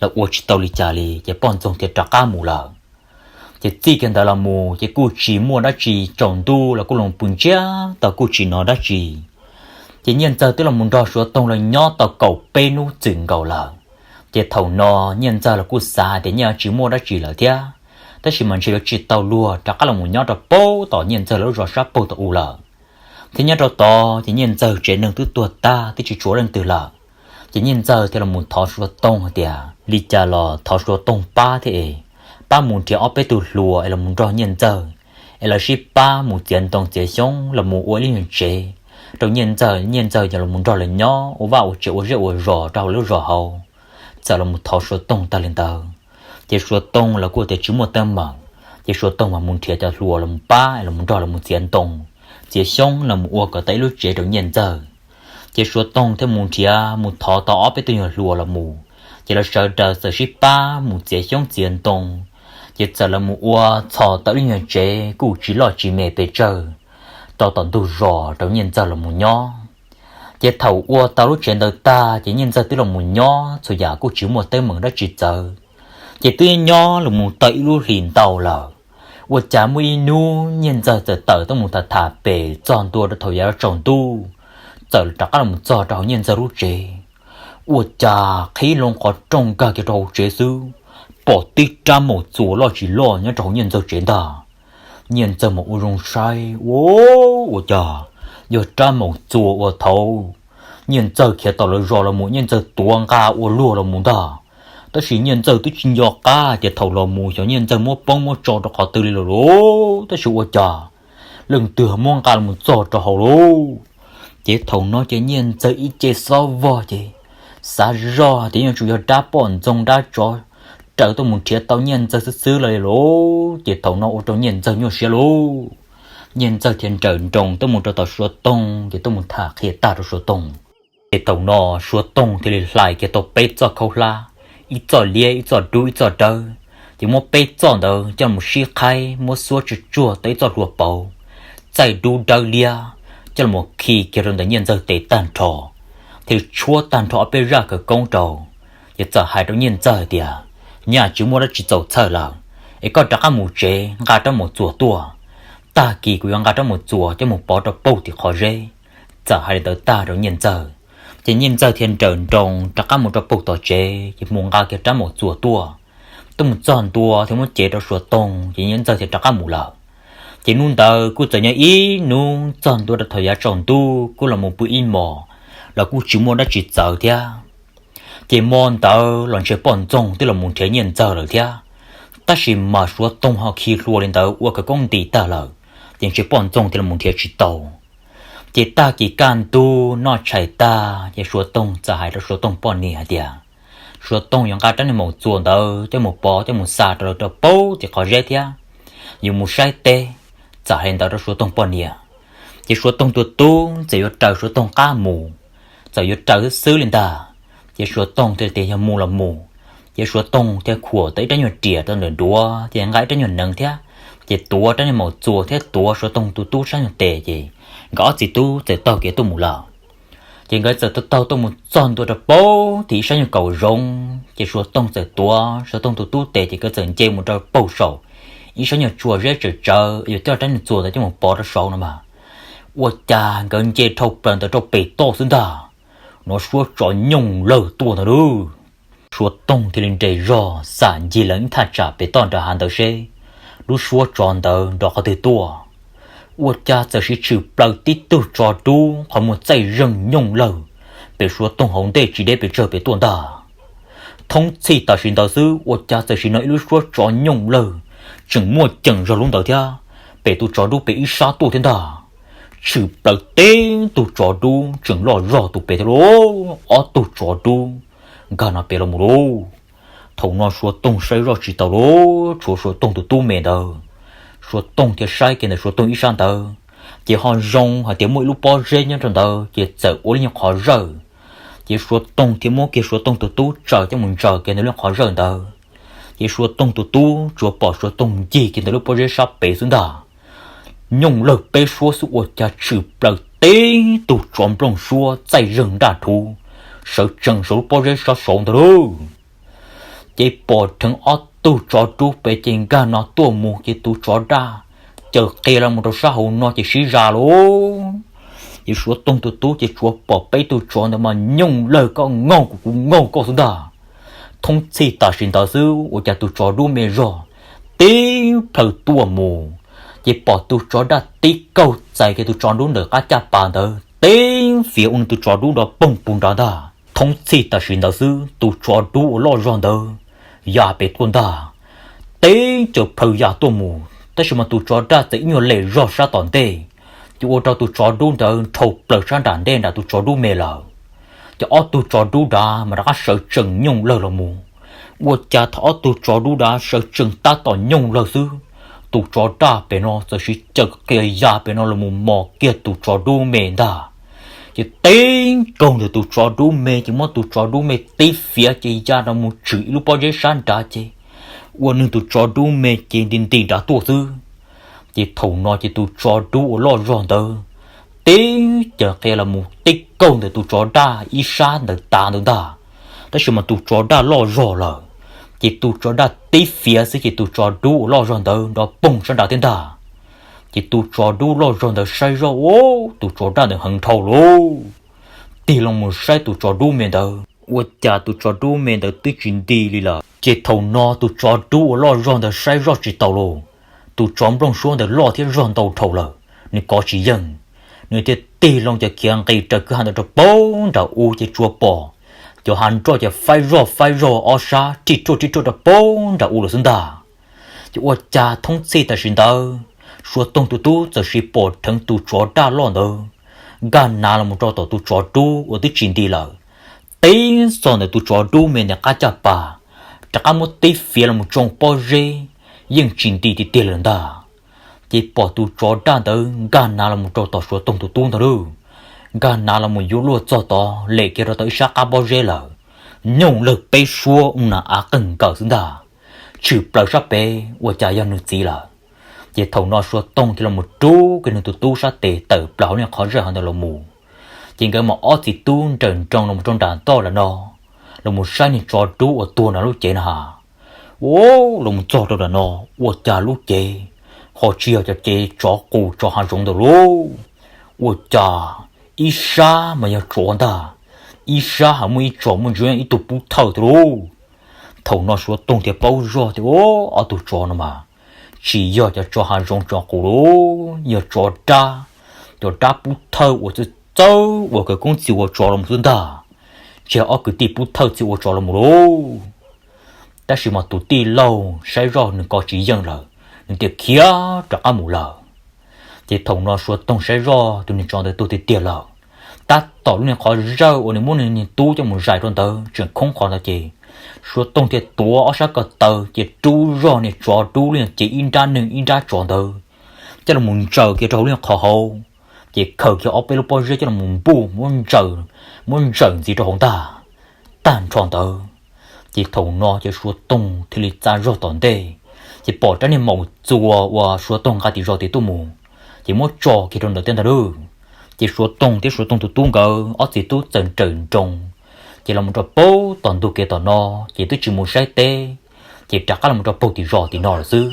los ua tsis tau li cas li ces poj ntxoog thiaj rov qab mus lawm. Ces txij kiag ntawd los mus ces kuj tsis muaj dab tsi, tsaus ntuj los kuj los pw ntsiag to kuj tsis hnov dab tsi. Ces Nyiaj Ntxawg twb los mus nrog Suav Toog los nyob tau kaum peb hnub txwm nkaus lawm. Ces thaum no Nyiaj Ntxawg los kuj xav hais tias yeej tsis muaj dab tsi lawm thiab, tab sis mas ntshe yuav tsis tau luag rov qab los mus nyob rau pem tom Nyiaj Ntxawg lawv lub zos sab pem tom u lawm. Thiab nyob rau tod ces Nyiaj Ntxawg tsev neeg twb tuag tag twb tsis tshuav leej twg lawm. Ces Nyiaj Ntxawg thiaj los mus thov Suav Toog hais tias li cas los thov Suav Toog pab thiab es, pab mus nrhiav ob peb tug hluas es los mus nrog Nyiaj Ntxawg, es lawv sib pab mus txiav ntoo txiav xyoob los mus ua ib lub nyuag tsev rau Nyiaj Ntxawg, Nyiaj Ntxawg yog los mus nrog lawv nyob ua vaj ua tsev ua zej ua zos rau hauv lub zos hauv. Txawm los mus thov Suav Toog tag li ntawd, ces Suav Toog los kuj tias tsis muaj teeb meem, ces Suav Toog mas mus nrhiav cov hluas los mus pab es los mus nrog los mus txiav ntoo txiav xyoob los mus ua kom tau ib lub tsev rau Nyiaj Ntxawg. Ces Suav Toog thiaj mus nrhiav mus thov tau ob peb tug nyuag hluas los mus, ces lawv sawv daws txawm sib pab mus txiav xyoob txiav ntoo, ces txawm los mus ua txhos tau ib lub nyuag tsev kuj tsis loj tsis me pes tsawg rau tom ntug zos rau Nyiaj Ntxawg los mus nyob. Ces thaum ua tau lub tsev ntawd tag ces Nyiaj Ntxawg twb los mus nyob txhua yam kuj tsis muaj teeb meem dab tsi txawv. Ces twb nyob los mus tau ib lub hlis ntau lawm, ua cas muaj ib hnub Nyiaj Ntxawg txawm tawm tuaj mus tham tham pem txog ntua rau thaum yav tsaus ntuj, txawm rov qab los mus txog rau hauv Nyiaj Ntxawg lub tsev. Ua cas qhib loo qhov rooj nkag kiag rau hauv tsev xwb, pom tib rab maum txuas loj tsis loj nyob rau hauv Nyiaj Ntxawg tsev ntag. Nyiaj Ntxawg mas ua zoo saib, ua, ua cas yog rab maum txuas uas thaum Nyiaj Ntxawg khiav tom lawv zos los mus Nyiaj Ntxawg tuav nqa ua luag los mus ntag. Tab sis Nyiaj Ntxawg twb tsis nco qab tias thaum los mus xyov Nyiaj Ntxawg muab poob muab tso rau qhov twg li lawm lauj, tab sis ua cas leej twg muab nqa los mus txog rau hauv lauj. Ces thaum no ces Nyiaj Ntxawg ib ce xob vog ces xav zoj tias yuav tsum yog dab poj ntxoog dab tsov raws tuaj mus nrhiav tau Nyiaj Ntxawg xwb xwb lawm li lauj. Ces thaum no ua rau Nyiaj Ntxawg nyuaj siab lauj. Nyiaj Ntxawg thiaj nrawm nroos tuaj mus rau tom Suav Toog ces tuaj mus tham qhia tag rau Suav Toog. Ces thaum no Suav Toog thiaj li hlais kiag tau peb txoj khaub hlab, ib txoj liab ib txoj dub ib txoj dawb, ces muab peb txoj ntawd coj los sib qhaib muab xuab tsuag tsuag tau ib txoj hlua pauv, txaij dub dawb liab, coj los khi kiag rau ntawm Nyiaj Ntxawg tes tag nrho, thiaj li tshuab tag nrho ob peb zaj khawv koob rau. Ces txawm hais rau Nyiaj Ntxawg tias, nyaj tsis muaj dab tsi txaus txhawj lawm, es koj rov qab mus tsev nqa rab maum txuas tuaj, tag kis kuv yuav nqa rab maum txuas coj mus pov rau puag tim qhov zeb. Txawm hais li ntawd tag rau Nyiaj Ntxawg, ces Nyiaj Ntxawg thiaj nrawm nroos rov qab mus rau puag tom tsev ces mus nqa kiag rab maum txuas tuaj. Tuaj mus txog ntua thiaj muab cev rau Suav Toog ces Nyiaj Ntxawg thiaj rov qab mus lawm. Ces hnub ntawd kuj txawm nyob ib hnub txog ntua rau thaum yav tsaus ntuj kuj los mus pw ib hmos los kuj tsis muaj dab tsi txawv thiab. Ces hmo ntawd los ntshe poj ntxoog twb los mus nrhiav Nyiaj Ntxawg lawm thiab, tab sis mas Suav Toog ho khi hlua li ntawd ua khawv koob nti tag lawm, ces ntshe poj ntxoog thiaj los mus nrhiav tsis tau. Ces tag kis kaj ntug noj tshais tag ces Suav Toog txawm hais rau Suav Toog poj niam hais tias, Suav Toog yuav nqa rab niag maum txuas ntawd coj mus pov coj mus xa rau lawv rau puag tim qhov zeb thiab, yuav mus saib teb. Txawm hais li ntawd rau Suav Toog poj niam, ces Suav Toog tus tub txawm yuav raws Suav Toog qab mus, txawm yuav raws xwb xwb li ntag. Ces Suav Toog thiaj tias yog mus los mus, ces Suav Toog thiaj khuam tau ib rab nyuag riam rau ntawm duav ces nqa ib rab nyuag neev thiab, ces tuav rab niag maum txuas thiab tuav Suav Toog tus tub sab nyuag tes ces nkawd ob txiv tub txawm taug kev tuaj mus lawm. Ces nkawd txawm taug taug tuaj mus txog ntua rau puag tim ib sab nyuag kaum zoov ces Suav Toog txawm tuav Suav Toog tus tub tes ces nkawd txawm nce mus rau puag saum ib sab nyuag tsua zeb tsawv tsawv yuav coj rab niag txuas ntawd coj mus pov rau saud no mas, ua cas nkawd nce dhau plaws ntawd rau pem toj xwb ntag, hnov suab tsov nyooj lawg tuaj ntag lauj. Suav Toog thiaj li nres zog xam ncig lees ib thaj tsam pem toj nram hav ntawd seb lub suab tsov ntawd nrov qhov twg tuaj. Ua cas txawm siv tshwm plaws tib tug tsov dub qhov muag txaij zeeg nyooj lawg pem Suav Toog hauv ntej tsis deb pes tsawg pem tuaj ntag. Thoob txhij tam sim ntawd xwb ua cas txawm siv no ib lub suab tsov nyooj lawg tseem muaj ceem zog lub ntawd thiab, pem tus tsov dub pem ib sab tuaj thiab ntag. Tshwm plaws teb tug tsov dub tseem loj zog tus pem thiab lauj, ob tug tsov dub nkag no pem los mus lauj. Thaum no Suav Toog saib zoj tsis taus lauj, tshuav Suav Toog tus tub me ntawd. Suav Toog thiaj saib kiag ntawm Suav Toog ib sab ntawd, ces ho zoo hais tias muaj ib lub pob zeb nyob rau ntawd ces txawm ua li nyuag qhov zawj, Ces Suav Toog thiaj muab kiag Suav Toog tus tub tsaws coj mus ntsaws kiag ntawm lub qhov zawj ntawd. Ces Suav Toog tus tub tsuas pom Suav Toog ncig kiag ntawm lub pob zeb sab pem xwb ntag. Nyooj lawg peb suab xwb ua cas tshwm plaws tib tug tsov nplooj suab txaij zeeg nraj thuv sawv tsees saum lub pob zeb sab saud ntag lauj. Ces pom dheev ob tug tsov dub pem ces nkag no tuaj mus ces tus tsov daj caws qia los mus rau sab hauv no ces sib zas lauj. Ces Suav Toog tus tub ces tsuas pom peb tug tsov ntawd mas nyooj lawg koj nkaug kuv kuv nkaug koj xwb ntag. Thoob txhij tam sim ntawd xwb ua cas tus tsov dub me zog tib plhaw tuaj mus, ces pom tus tsov daj tib kaug txais kiag tus tsov dub ntawm qab caj pas ntawd tib fiav ua nws tus tsov dub nrov poog pus nrad ntag. Thoob txhij tam sim ntawd xwb tus tsov dub uas loj zog ntawd ya pem tuaj ntag, tib caws plhaw ya tuaj mus tab sis mas tus tsov daj txawm ib nyuag lem zog sab tom ntej, ces ua rau tus tsov dub ntawd nrhau plaws sab nram ntej nram tus tsov dub me lawm. Ces ob tug tsov dub dav mas rov qab sawv tsees nyooj lawg los mus. Ua cas thaum ob tug tsov dub dav sawv tsees tab tom nyooj lawg xwb, tus tsov daj pem no txawm sib caws qia ya pem no los mus mos kiag tus tsov dub me ntag. Ces tib nkaug ntawm tus tsov dub me ces muab tus tsov dub me tib fiav ces ya rau mus tshwm ib lub pob zeb sab nrad ces ua nws tus tsov dub me ces nti nti nrad tuaj xwb. Ces thaum no ces tus tsov dub uas loj zog ntawd tib caws qia los mus tib kaug ntawm tus tsov daj ib sab ntawd tas ntawd ntag. Tab sis mas tus tsov daj loj zog lawm, ces tus tsov daj tib fiav xwb ces tus tsov dub uas loj zog ntawd nrov poog sab nrad thiab ntag. Ces tus tsov dub loj zog ntawd saib zoj ua tus tsov daj ntawd heev dhau lauj, tig loo mus saib tus tsov dub me ntawd ua cas tus tsov dub me ntawd twb tsis nti li lawm. Ces thaum no tus tsov dub uas loj zog ntawd saib zoj tsis taus lauj, tus tsov nplooj suab ntawd loj thiab zog ntau dhau lawm, nws kov tsis yeej. Nws thiaj tig loo ces khiav nqis raws kwj ha ntawd rau poob nram u ces tsuas pom cov hav nroj ces faib zoj faib zog ob sab rij ruaj rij ruaj rau poob nram u lawm xwb ntag. Ces ua cas thoob txhij tam sim ntawd Suav Toog tus tub txawm sis pom dheev tus tsov daj loj ntawd nkag nav los mus rau tom tus tsov dub uas twb tsis nti lawm, tib txog ntawm tus tsov dub me ntawd qab caj pas, rov qab muab tib fiav los mus tsoo pob zeb yeej tsis nti tiag tiag lawm ntag. Ces pom tus tsov daj ntawd nkag nav los mus rau tom Suav Toog tus tub ntag lauj, nkag nav los mus yuav luag txog tod lem kiag rau tom ib sab qab pob zeb lawm, nyooj lawg peb suab ua nas av qeeg nkaws xwb ntag, tshwm plaws sab pem ua cas yog nws txiv lawm. Ces thaum no Suav Toog thiaj los mus rub kiag nws tus tub sab tes tawm plaws hauv niag qhov zawj hauv ntawd los mus. Ces nkawd mas ob txiv tub nrawm nroos los mus rau nram ntoj lawm no, los mus saib niag tsov dub uas tuag nram lub cev na has. Ua, los mus txog rau nram no, ua cas lub cev ho tsis yog cov cev tsov qus tsov hav zoov ntawd lauj, ua cas ib sab mas yog tsov ntag, ib sab ho muaj ib tsom muaj ntsis ib tug pub thawj thiab lauj. Thaum no Suav Toog thiaj paub zoj tias, Ua, ob tug tsov no mas tsis yog cov tsov hav zoov tsov qus lauj, yog tsov dab, cov dab pub thawj uas txawj txawj ua khawv koob txiv ua tsov los mus xwb ntag. Tsis yog ob kwv tij pub thawj txiv ua tsov los mus lauj. Tab sis mas tus tij laug saib zoj nws kov tsis yeej lawm, nws thiaj khiav rov qab mus lawm. Ces thaum no Suav Toog saib zoj tus niag tsov ntawd tuag tiag tiag lawm, tab tom lub niag qhov zawj uas nws muab nws niag tub coj mus zais rau ntawd tseem khoob qhov ntawd ces Suav Toog thiaj tuav ob sab ko taw ces rub zog niag tsov dub lub niag cev ib nrab neeg ib nrab tsov ntawd coj los mus ntsaws kiag rau hauv lub niag qhov hauv, ces khaws kiag ob peb lub pob zeb coj los mus npuj muab ntsaws, muab ntsaws ntxiv rau hauv ntag. Tag nrho ntawd, ces thaum no ces Suav Toog thiaj li txav zog tom ntej, ces pom rab niag maum txuas uas Suav Toog nqa tim zos tim tuaj mus, ces muab tso kiag rau ntawd thiab ntag lauj. Ces Suav Toog thiab Suav Toog tus tub nkawd ob txiv tub txawm nrawm nroos, ces los mus rau pem tom ntug kev tom no, ces twb tsis mus saib teb, ces rov qab los mus rau pem tim zos tim no lawm xwb.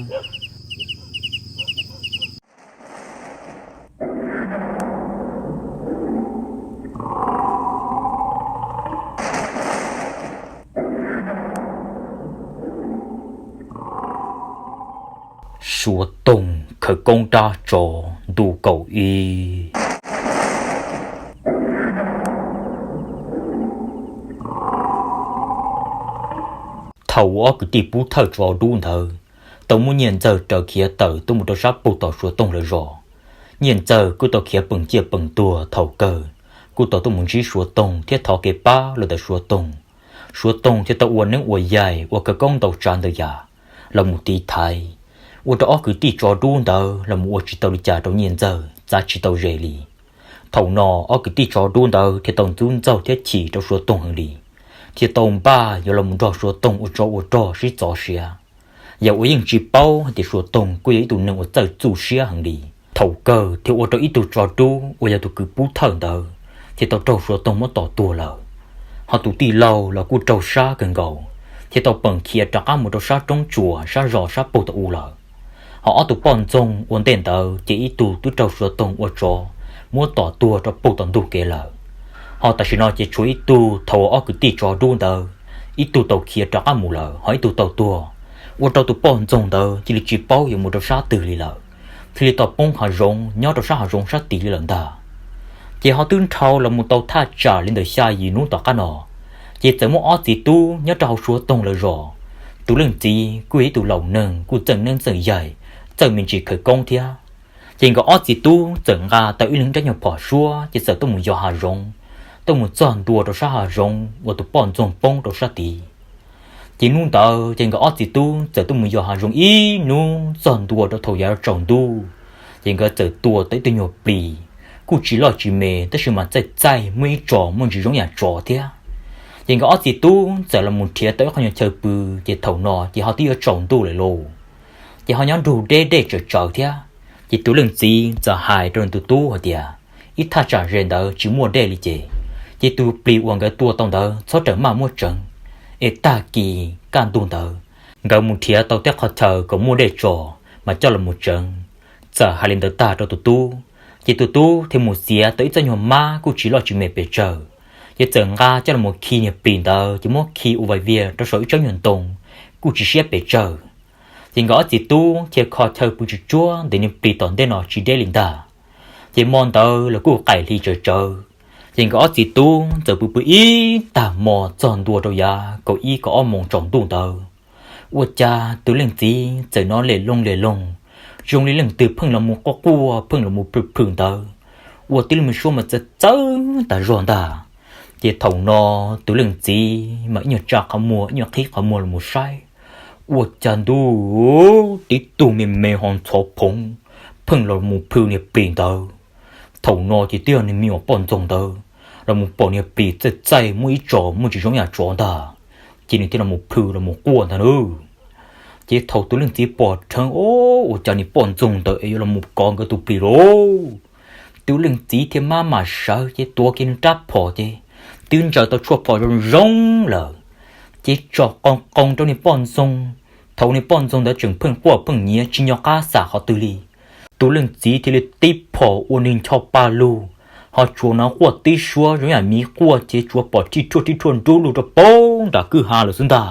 Suav Toog khawv koob dab tsov ntu kaum ib. Thaum uas ob kwv tij pub thawj tsov dub ntawd tau muab Nyiaj Ntxawg raws khiav tawm tuaj mus rau sab pem tom Suav Toog lawv zos, Nyiaj Ntxawg kuj tau khiav peem ciaj peem tuag thaum kawg, kuj tau tuaj mus ntsib Suav Toog thiab thov kev pab los ntawm Suav Toog. Suav Toog thiaj tau ua neeb ua yaig ua khawv koob ntau tsav ntau yam los mus tiv thaiv, ua rau ob kwv tij tsov dub ntawd los mus ua tsis tau li cas rau Nyiaj Ntxawg, txav tsis tau ze li. Thaum no ob kwv tij tsov dub ntawd thiaj tau ntxub ntxaug thiab chim rau Suav Toog heev li, thiaj tau npaj yuav los mus nrog Suav Toog ua tsov ua rog sib txov siab. Yog ua yeej tsis paub hais tias Suav Toog kuj yog ib tug neeg uas txawj txuj siab heev li, thaum kawg thiaj ua rau ib tug tsov dub uas yog tus kwv pub thawj ntawd thiaj tau raug Suav Toog muab tom tuag lawm. Ho tus tij laug los kuj raug sab kawg nkaus, thiaj tau peem khiav rov qab mus rau sab roob tsuas sab zos sab pug tom u lawm. Ho ob tug poj ntxoog ua ntej ntawd ces ib tug twb raug Suav Toog ua tsov muab tom tuag rau pug tom ntug kev lawm. Ho tam sim no ces tshuav ib tug thaum ob kwv tij tsov dub ntawd, ib tug tau khiav rov qab mus lawm ho ib tug tau tuag, ua rau tus poj ntxoog ntawd cia li tsis paub yuav mus rau sab twg li lawm, thiaj li tau poob hav zoov nyob rau sab hav zoov sab tid li lawm ntag. Ces ho twb dhau los mus tau thaj tsam li ntawm xya yim hnub tom qab no, ces txawm muaj ob txiv tub nyob rau hauv Suav Toog lawv zos. Tus leej txiv kuj yog ib tug laus neeg kuj txawj neeb txawj yaig, txawj me ntsis khawv koob thiab. Ces nkawd ob txiv tub txawm nqa tau ib leeg rab nyuag phom suab ces txawm tuaj mus yos hav zoov, tuaj mus txog ntua rau sab hav zoov uas tus poj ntxoog poob rau sab tid. Ces hnub ntawd ces nkawd ob txiv tub txawm tuaj mus yos hav zoov ib hnub txog ntua rau thaum yav tsaus ntuj, ces nkawd txawm tua tau ib tug nyuag plis, kuj tsis loj tsis me tab sis mas txaij txaij muaj ib tsos muaj ntsis zoo yam tsov thiab. Ces nkawd ob txiv tub txawm los mus nrhiav tau ib qho nyuag chaw pw, ces thaum no ces ho twb yuav tsaus ntuj lawm lauj. Ces ho nyob nrug deb dej tsawv tsawv thiab. Ces tus leej txiv txawm hais rau nws tus tub hais tias, ib thaj tsam ze ntawd tsis muaj dej li ces, ces tus plis uas nkawd tua tau ntawd txhob rawm maj muab tseev, es tag kis kaj ntug ntawd nkawd mus nrhiav tau tej qhov chaw kom muaj dej tso mas coj los mus tseev. Txawm hais li ntawd tag rau tus tub, ces tus tub thiaj mus txiav tau ib txoj nyuag mab kuj tsis loj tsis me pes tsawg, ces txawm nqa coj los mus khi niag plis ntawd ces muab khi ua vais vias rau saum ib tsob nyuag ntoo kuj tsis siab pes tsawg. Ces nkawd ob txiv tub thiaj kho chaw pw tsuj tsuag ntawm niag plis tom ntej no tsis deb li ntag. Ces hmo ntawd los kuj qaim hli tsawv tsawv, ces nkawd ob txiv tub txawm pw pw ib tag hmo txog ntua rau yav kaum ib kaum ob moos tsaus ntuj ntawd, ua cas tus leej txiv txawm hnov lem loog lem loog, zoo li leej twg pheej los mus quaj quaj pheej los mus plhws plhws ntawd, ua tib lub me suab mas txawv txawv tas zog ntag. Ces thaum no tus leej txiv mas ib nyuag tsa qhov muag ib nyuag qhib qhov muag los mus saib, ua cas ntuj, tib tug me me ho ntxhov phoov pheej los mus plhws niag plis ntawd. Thaum no ces twb yog niag me nyuam poj ntxoog ntawd los mus pom niag plis txaij txaij muaj ib tsos muaj ntsis zoo yam tsov ntag, ces nws thiaj los mus plhws los mus quaj ntag nawb. Ces thaum tus leej txiv pom dheev, o, ua cas niag poj ntxoog ntawd es yuav los mus kov nkawd tus plis lauj, tus leej txiv thiaj maj mam sawv ces tuav kiag nws rab phom ces twb ntsaws tau tshuaj phom zoo zoo lawm, ces tsom qoo qoo rau niag poj ntxoog. Thaum niag poj ntxoog ntawd tseem pheej quaj pheej nyiav tsis nco qab xav qhov twg li, tus leej txiv thiaj li tib phom ua niag ncho pa lug, ho tsuas hnov quaj tib suab zoo yam miv quaj ces tsuas pom rhij rhuaj rhij rhuaj nrub lug rau poob nram kwj ha lawm xwb ntag.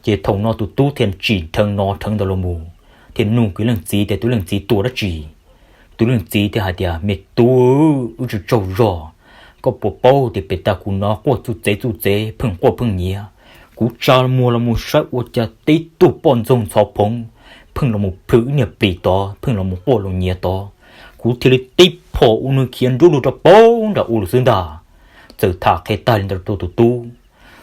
Ces thaum no tus tub thiaj tsim dheev no dheev ntawd los mus, thiaj nug kiag leej txiv tias tus leej txiv tua dab tsi. Tus leej txiv thiaj hais tias, me tub, wb tsaug tsaug zog, koj puas paub tias pem tas kuv hnov quaj txuj txev txuj txev pheej quaj pheej nyiav, kuv tsa muag los mus saib ua cas tib tug poj ntxoog ntxhov phoov pheej los mus plhws wb niag plis tod pheej los mus quaj los nyiav tod, kuv thiaj li tib phom ua nws khiav nrub lug rau poob nram u lawm xwb ntag. Txawm tham qhia tag li ntawd rau tus tub,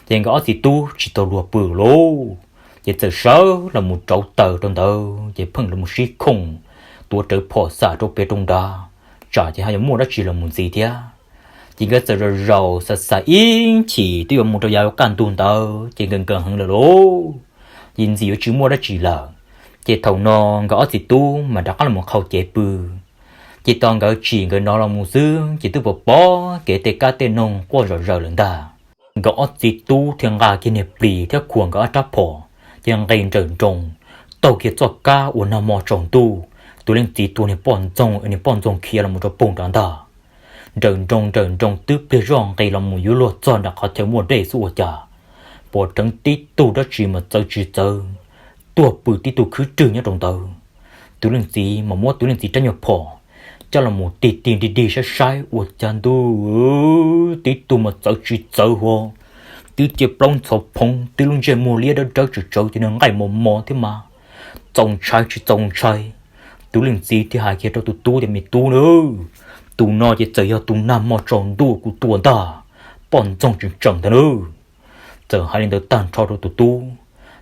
ces nkawd ob txiv tub tsis tau luag pw lauj, ces txawm sawv los mus rauv taws rau ntawd ces pheej los mus sib khooj tuav rawv phom xam rau pem rau nrad, tsam ces ho yuav muaj dab tsi los mus ntxiv thiab. Ces nkawd txawm zaum zaum xav xav ib chim twb yuav mus rau yav kaj ntug ntawd ces nkees nkees heev lawm lauj, ces ntxim yuav tsis muaj dab tsi lawm. Ces thaum no nkawd ob txiv tub mam rov qab los mus qhau cev pw. Ces tos nkawd tsim nkawd no los mus xwb ces twb pom pom kev tej kab tej noog quaj zom zaws lawm ntag. Nkawd ob txiv tub thiaj nqa kiag niag plis thiab khuam nkawd ob rab phom, ces nqis nrawm nroos taug kiag txoj kab uas nag hmo tsaus ntuj tus leej txiv tua niag poj ntxoog es niag poj ntxoog khiav los mus rau pem nrad ntag. Nrawm nroos nrawm nroos twb pliag zoj nqis los mus yuav luag txog nram qhov chaw muaj dej xwb ua cas pom dheev tib tug dab tsi mas txawv tsis txawv tuag pw tib tug khwb rwg nyob rau ntawd. Tus leej txiv mas muab tus leej txiv rab nyuag phom coj los mus tig tig dig dig saib saib ua cas ntuj, tib tug mas txawv tsis txawv hos, twb cia plaub ntxhov phoov twb lub ntsej muag liab dawb dawb tsawv tsawv ces nws nqaij mos mos thiab mas txaus ntshai tsis txaus ntshai. Tus leej txiv thiaj hais kiag rau tus tub tias me tub na, tus no ces txawm yog tus nag hmo tsaus ntuj kuv tua ntag, poj ntxoog tseem tseem ntag nawb. Txawm hais li ntawd tag nrho rau tus tub,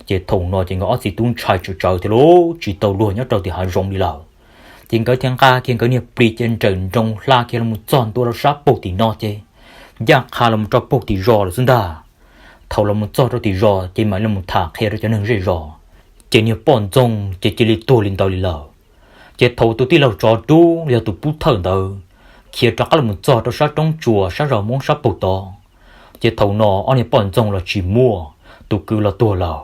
ces thaum no ces nkawd ob txiv tub ntshai tsawv tsawv thiab lauj, tsis tau luag nyob rau tim hav zoov li lawm. Ces nkawd thiaj nqa kiag nkawd niag plis ces nrawm nroos hla kiag los txog ntua rau sab puag tim no ces ncaj qha los rau puag tim zos lawm xwb ntag. Thaum los txog rau tim zos ces mam li mus tham qhia rau cov neeg zej zos, ces niag poj ntxoog ces cia li tuag li ntawd li lawm. Ces thaum tus tij laug tsov dub los yog tus pub thawj ntawd khiav rov qab los txog rau sab roob tsuas sab zos Hmoob sab puag tod, ces thaum no ob niag poj ntxoog los tsis muaj, tus kwv los tuag lawm,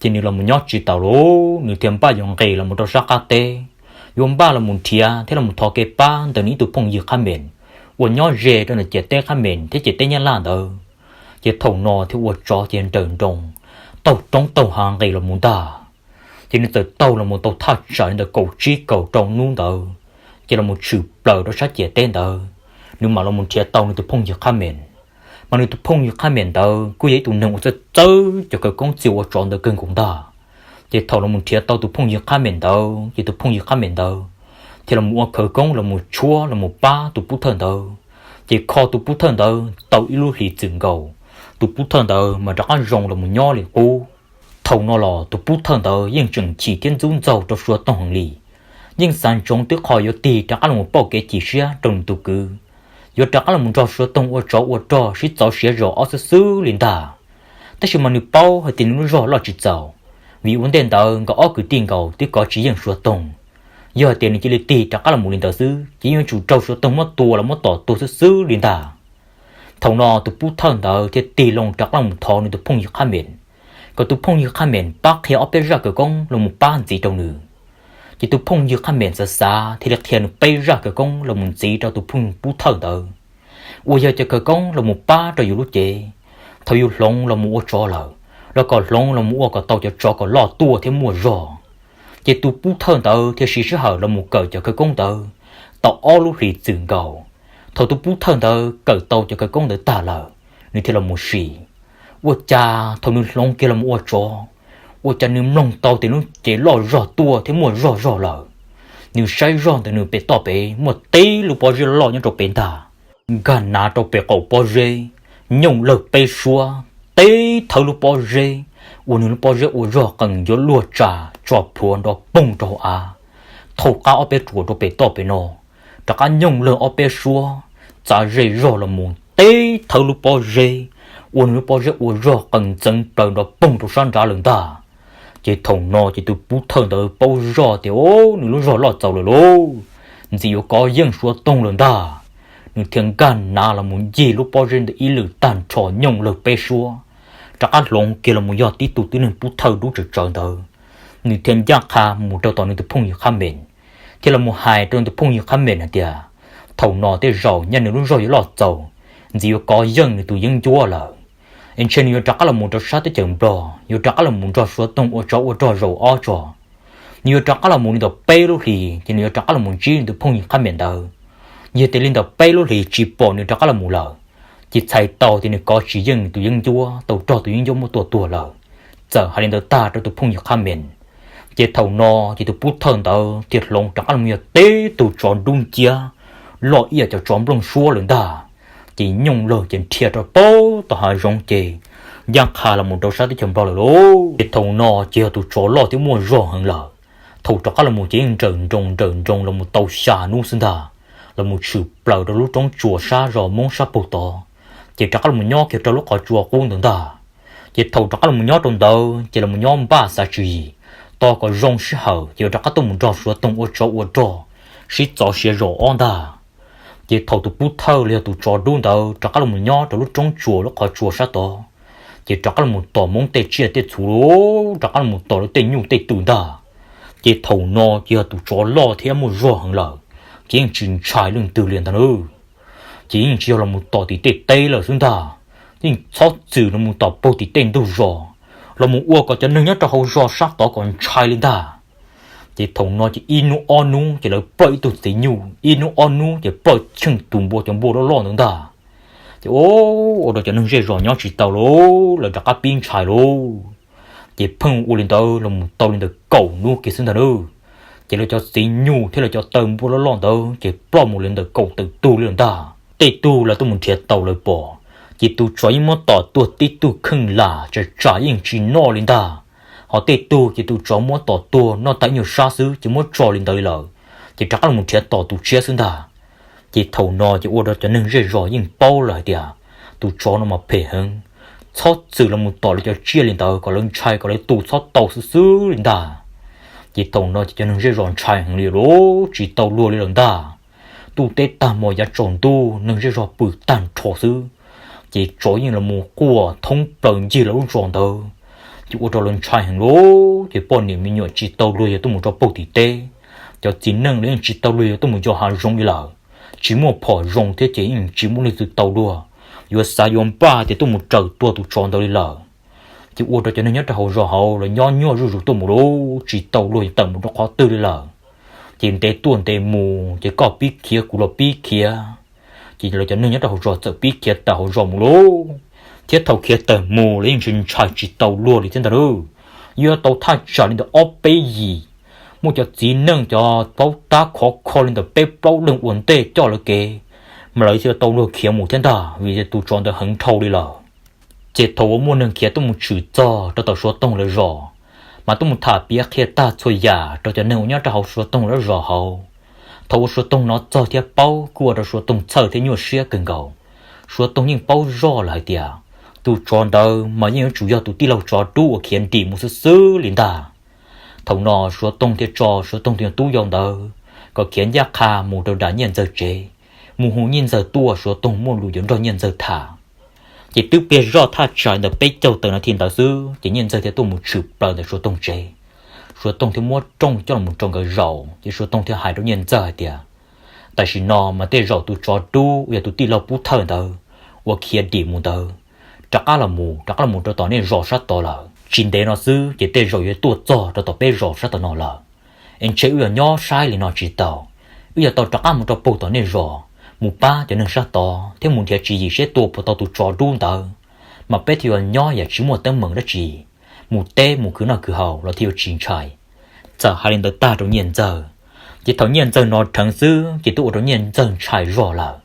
ces nws los nyob tsis taus lawm, nws thiaj npaj yuav nqis los rau sab qab teb, yuav npaj los nrhiav thiab los thov kev pab ntawm nws ib tug phooj ywg qhab meem uas nyob ze rau ntawm ciam teb qhab meem thiab ciam teb Nyab Laj ntawd. Ces thaum no thiaj ua tsov ces nrawm nroos taug roob taug hav nqis los mus ntag. Ces nws txawm taug los mus tau thaj tsam li ntawm kaum tsib kaum rau hnub ntawd, ces los tshwm plaws rau sab ciam teb ntawd, nws mam los nrhiav tau nws tus phooj ywg qhab meem. Mas nws tus phooj ywg qhab meem ntawd kuj yog ib tug neeg uas txawj txawb cov khawv koob txia ua tsov ntawd kawg nkaus ntag. Ces thaum los nrhiav tau tus phooj ywg qhab meem ntawd ces tus phooj ywg qhab meem ntawd thiaj los ua khawv koob los mus tshuab los mus pab tus pub thawj ntawd. Ces kho tus pub thawj ntawd tau ib lub hlis txwm nkaus, tus pub thawj ntawd mas rov qab zoo los mus nyob li qub. Thaum no los tus pub thawj ntawd yeej tseem chim thiab ntxub ntxaug rau Suav Toog heev li, yeej xav ntsoov twb qho yuav tig rov qab los pauj kev chim siab rau nws tus kwv, yuav rov qab los nrog Suav Toog ua tsov ua rog sib txov siav zos ob xwb xwb li ntag. Tab sis mas nws paub hais tias nws lub zog loj tsis txaus, vim ua ntej ntawd nkawd ob kwv tij nkaus twb kov tsis yeej Suav Toog. Yog hais tias nws cia li tig rov qab los li ntawd xwb ces yuav tsum raug Suav Toog muab tua los muab tom tuag xwb xwb li ntag. Thaum no tus pub thawj ntawd thiaj tig loo rov qab los thov nws tus phooj ywg qhab meem, kom tus phooj ywg qhab meem pab qhia ob peb zaj khawv koob los mus pab ntxiv rau nws. Ces tus phooj ywg qhab meem xav xav thiaj li qhia nws peb zaj khawv koob los mus ntxiv rau tus phooj ywg pub thawj ntawd, uas yog cov khawv koob los mus pab rau yus lub cev, thaum yus hloov los mus ua tsov lawm, los kom hloov los mus ua kom tau cov tsov kom loj tuaj thiab muaj zog. Ces tus pub thawj ntawd thiaj siv sij hawm los mus kawm cov khawv koob ntawd tau ob lub hlis txwm nkaus. Thaum tus pub thawj ntawd kawm tau cov khawv koob ntawd tag lawm, nws thiaj los mus sim. Ua cas thaum nws hloov kiag los mus ua tsov, ua cas nws mloog tau tias lub cev loj zog tuaj thiab muaj zog zog lawm. Nws saib zog ntawm nws pem toj pem muaj tib lub pob zeb loj nyob rau pem ntag, nkag nav rau pem qaum pob zeb, nyooj lawg peb suab, teb thawb lub pob zeb, ua nws lub pob zeb ua zog qees yuav luag tsa, tso plhuav nrov poog rau hauv av. Thaum qab ob peb ruam rau pem toj pem no, rov qab nyooj lawg ob peb suab, txav zej zog los mus teb thawb lub pob zeb, ua nws lub pob zeb ua zog qees ntxeev plaws nrov poog rau sab nrad lawm ntag. Ces thaum no ces tus pub thawj ntawd paub zoj tias, o, nws lub zog loj txaus lawm lauj, ntxim yuav kov yeej Suav Toog lawm ntag. Nws thiaj nkag nav los mus ncig lub pob zeb ntawd ib lwm tag nrho nyooj lawg peb suab, rov qab hloov kiag los mus yog tib tug tib neeg pub thawj dub tsawv tsawv ntawd. Nws thiaj ncaj qha mus rau tom nws tus phooj ywg qhab meem, thiaj los mus hais rau nws tus phooj ywg qhab meem hais tias, thaum no tej zaum nyaj nws lub zog yuav loj txaus, ntxim yuav kov yeej nws tus yeeb ncuab lawm. Es ntshe nws yuav rov qab los mus rau sab teb chaws Nplog, yuav rov qab los mus nrog Suav Toog ua tsov ua rog zaum ob tso. Nws yuav rov qab los mus li ntawm peb lub hlis ces nws yuav rov qab los mus ntsib nws tus phooj ywg qhab meem ntawd. Yog tias li ntawm peb lub hlis tsis pom nws rov qab los mus lawm, ces txhais tau tias nws kov tsis yeej nws tus yeeb ncuab, tau rog tus yeeb ncuab muab tua tuag lawm. Txawm hais li ntawd tag rau tus phooj ywg qhab meem, ces thaum no ces tus pub thawj ntawd thiaj hloov rov qab los mus yog tib tug tsov dub nciab loj ib yam cov tsov nplooj suab lawm ntag. Ces nyooj lawg ces nrhia rau pem tom hav zoov ces ncaj qha los mus rau sab teb chaws Nplog lawm lauj. Ces thaum no ces yog tus tsov loj thiab muaj zog heev lawm. Thaum rov qab los mus ces yeej nrawm nroos nrawm nroos los mus tau xya hnub xwb ntag, los mus tshwm plaws rau lub roob tsuas sab zos Hmoob sab pug tod, ces rov qab los mus nyob kiag rau lub qhov tsua qub ntawd ntag. Ces thaum rov qab los mus nyob rau ntawd ces los mus nyob npaj xav tswv yim, tos kom zoo sij hawm ces yuav rov qab tuaj mus nrog Suav Toog ua tsov ua rog sib txov siav zos ob ntag. Ces thaum tus pub thawj los yog tus tsov dub ntawd rov qab los mus nyob rau lub roob tsuas lub qhov tsua sab tod, ces rov qab los mus tom Hmoob tej tsiaj tej txhu lauj, rov qab los mus tom lawv tej nyuj tej twm ntag. Ces thaum no ces yog tus tsov loj thiab muaj zog heev lawm, ces yeej tsis ntshai leej twg li ntag nawb. Ces yeej tsis yog los mus tom tim tej teb lawm xwb ntag, yeej txhob txwm los mus tom puag tim tej ntug zos, los mus ua kom cov neeg nyob rau hauv zos sab tod kom ntshai li ntag. Ces thaum no ces ib hnub ob hnub ces lawv ploj ib tug txiv nyuj, ib hnub ob hnub ces ploj cheej tus npua, cov npua loj loj ntawd ntag. Ces ua rau cov neeg zej zos nyob tsis tau lauj, lawv rov qab pib ntshai lauj. Ces pheej ua li ntawd los mus tau li ntawm kaum hnub kiag xwb ntag nawb, ces lawv cov txiv nyuj thiab lawv cov taw npua loj loj ntawd ces ploj mus li ntawm kaum tawm tug li lawm ntag. Tej tug lawv tuaj mus nrhiav tau lawv pom, ces tus tsov yeej muab tom tuag tib tug kheej lam tsam tsam yeej tsis noj li ntag. Ho tej tug ces tus tsov muab tom tuag noj tag ib nyuag sab xwb ces muab tso li ntawd li lawm. ces rov qab los nrhiav tom tus tshiab xwb ntag. Ces thaum no ces ua rau cov neeg zej zos yeej paub lawm hais tias tus tsov no mas phem heev, txhob txwm los mus tom lawv cov tsiaj li ntawd kom lawv ntshai kom lawv tu txhob tau xwb xwb li ntag. Ces thaum no ces cov neeg zej zos ntshai heev li lawm, tsis tau luag li lawm ntag. Ntuj teb tag hmo yav tsaus ntuj neeg zej zog pw tag nrho xwb, ces tsov yeej los mus quaj thoob plaws ncig lawv lub zos ntawd. Ces ua rau lawv ntshai heev lawm, ces poj niam me nyuam tsis tau luag yog tuaj mus rau puag tim teb, cov txiv neej los yeej tsis tau luag yog tuaj mus yos hav zoov li lawm. Tsis muaj phom zoo thiab ces yeej tsis muaj leej twg tau luag yuav xav yuav npaj tias tuaj mus raws tua tus tsov ntawd li lawm. Ces ua rau cov neeg nyob rau hauv zos hauv los nyob nyuaj zuj zus tuaj mus lawm, tsis tau luag yuav tawm mus rau qhov twg li lawm. Ces ntev tuaj ntev mus ces koj pib khiav kuv los pib khiav, ces lawv cov neeg nyob rau hauv zos txawm pib khiav tawm hauv zos mus lawm. Thiab thaum khiav tawm mus los yeej ntshai ntshai tsis tau luag li thiab ntag lauj. Yuav tau thaj tsam li ntawm ob peb yim, muaj cov txiv neej cov paub tab khov kho li ntawm peb plaub leeg ua ntej coj lawv kev, mas lawv thiaj tau luag khiav mus thiab ntag, vim tus tsov ntawd heev dhau li lawm. Ces thaum uas muaj neeg khiav tuaj mus tshwm txog rau tom Suav Toog lawv zos, mas tuaj mus tham piav qhia tag txhua yam rau cov neeg uas nyob rau hauv Suav Toog lawv zos hauv. Thaum uas Suav Toog hnov txog thiab paub kuj ua rau Suav Toog txhawj thiab nyuaj siab kawg nkaus. Suav Toog yeej paub zoj lawm hais tias tus tsov ntawd mas yeej yuav tsum yog tus tij laug tsov dub uas khiav nrim mus xwb xwb li ntag. Thaum no Suav Toog thiaj tso Suav Toog tus tub yau ntawd kom khiav ncaj qha mus rau nram Nyiaj Ntxawg tsev, mus hu Nyiaj Ntxawg tuaj, Suav Toog muaj lus yuav nrog Nyiaj Ntxawg tham. Ces twb pliag zoj thaj tsam ntawm peb caug tawm nas this ntawd xwb ces Nyiaj Ntxawg thiaj tuaj mus tshwm plaws ntawm Suav Toog tsev. Suav Toog thiaj muab rooj coj los rau nkawd zaum, ces Suav Toog thiaj hais rau Nyiaj Ntxawg hais tias, tam sim no mas tej zaum tus tsov dub uas yog tus tij laug Pub Thawj ntawd uas khiav dim mus ntawd rov qab los mus, rov qab los mus rau tom nej zos sab tod lawm. Tsis ntev no xwb ces tej zaum yuav tuaj txog rau tom peb zos sab tom no lawm. Es ntshe wb yog nyob saib li no tsis tau, wb yuav tau rov qab mus rau puag tom nej zos, mus pab cov neeg sab tod thiab mus nrhiav tswv yim seb tua puas tau tus tsov dub ntawd, mas peb thiaj yuav nyob yam tsis muaj teeb meem dab tsi, mus teb mus khwv noj khwv haus los thiaj yuav tsis ntshai. Txawm hais li ntawd tag rau Nyiaj Ntxawg, ces thaum Nyiaj Ntxawg hnov dheev xwb ces twb ua rau Nyiaj Ntxawg ntshai zog lawm.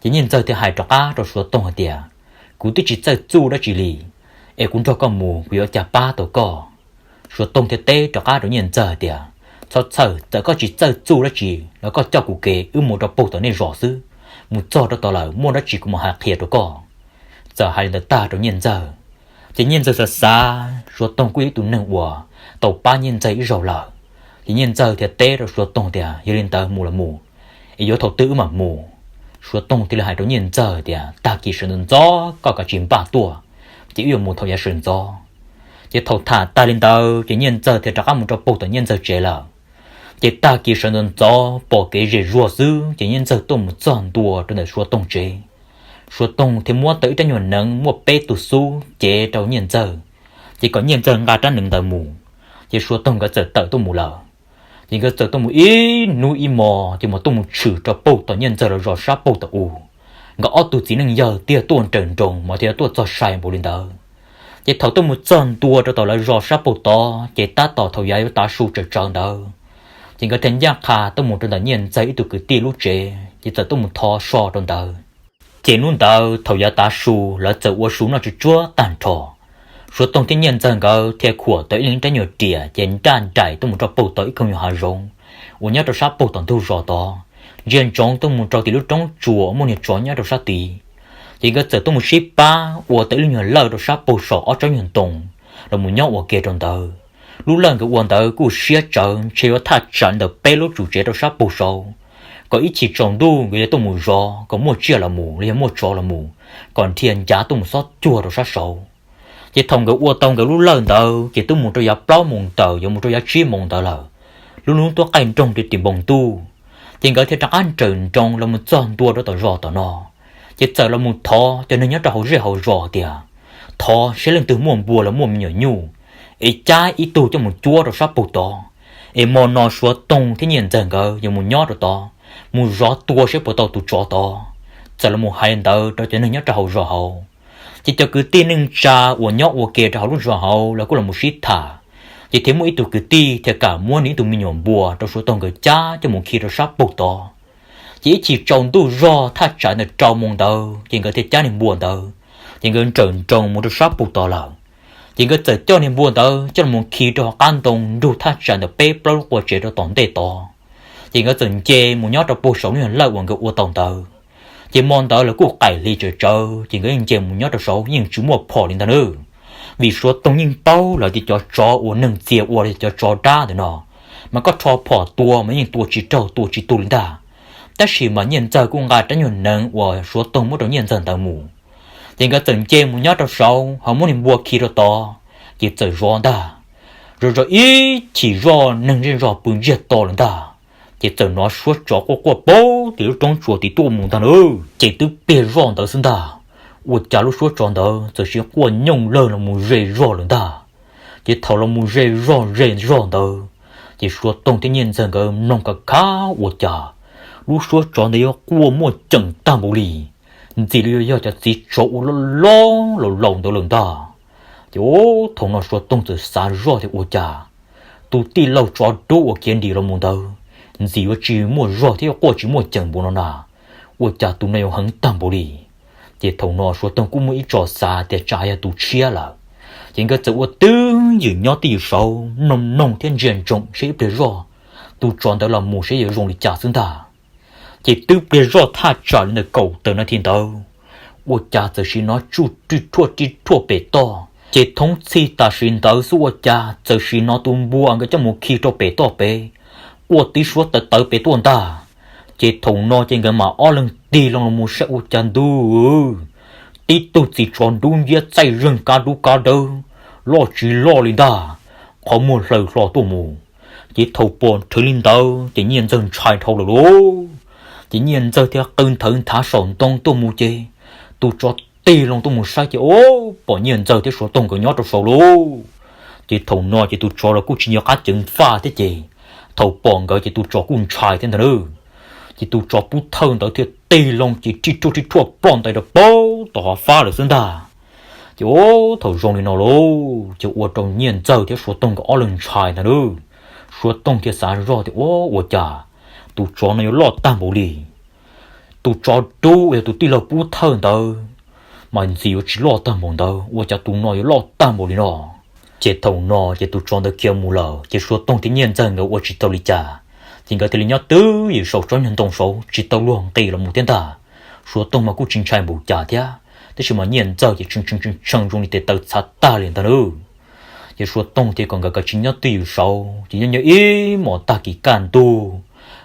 Ces Nyiaj Ntxawg thiaj hais rov qab rau Suav Toog hais tias, kuv twb tsis txawj txuj dab tsi li, es kuv nrog koj mus kuv yuav ua cas pab tau koj. Suav Toog thiaj teb rov qab rau Nyiaj Ntxawg hais tias, txhob txhawj, txawm koj tsis txawj txuj dab tsi los koj coj kuv kev wb mus rau puag tom nej zos xwb, mus txog rau tod lawm muaj dab tsi kuv mam hais qhia rau koj. Txawm hais li ntawd tag rau Nyiaj Ntxawg, ces Nyiaj Ntxawg xav xav Suav Toog kuj yog ib tug neeg uas tau pab Nyiaj Ntxawg ib zaug lawm, ces Nyiaj Ntxawg thiaj teb rau Suav Toog tias, yog li ntawd mus los mus, es yuav thaum twg wb mam mus? Suav Toog thiaj li hais rau Nyiaj Ntxawg tias, tag kis sawv ntxov ntxov koj kav tsij npaj tuaj, ces wb yuav mus thaum yav sawv ntxov. Ces thaum tham tag li ntawd ces Nyiaj Ntxawg thiaj rov qab mus rau puag tom Nyiaj Ntxawg tsev lawm. Ces tag kis sawv ntxov ntxov pom kev zem zuag xwb ces Nyiaj Ntxawg tuaj mus txog ntua rau ntawm Suav Toog tsev. Suav Toog thiaj muab tau ib rab nyuag neev muaj peb tug xub cev rau Nyiaj Ntxawg, ces kom Nyiaj Ntxawg nqa rab neev ntawd mus. Ces Suav Toog nkawd txawm tawm tuaj mus lawm. Ces nkawd txawm tuaj mus ib hnub ib hmo ces mas tuaj mus tshwm rau puag tom Nyiaj Ntxawg lawv zos sab puag tom u. Nkawd ob tug txiv neej yawg thiaj tuaj nrawm nroos mas thiaj tuaj txog sai npaum li ntawd. Ces thaum tuaj mus txog ntua rau tom lawv zos sab puag tod ces tab tom thaum yav yuav tav su tsawv tsawv ntawd, ces nkawd thiaj ncaj qha tuaj mus rau ntawm Nyiaj Ntxawg ib tug kwv tij lub tsev ces txawm tuaj mus thov so rau ntawd. Ces hnub ntawd thaum yav tav su lawv txawm ua su noj tsuj tsuag tag nrho. Suav Toog thiab Nyiaj Ntxawg nkawd thiaj khuam tau ib leeg rab nyuag riam ces nraj nraim tuaj mus rau puag tom ib koog nyuag hav zoov uas nyob rau sab puag tom ntug zos tod, ntsia ntsoov tuaj mus rau tim lub roob tsuas muaj niag tsov nyob rau sab tid. Ces nkawd txawm tuaj mus sib pab ua tau ib lub nyuag lawj rau sab puag saum ob tsob nyuag ntoo los mus nyob ua ke rau ntawd. Lub lawj nkawd ua ntawd kuj siab tsawv ntshe yuav thaj tsam li ntawm peb lub tsum tsev rau sab puag saud, kom ib chim tsaus ntuj nkawd yuav tuaj mus zov kom muaj tsiaj los mus los yog muaj tsov los mus, kom nrhiav ncav tuaj mus xob cuag rau sab saud. Ces thaum nkawd ua tau nkawd lub lawj ntawd ces twb mus rau yav plaub moos tawm yuav mus rau yav tsib moos ntawd lawm, lub hnub tuaj qaij nroog rau tim npoo ntuj. Ces nkawd thiaj rov qab nrawm nroos los mus txog ntua rau tom zos tom no, ces txawm los mus thov cov neeg nyob rau hauv zej hauv zos tias, thov saib leej twg muaj npua los muaj me nyuam nyuj, es cab ib tug coj mus cuab rau sab puag tod, es hmo no Suav Toog thiab Nyiaj Ntxawg nkawd yuav mus nyob rau tod, mus zov tua saib puas tau tus tsov tod. Txawm los mus hais li ntawd rau cov neeg nyob rau hauv zos hauv, ces cov kwv tij neej tsa uas nyob ua ke rau hauv lub zos hauv lawv kuj los mus sib tham. Ces thiaj muaj ib tug kwv tij thiaj kam muab nws ib tug me nyuam npua rau Suav Toog nkawd cab coj mus khi rau sab puag tod. Ces ib chim tsaus ntuj zog thaj tsam ntawm rau moos ntawd ces nkawd thiaj cab niag npua ntawd, ces nkawd nrawm nroos mus rau sab puag tod lawm. Ces nkawd txawm coj niag npua ntawd coj los khi rau hauv qab ntoo nrug thaj tsam ntawm peb plaub lub qua tsev rau tom ntej tod. Ces nkawd txawm nce mus nyob rau puag saum lub nyuag lawj uas nkawd ua tau ntawd. Ces hmo ntawd lawv kuj qaim hli tsawv tsawv, ces nkawd yeej nce mus nyob rau saud yeej tsis muaj phom li ntag nawb. Vim Suav Toog yeej paub lawv tias cov tsov uas neeg txia ua li cov tsov dab ntawm no, mas koj rho phom tua mas yeej tua tsis raug tua tsis tuag li ntag. Tab sis mas Nyiaj Ntxawg kuj nqa rab nyuag neev uas Suav Toog muab rau Nyiaj Ntxawg ntawd mus. Ces nkawd txawm nce mus nyob rau saud ho muab niag npua khi rau tod, ces txawm zov ntag. Zov zov ib chim zoj neeg zej zog pw ntsiag to lawm ntag. Ces txawm hnov suab tsov quaj quaj pem tim lub roob tsua tid tuaj mus ntag nawb. Ces twb pliag zoj ntawd xwb ntag, ua cas lub suab tsov ntawd txawm sis quaj nyooj lawg los mus ze zog lawm ntag. Ces thaum los mus ze zog ze zog ntawd, ces Suav Toog thiab Nyiaj Ntxawg nkawd mloog kav khav ua cas lub suab tsov ntawd yuav quaj muaj ceem tag npaum li, ntxim li yuav yog cov txiv tsov uas loj loj laus laus ntawd lawm ntag. Ces thaum no Suav Toog txawm xav zoj tias ua cas tus tij laug tsov dub uas khiav nrim los mus ntawd ntxim yuav tsis muaj zog thiab quaj tsis muaj ceem npaum no na, ua cas tus no yuav heev tag npaum li. Ces thaum no Suav Toog kuj muaj ib tso xav tias tsam yog tus tshiab lawm. Ces nkawd txawm ua twj ywm nyob twj ywm saud mloog mloog thiab ntsia ntsoov seb ib pliag zoj tus tsov ntawd los mus seb yuav zoo li cas xwb ntag. Ces twb pliag zoj thaj tsam li ntawm kaum tawm nas this ntawd, ua cas txawm sim hnov tsuj rij rhuaj rij rhuaj pem toj. Ces thoob txhij tam sim ntawd xwb ua cas txawm sim hnov tus npua nkawd coj mus khi rau pem toj pem quaj tib suab tawv tawv pem tuaj ntag. Ces thaum no ces nkawd mam ob leeg tig loo los mus saib ua cas ntuj, tib tug txiv tsov dub nciab txaij zeeg kab dub kab dawb, loj tsis loj li ntag, qhov muag hlaws hlo tuaj mus. Ces thaum pom nrhw li ntawd ces Nyiaj Ntxawg ntshai dhau lawm lauj. Ces Nyiaj Ntxawg thiaj qw nthawv nthav saum ntoo tuaj mus ces tus tsov tig loo tuaj mus saib ces o, pom Nyiaj Ntxawg thiab Suav Toog nkawd nyob rau saud lauj. Ces thaum no ces tus tsov los kuj tsis nco qab ceev faj thiab ces thaum pom nkawd ces tus tsov kuj ntshai thiab ntag nawb. Ces tus tsov pub thawj ntawd thiaj tig loo ces rij rhuaj rij rhuaj ploj ntais rau pem tom hav fab lawm xwb ntag. Ces o, thaum zoo li no lauj ces ua rau Nyiaj Ntxawg thiab Suav Toog nkawd ob leeg ntshai ntag nawb. Suav Toog thiaj xav zoj tias o, ua cas tus tsov no yuav loj tag npaum li. Tus tsov dub uas yog tus tij laug pub thawj ntawd mas ntxim yuav tsis loj tag npaum ntawd, ua cas tus no yuav loj tag npaum li no. Ces thaum no ces tus tsov ntawd khiav mus lawm ces Suav Toog thiab Nyiaj Ntxawg nkawd ua tsis tau li cas, ces nkawd thiaj li nyob twj ywm saum tsob nyuag ntoo saud tsis tau luag nqis los mus thiab ntag. Suav Toog mas kuj tsis ntshai npaum cas thiab, tab sis mas Nyiaj Ntxawg ces tshee tshee tshee zoo li tes taw txhav tag li ntag nawb. Ces Suav Toog thiaj kom nkawd kav tsij nyob twj ywm saud ces nyob nyob ib hmos tag kis kaj ntug,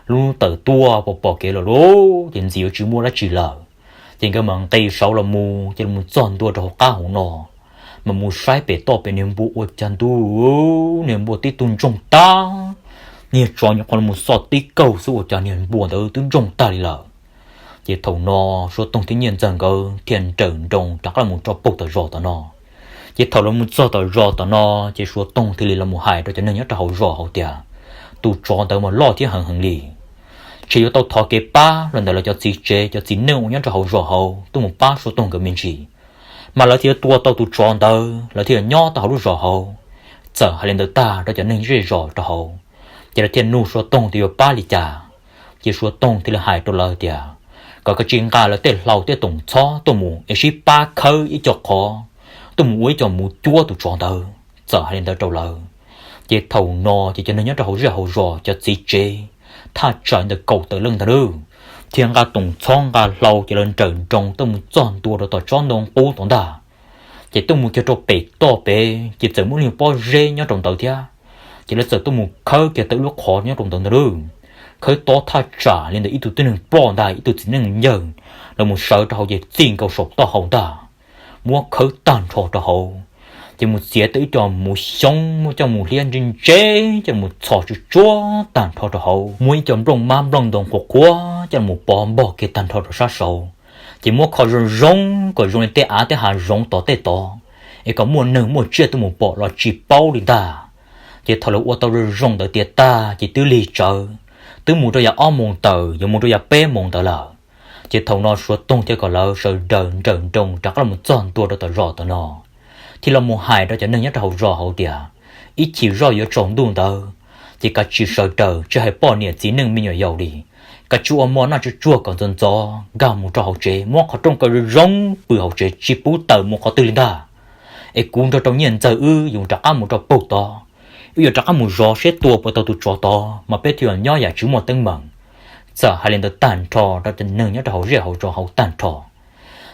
lub hnub tawm tuaj pom pom kev lawm lauj ces ntxim yuav tsis muaj dab tsi lawm. Ces nkawd mam nqis saud los mus ces los mus txog ntua rau hauv qab hauv no, mas mus saib pem toj pem niag npua ua cas ntuj, niag npua tib tug ntsoog tag, niag tsov nyuam qhuav los mus xo tib kaug xwb ua cas niag npua ntawd twb ntsoog tag li lawm. Ces thaum no Suav Toog thiab Nyiaj Ntxawg nkawd thiaj nrawm nroos rov qab los mus rau puag tom zos tom no. Ces thaum los mus txog tom zos tom no ces Suav Toog thiaj li los mus hais rau cov neeg nyob rau hauv zos hauv tias, tus tsov ntawd mas loj thiab heev heev li, ntshe yuav tau thov kev pab los ntawm lawv cov txiv tsev cov txiv neej uas nyob rau hauv zos hauv tuaj mus pab Suav Toog nkawd me ntsis, mas lawv thiaj yuav tua tau tus tsov ntawd lawv thiaj yuav nyob tau hauv lub zos hauv. Txawm hais li ntawd tag rau cov neeg zej zos rau hauv, ces lawv thiaj nug Suav Toog tias yuav pab li cas. Ces Suav Toog thiaj li hais rau lawv tias kom kav tsij nqa lawv tej hlau tej toom txhob tuaj mus es sib pab khawb ib co qhov tuaj mus ua ib co muv cuab tus tsov ntawd. Txawm hais li ntawd rau lawv, ces thaum no ces cov neeg nyob rau hauv zej hauv zos cov txiv tsev thaj tsam li ntawm kaum tawm leej ntag nawb, thiaj nqa toom txhob nqa hlau ces lawv nrawm nroos tuaj mus txog ntua rau tom tsob ntoo qub tod ntag. Ces tuaj mus kiag rau pem toj pem ces txawm muaj ib lub pob zeb nyob rau ntawd thiab. Ces lawv txawm tuaj mus khawb kiag tau ib lub qhov nyob rau ntawd ntag nawb, khawb tob thaj tsam li ntawm ib tug tib neeg ploj ntag ib tug txiv neej yawg los mus sawv rau hauv ces txij nkaus saum taub hau ntag, muab khawb tag nrho rau hauv. Ces mus txiav tau ib co muv xyoob muab coj mus hliab ntse ntse, coj mus txhos tsuj tsuab tag nrho rau hauv, muab ib co nplooj mab nplooj ntoo qhuav qhuav coj mus pov npog kiag tag nrho rau sab saud. Ces muab kho zoo zoo kom zoo li tej av tej hav zoov tod tej tod, es kom muaj neeg muaj tsiaj tuaj mus pom los tsis paub li ntag. Ces thaum lawv ua tau zoo zoo ntawd tiav tag ces twb lig tsawv, twb mus rau yav ob moos tawm yuav mus rau yav peb moos ntawd lawm. Ces thaum no Suav Toog thiaj kom lawv sawv daws nrawm nroos rov qab los txog ntua rau tom zos tom no, thiaj los mus hais rau cov neeg nyob rau hauv zos hauv tias, ib chim zoj yuav tsaus ntuj ntawd, ces kav tsij sawv daws tsis hais poj niam txiv neej me nyuam yaus li, kav tsij ua mov noj tsuj tsuag kom ntxov ntxov nkag mus rau hauv tsev, muab qhov rooj kaw zoo zoo pw hauv tsev tsis pub tawm mus qhov twg li ntag. Es kuv nrog rau Nyiaj Ntxawg wb yuav rov qab mus rau puag tod, Wb yuav rov qab mus zov seb tua puas tau tus tsov tod mas peb thiaj yuav nyob yam tsis muaj teeb meem. Txawm hais li ntawd tag nrho rau cov neeg nyob rau hauv zej hauv zos hauv tag nrho,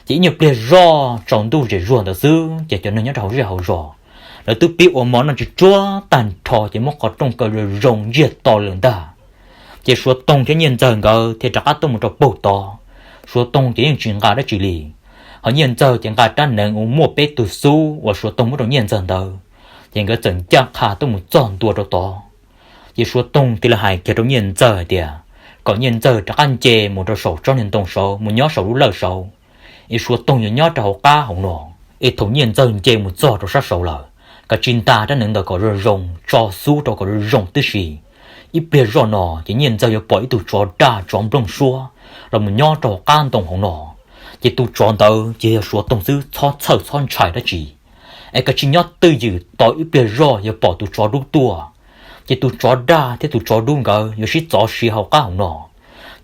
ces ib nyuag pliag zoj tsaus ntuj zem zuag ntawd xwb ces cov neeg nyob rau hauv zej hauv zos lawv twb pib ua mov noj tsuj tsuag tag nrho ces muab qhov rooj kaw zoo zoo ntsiag to lawm ntag. Ces Suav Toog thiab Nyiaj Ntxawg nkawd thiaj rov qab tuaj mus rau puag tod. Suav Toog ces yeej tsis nqa dab tsi li, ho Nyiaj Ntxawg ces nqa rab hneev uas muaj peb tug xub uas Suav Toog muab rau Nyiaj Ntxawg ntawd, ces nkawd txawm ncaj qha tuaj mus txog ntua rau tod. Ces Suav Toog thiaj li hais kiag rau Nyiaj Ntxawg hais tias kom Nyiaj Ntxawg rov qab nce mus rau saum tsob niag ntoo saud mus nyob saum lub lawj saud, es Suav Toog yuav nyob rau hauv qab hauv no. Es thaum Nyiaj Ntxawg nce mus txog rau sab saud lawm, kav tsij nta rab hneev ntawd kom zoo zoo, tso xub rau kom zoo zoo tib si. Ib pliag zoj no ces Nyiaj Ntxawg yuav pom ib tug tsov daj tsov nplooj suab los mus nyob rau hauv qab ntoo hauv no. Ces tus tsov ntawd ces yog Suav Toog xwb, txhob txhawj txhob ntshai dab tsi, es kav tsij nyob twj ywm tos ib pliag zoj yuav pom tus tsov dub tuaj. Ces tus tsov daj thiab tus tsov dub nkawd yuav sib txov siav hauv qab hauv no.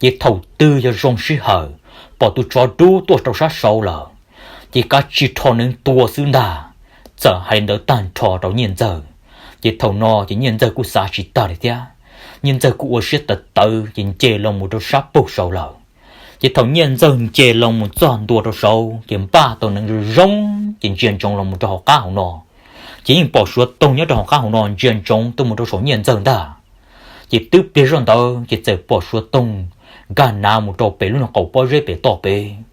Ces thaum twg yog zoo sij hawm pom tus tsov dub tuaj rau sab saud lawm, ces kav tsij rho hneev tua xwb ntag. Txawm hais li ntawd tag nrho rau Nyiaj Ntxawg, ces thaum no ces Nyiaj Ntxawg kuj xav tsis tag li thiab. Nyiaj Ntxawg kuj ua siab tawv tawv ces nce los mus rau sab puag saud lawm. Ces thaum Nyiaj Ntxawg nce los mus txog ntua rau saud ces npaj tau hneev zoo zoo ces ntsia ntsoov los mus rau hauv qab hauv no. Ces yeej pom Suav Toog nyob rau hauv qab hauv no ntsia ntsoov tuaj mus rau saum Nyiaj Ntxawg ntag. Ces twb pliag zoj ntawd ces txawm pom Suav Toog nkag nav mus rau pem lub niag qaum pob zeb pem toj pem,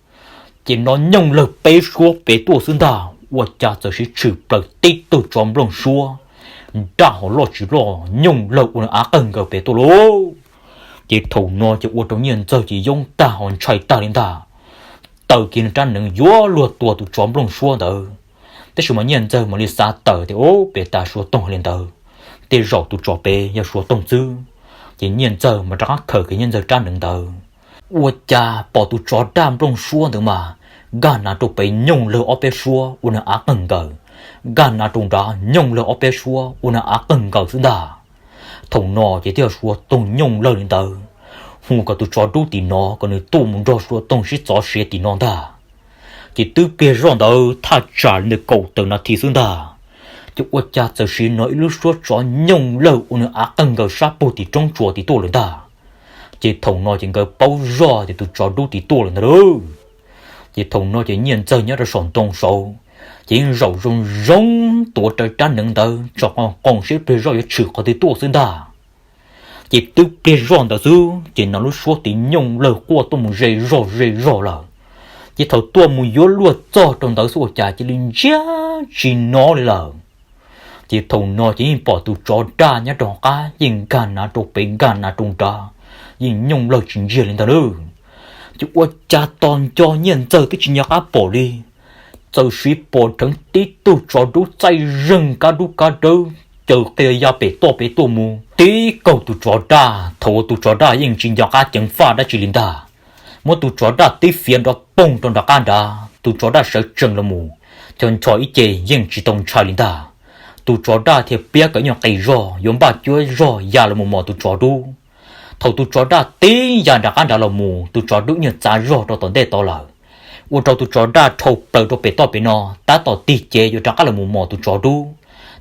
ces nov nyooj lawg peb suab pem tuaj xwb ntag. Ua cas txawm siv tshwm plaws tib tug tsov nplooj suab, daj hos loj tsis loj, nyooj lawg ua nws av qawg nkaws pem tuaj lauj. Ces thaum no ces ua rau Nyiaj Ntxawg ces yoob tag hos ntshai tag li ntag. Taw kiag nws rab hneev yuav luag tua tus tsov nplooj suab ntawd, tab sis mas Nyiaj Ntxawg mam li xav tawm tias, Ub, pem tas Suav Toog hais li ntawd, tej zaum tus tsov pem yog Suav Toog xwb. Ces Nyiaj Ntxawg mas rov qab khaws kiag Nyiaj Ntxawg rab hneev ntawd, ua cas pom tus tsov daj nplooj suab ntawd mas nkag nav rau pem nyooj lawg ob peb suab ua nws av qawg nkaws, nkag nav rau nrad nyooj lawg ob peb suab ua nws av qawg nkaws xwb ntag. Thaum no ces twb yog Suav Toog nyooj lawg li ntawd, hu kom tus tsov dub tim no kom nws tuaj mus nrog Suav Toog sib txov siav tim no ntag. Ces twb pliag zoj ntawd thaj tsam li ntawm kaum tawm nas this xwb ntag, ces ua cas txawm siv nov ib lub suab tsov nyooj lawg ua nws av qawg nkaws sab puag tim roob tsuas tim tuaj lawm ntag. Ces thaum no ces nkawd paub zoj tias tus tsov dub tim tuaj lawm ntag lauj. Ces thaum no ces Nyiaj Ntxawg nyob rau saum ntoo saud, ces yeej zaum zoo zoo tuav rawv rab hneev ntawd tsom qo qoos seb pliag zoj yuav tshwm qhov twg tuaj xwb ntag. Ces twb pliag zoj ntawd xwb ces nov lub suab tim nyooj lawg quaj tuaj mus ze zog ze zog lawm. Ces thaum tuaj mus yuav luag txog rau ntawd xwb ua cas cia li ntsia tsis nov li lawm. Ces thaum no ces yeej pom tus tsov daj nyob rau qab yeej nkag nav rau pem nkag nav rau nrad, yeej nyooj lawg tsis ntsiag li ntag lauj. Ces ua cas tos nco Nyiaj Ntxawg twb tsis nco qab pom li, txawm siv pom dheev tib tug tsov dub txaij zeeg kab dub kab dawb caws qia ya pem toj pem tuaj mus tib kaug tus tsov daj. Thaum uas tus tsov daj yeej tsis nco qab ceev faj dab tsi li ntag, muab tus tsov daj tib fiav nrov poog rau nram qab nrad, tus tsov daj sawv tsees los mus, ncho ncho ib ce yeej tsis tau ntshai li ntag. Tus tsov daj thiaj piab kom ib nyuag qis zog yuav npaj cuab zog ya los mus mos tus tsov dub. Thaum tus tsov daj tib ya nram qab nrad los mus, tus tsov dub ib nyuag txav zog rau tom ntej tod lawm, ua rau tus tsov daj dhau plaws rau pem toj pem no tab tom tig cev yuav rov qab los mus mos tus tsov dub,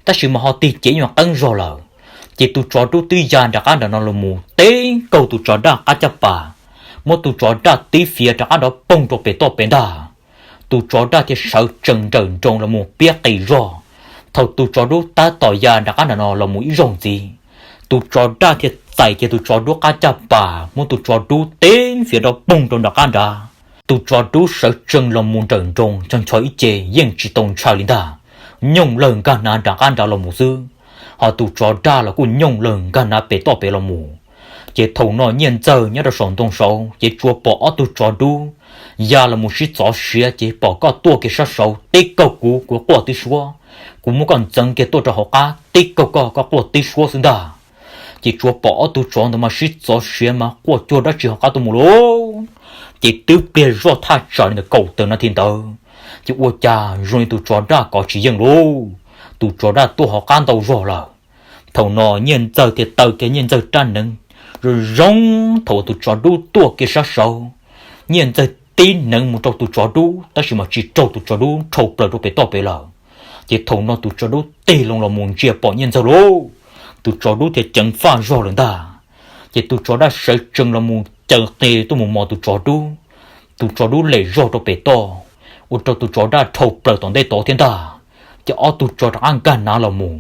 tab sis mas ho tig cev ib nyuag qeeb zog lawm. Ces tus tsov dub twb ya nram qab nrad no los mus tib kaug tus tsov daj qab caj pas, muab tus tsov daj tib fiav rov qab nrov poog rau pem toj pem ntag. Tus tsov daj thiaj sawv tsees nrawm nroos los mus piab qis zog. Thaum tus tsov dub tab tom ya nram qab nrad no los mus ib zaug ntxiv, tus tsov daj thiaj txais kiag tus tsov dub qab caj pas muab tus tsov dub tib fiav nrov poog rau nram qab nrad. Tus tsov dub sawv tsees los mus nrawm nroos ncho ncho ib ce yeej tsis tau ntshai li ntag, nyooj lawg nkag nav nram qab nrad los mus xwb. Ho tus tsov daj los kuj nyooj lawg nkag nav pem toj pem los mus. Ces thaum no Nyiaj Ntxawg nyob rau saum ntoo saud ces tsuas pom ob tug tsov dub ya los mus sib txov siav ces pom koj tuaj kiag sab saud tib kaug kuv, kuv quaj tib suab, kuv muab koj ntxeev kiag tuaj rau hauv qab tib kaug koj, koj quaj tib suab xwb ntag. Ces tsuas pom ob tug tsov ntawd mas sib txov siav mas quaj cuag dab tsi hauv qab tuaj mus lauj. Ces twb pliag zoj thaj tsam li ntawm kaum tawm nas this ntawd, ces ua cas zoo li tus tsov daj kov tsis yeej lauj, tus tsov daj tuaj hauv qab ntau zog lawm. Thaum no Nyiaj Ntxawg thiaj taw kiag Nyiaj Ntxawg rab hneev zoo zoo, thaum uas tus tsov dub tuaj kiag sab saud, Nyiaj Ntxawg tib hneev mus rau tus tsov dub tab sis mas tsis raug, tus tsov dub dhau plaws rau pem toj pem lawm. Ces thaum no tus tsov dub tig loo los mus ntsia pom Nyiaj Ntxawg lauj, tus tsov dub thiaj ceev faj zog lawm ntag. Ces tus tsov daj sawv tsees los mus caws qis tuaj mus mos tus tsov dub. Tus tsov dub lem zog rau pem toj, ua rau tus tsov daj dhau plaws tom ntej tod thiab ntag. Ces ob tug tsov rov qab nkag nav los mus,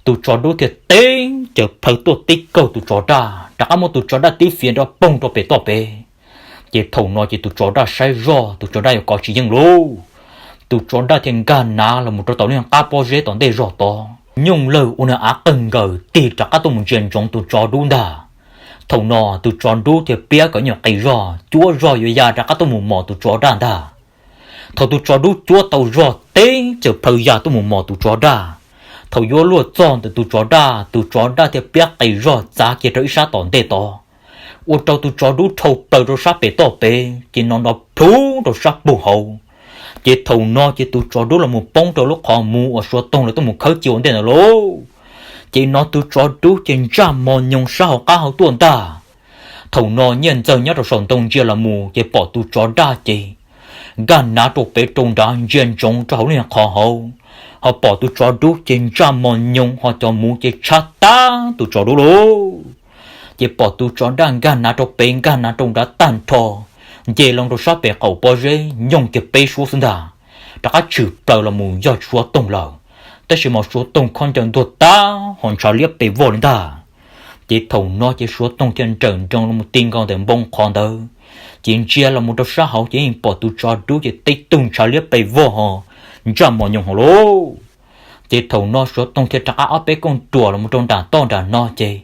tus tsov dub thiaj teb caws plhaw tuaj tib kaug tus tsov daj, rov qab muab tus tsov daj tib fiav nrov poog rau pem toj pem. Ces thaum no ces tus tsov daj saib zoj, tus tsov daj yuav kov tsis yeej lauj. Tus tsov daj thiaj nkag nav los mus rau tom lub qab pob zeb tom ntej zog tod, nyooj lawg ua nws av qawg nkaws tig rov qab tuaj mus ntsia ntsoov tus tsov dub ntag. Thaum no tus tsov dub thiaj piab kom nyuam qis zog, cuab zog yuav ya rov qab tuaj mus mos tus tsov daj ntag. Thaum tus tsov dub cuab tau zog teb caws plhaw ya tuaj mus mos tus tsov daj, thaum yuav luag txog ntawm tus tsov daj, tus tsov daj thiaj piab qis zog txav kiag rau ib sab tom ntej tod, ua rau tus tsov dub dhau plaws rau sab pem toj pem, ces no nrov plhuv rau sab pug hauv. Ces thaum no ces tus tsov dub los mus poob rau lub qhov muv uas Suav Toog lawv tuaj mus khawb cia ua ntej ntawd lauj. Ces no tus tsov dub ces ntsaj mos nyoos sab hauv qab hauv tuaj ntag. Thaum no Nyiaj Ntxawg nyob rau saum ntoo ntsia los mus ces pom tus tsov daj ces nkag nav rau pem rau nrad ntsia ntsoov rau hauv lub qhov hauv, ho pom tus tsov dub ces ntsaj mos nyoos ho cov muv ces tshab tag tus tsov dub lauj. Ces pom tus tsov daj nkag nav rau pem nkag nav rau nrad tag nrho, nce loo rau sab pem qaum pob zeb nyooj kiag peb suab xwb ntag, rov qab tshwm plaws los mus yog Suav Toog lawm. Tab sis mas Suav Toog khaub ncaws ntuag tag ho ntshav liab pes vog li ntag. Ces thaum no ces Suav Toog thiaj nrawm nroos los mus ti nkaus ntawm npoo qhov ntawd, ces ntsia los mus rau sab hauv ces yeej pom tus tsov dub ces tib tug ntshav liab pes vog ho ntsaj mos nyoos hauv lauj. Ces thaum no Suav Toog thiaj rov qab ob peb kooj ruam los mus rau nram toj nram no ces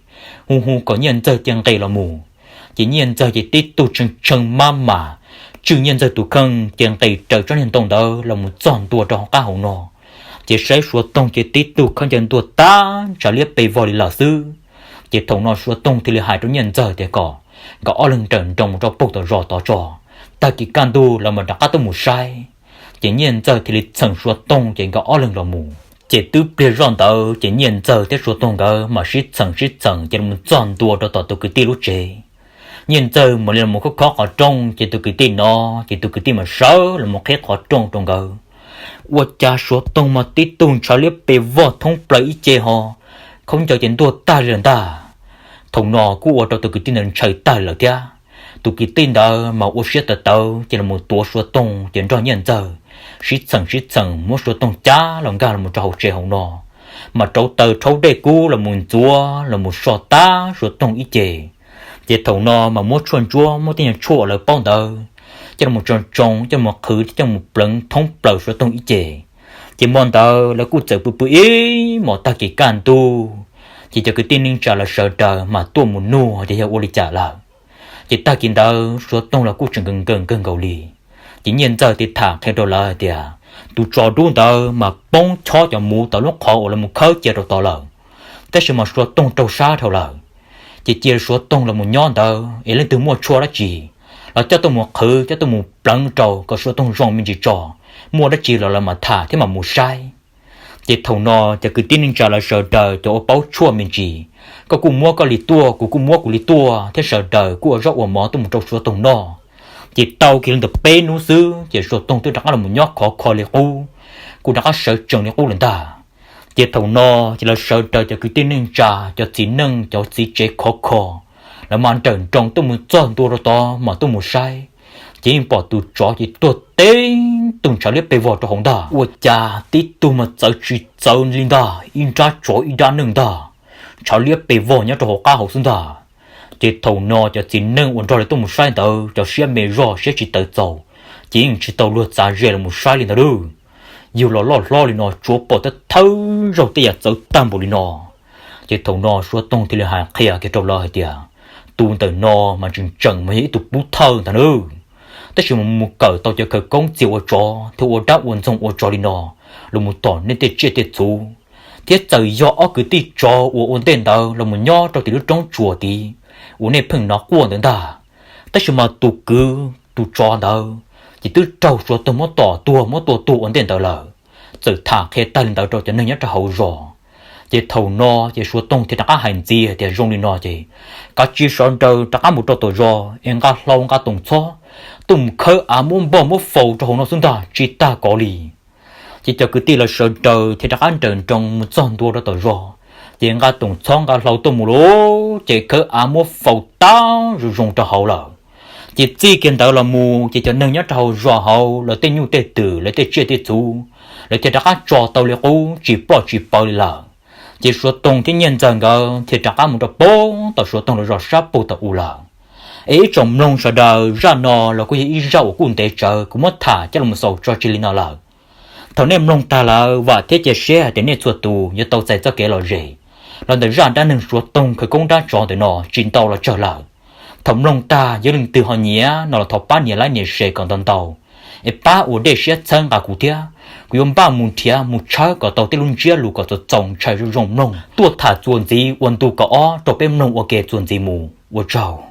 hu hu kom Nyiaj Ntxawg cia nqis los mus. Ces Nyiaj Ntxawg ces tib tug tshee tshee mab mas tswj Nyiaj Ntxawg tus kheej ces nqis raws tsob niag ntoo ntawd los mus txog ntua rau hauv qab hauv no. Ces saib Suav Toog ces tib tug khaub ncaws ntuag tag ntshav liab pes vog li lawm xwb. Ces thaum no Suav Toog thiaj li hais rau Nyiaj Ntxawg tias kom nkawd ob leeg nrawm nroos mus rau puag tom zos tod tso, tag kis kaj ntug lawv mam rov qab tuaj mus saib. Ces Nyiaj Ntxawg thiaj li txheem Suav Toog ces nkawd ob leeg los mus. Ces twb pliag zoj ntawd ces Nyiaj Ntxawg thiab Suav Toog nkawd mam sib txheem sib txheem ces los txog ntua rau tom tus kwv tij lub tsev. Nyiaj Ntxawg mam li los mus khob khob qhov rooj ces tus kwv tij no, ces tus kwv tij mam sawv los mus qhib qhov rooj rau nkawd. Ua cas Suav Toog mas tib tug ntshav liab pes vog thoob plaws ib ce ho, khaub ncaws ces ntuag tag li lawm ntag. Thaum no kuj ua rau tus kwv tij ntawd ntshai tag li lawm thiab. Tus kwv tij ntawd mas ua siab tawv tawv ces los mus tuav Suav Toog ces nrog Nyiaj Ntxawg sib txheem sib txheem muab Suav Toog cab los nkag los mus rau hauv tsev hauv no, mas rauv taws rhaub dej kub los mus ntxuav los mus so tag Suav Toog ib ce. Ces thaum no mas muab tshuaj ntsuab muab tej nyuag tshuaj uas lawv paub ntawd coj los tsoo tsoo coj los qhwv coj los pleev thoob plaws Suav Toog ib ce. Ces hmo ntawd lawv kuj txawm pw pw ib hmos tag kis kaj ntug, ces cov kwv tij neej tsa lawv sawv daws mam tuaj mus nug tias yog ua li cas lawm. Ces tag kis ntawd Suav Toog los kuj tseem nkees nkees kawg nkaus li. Ces Nyiaj Ntxawg thiaj tham qhia rau lawv hais tias tus tsov dub ntawd mas poob chob cov muv tom lub qhov uas lawv mus khawb cia rau tod lawm, tab sis mas Suav Toog raug sab dhau lawm. Ces cia Suav Toog los mus nyob ntawd es leej twg muaj tshuaj dab tsi los coj tuaj mus qhwv coj tuaj mus pleev rau kom Suav Toog zoo me ntsis tso, muaj dab tsi los lawv mam tham thiab mam mus saib. Ces thaum no cov kwv tij neej tsa lawv sawv daws cov uas paub tshuaj me ntsis, koj kuj muab koj li tuaj kuv kuj muab kuv li tuaj thiab sawv daws kuj ua zaub ua mov tuaj mus rau Suav Toog noj. Ces tau kiag li ntawm peb hnub xwb ces Suav Toog twb rov qab los mus nyob khov kho li qub, kuj rov qab sawv tsees li qub lawm ntag. Ces thaum no ces lawv sawv daws cov kwv tij neej tsa, cov txiv neej cov txiv tsev khov kho, lawv mam nrawm nroos tuaj mus txog ntua rau tod mas tuaj mus saib, ces yeej pom tus tsov ces tuag teb tug ntshav liab pes vog rau hauv ntag. Ua cas tib tug mas txawv tsis txawv li ntag, ib nrab tsov ib nrab neeg ntag, ntshav liab pes vog nyob rau hauv qab hauv xwb ntag. Ces thaum no cov txiv neej uas nrog lawv tuaj mus saib ntawd cov siab me zog siab tsis tawv txaus, ces yeej tsis tau luag txav ze los mus saib li ntawd lawm. Yug los loj hlob li no tsuav pom thawj thawj zaug tej yam txawv tag npaum li no. Ces thaum no Suav Toog thiaj li hais qhia kiag rau lawv hais tias tus ntawm no mas tseem tseem mas yog ib tug pub thawj ntag nawb, tab sis mas mus kawm tau cov khawv koob txia ua tsov thiab ua dab ua ntxoog ua tsov li no los mus tom nej tej tsiaj tej txhu, thiab txawm yog ob kwv tij tsov uas ua ntej ntawd los mus nyob rau tim lub roob tsuas tid uas nej pheej hnov quaj ntawd ntag, tab sis mas tus kwv tus tsov ntawd ces twb raug Suav Toog muab tom tuag muab tua tuag ua ntej ntawd lawm. Txawm tham qhia tag li ntawd rau cov neeg nyob rau hauv zos, ces thaum no ces Suav Toog thiaj rov qab hais ntxiv hais tias zoo li no ces kav tsij sawv daws rov qab mus rau tom zos es nqa hlau nqa toom txhob tuaj mus khawb av muab npog muab faus rau hauv no xwb ntag tsis tag kov li. Ces cov kwv tij lawv sawv daws thiaj rov qab nrawm nroos mus txog ntua rau tom zos, Ces nqa toom txhob nqa hlau tuaj mus lauj, ces khawb av muab faus tag zoo zoo rau hauv lawm. Ces txij kiag ntawd los mus ces cov neeg nyob rau hauv zos hauv lawv tej nyuj tej twm lawv tej tsiaj tej txhu, lawv thiaj rov qab tso tau li qub tsis ploj tsis pawv li lawm. Ces Suav Toog thiab Nyiaj Ntxawg nkawd thiaj rov qab mus rau pem tom Suav Toog lawv zos sab pug tom u lawm. Es ib tsoom mloog sawv daws, zaj no los kuj yog ib zaj uas kuj ntev tsawv kuv muab tham coj los xaus tso tseg li no lawm. Thaum nej mloog tag lawm vam thiab cia siab hais tias nej txhua tus yuav tau txais txoj kev lom zem los ntawm zaj dab neeg Suav Toog khawv koob dab tsov ntawm no tsis ntau los tsawg lawm. Thaum mloog tag yog leej twg ho nyiam no los thov pab nias like nias share kom ntau ntau, es pab ua dej siab txhawb nqa kuv thiab. Kuv yuav npaj mus nrhiav mus tshawb kom tau tej lub ntsiab lus kom txaus txaus ntshai zoo zoo mloog tuaj tham txuas ntxiv ua ntu kaum ob rau peb mloog ua ke txuas ntxiv mus. Ua tsaug.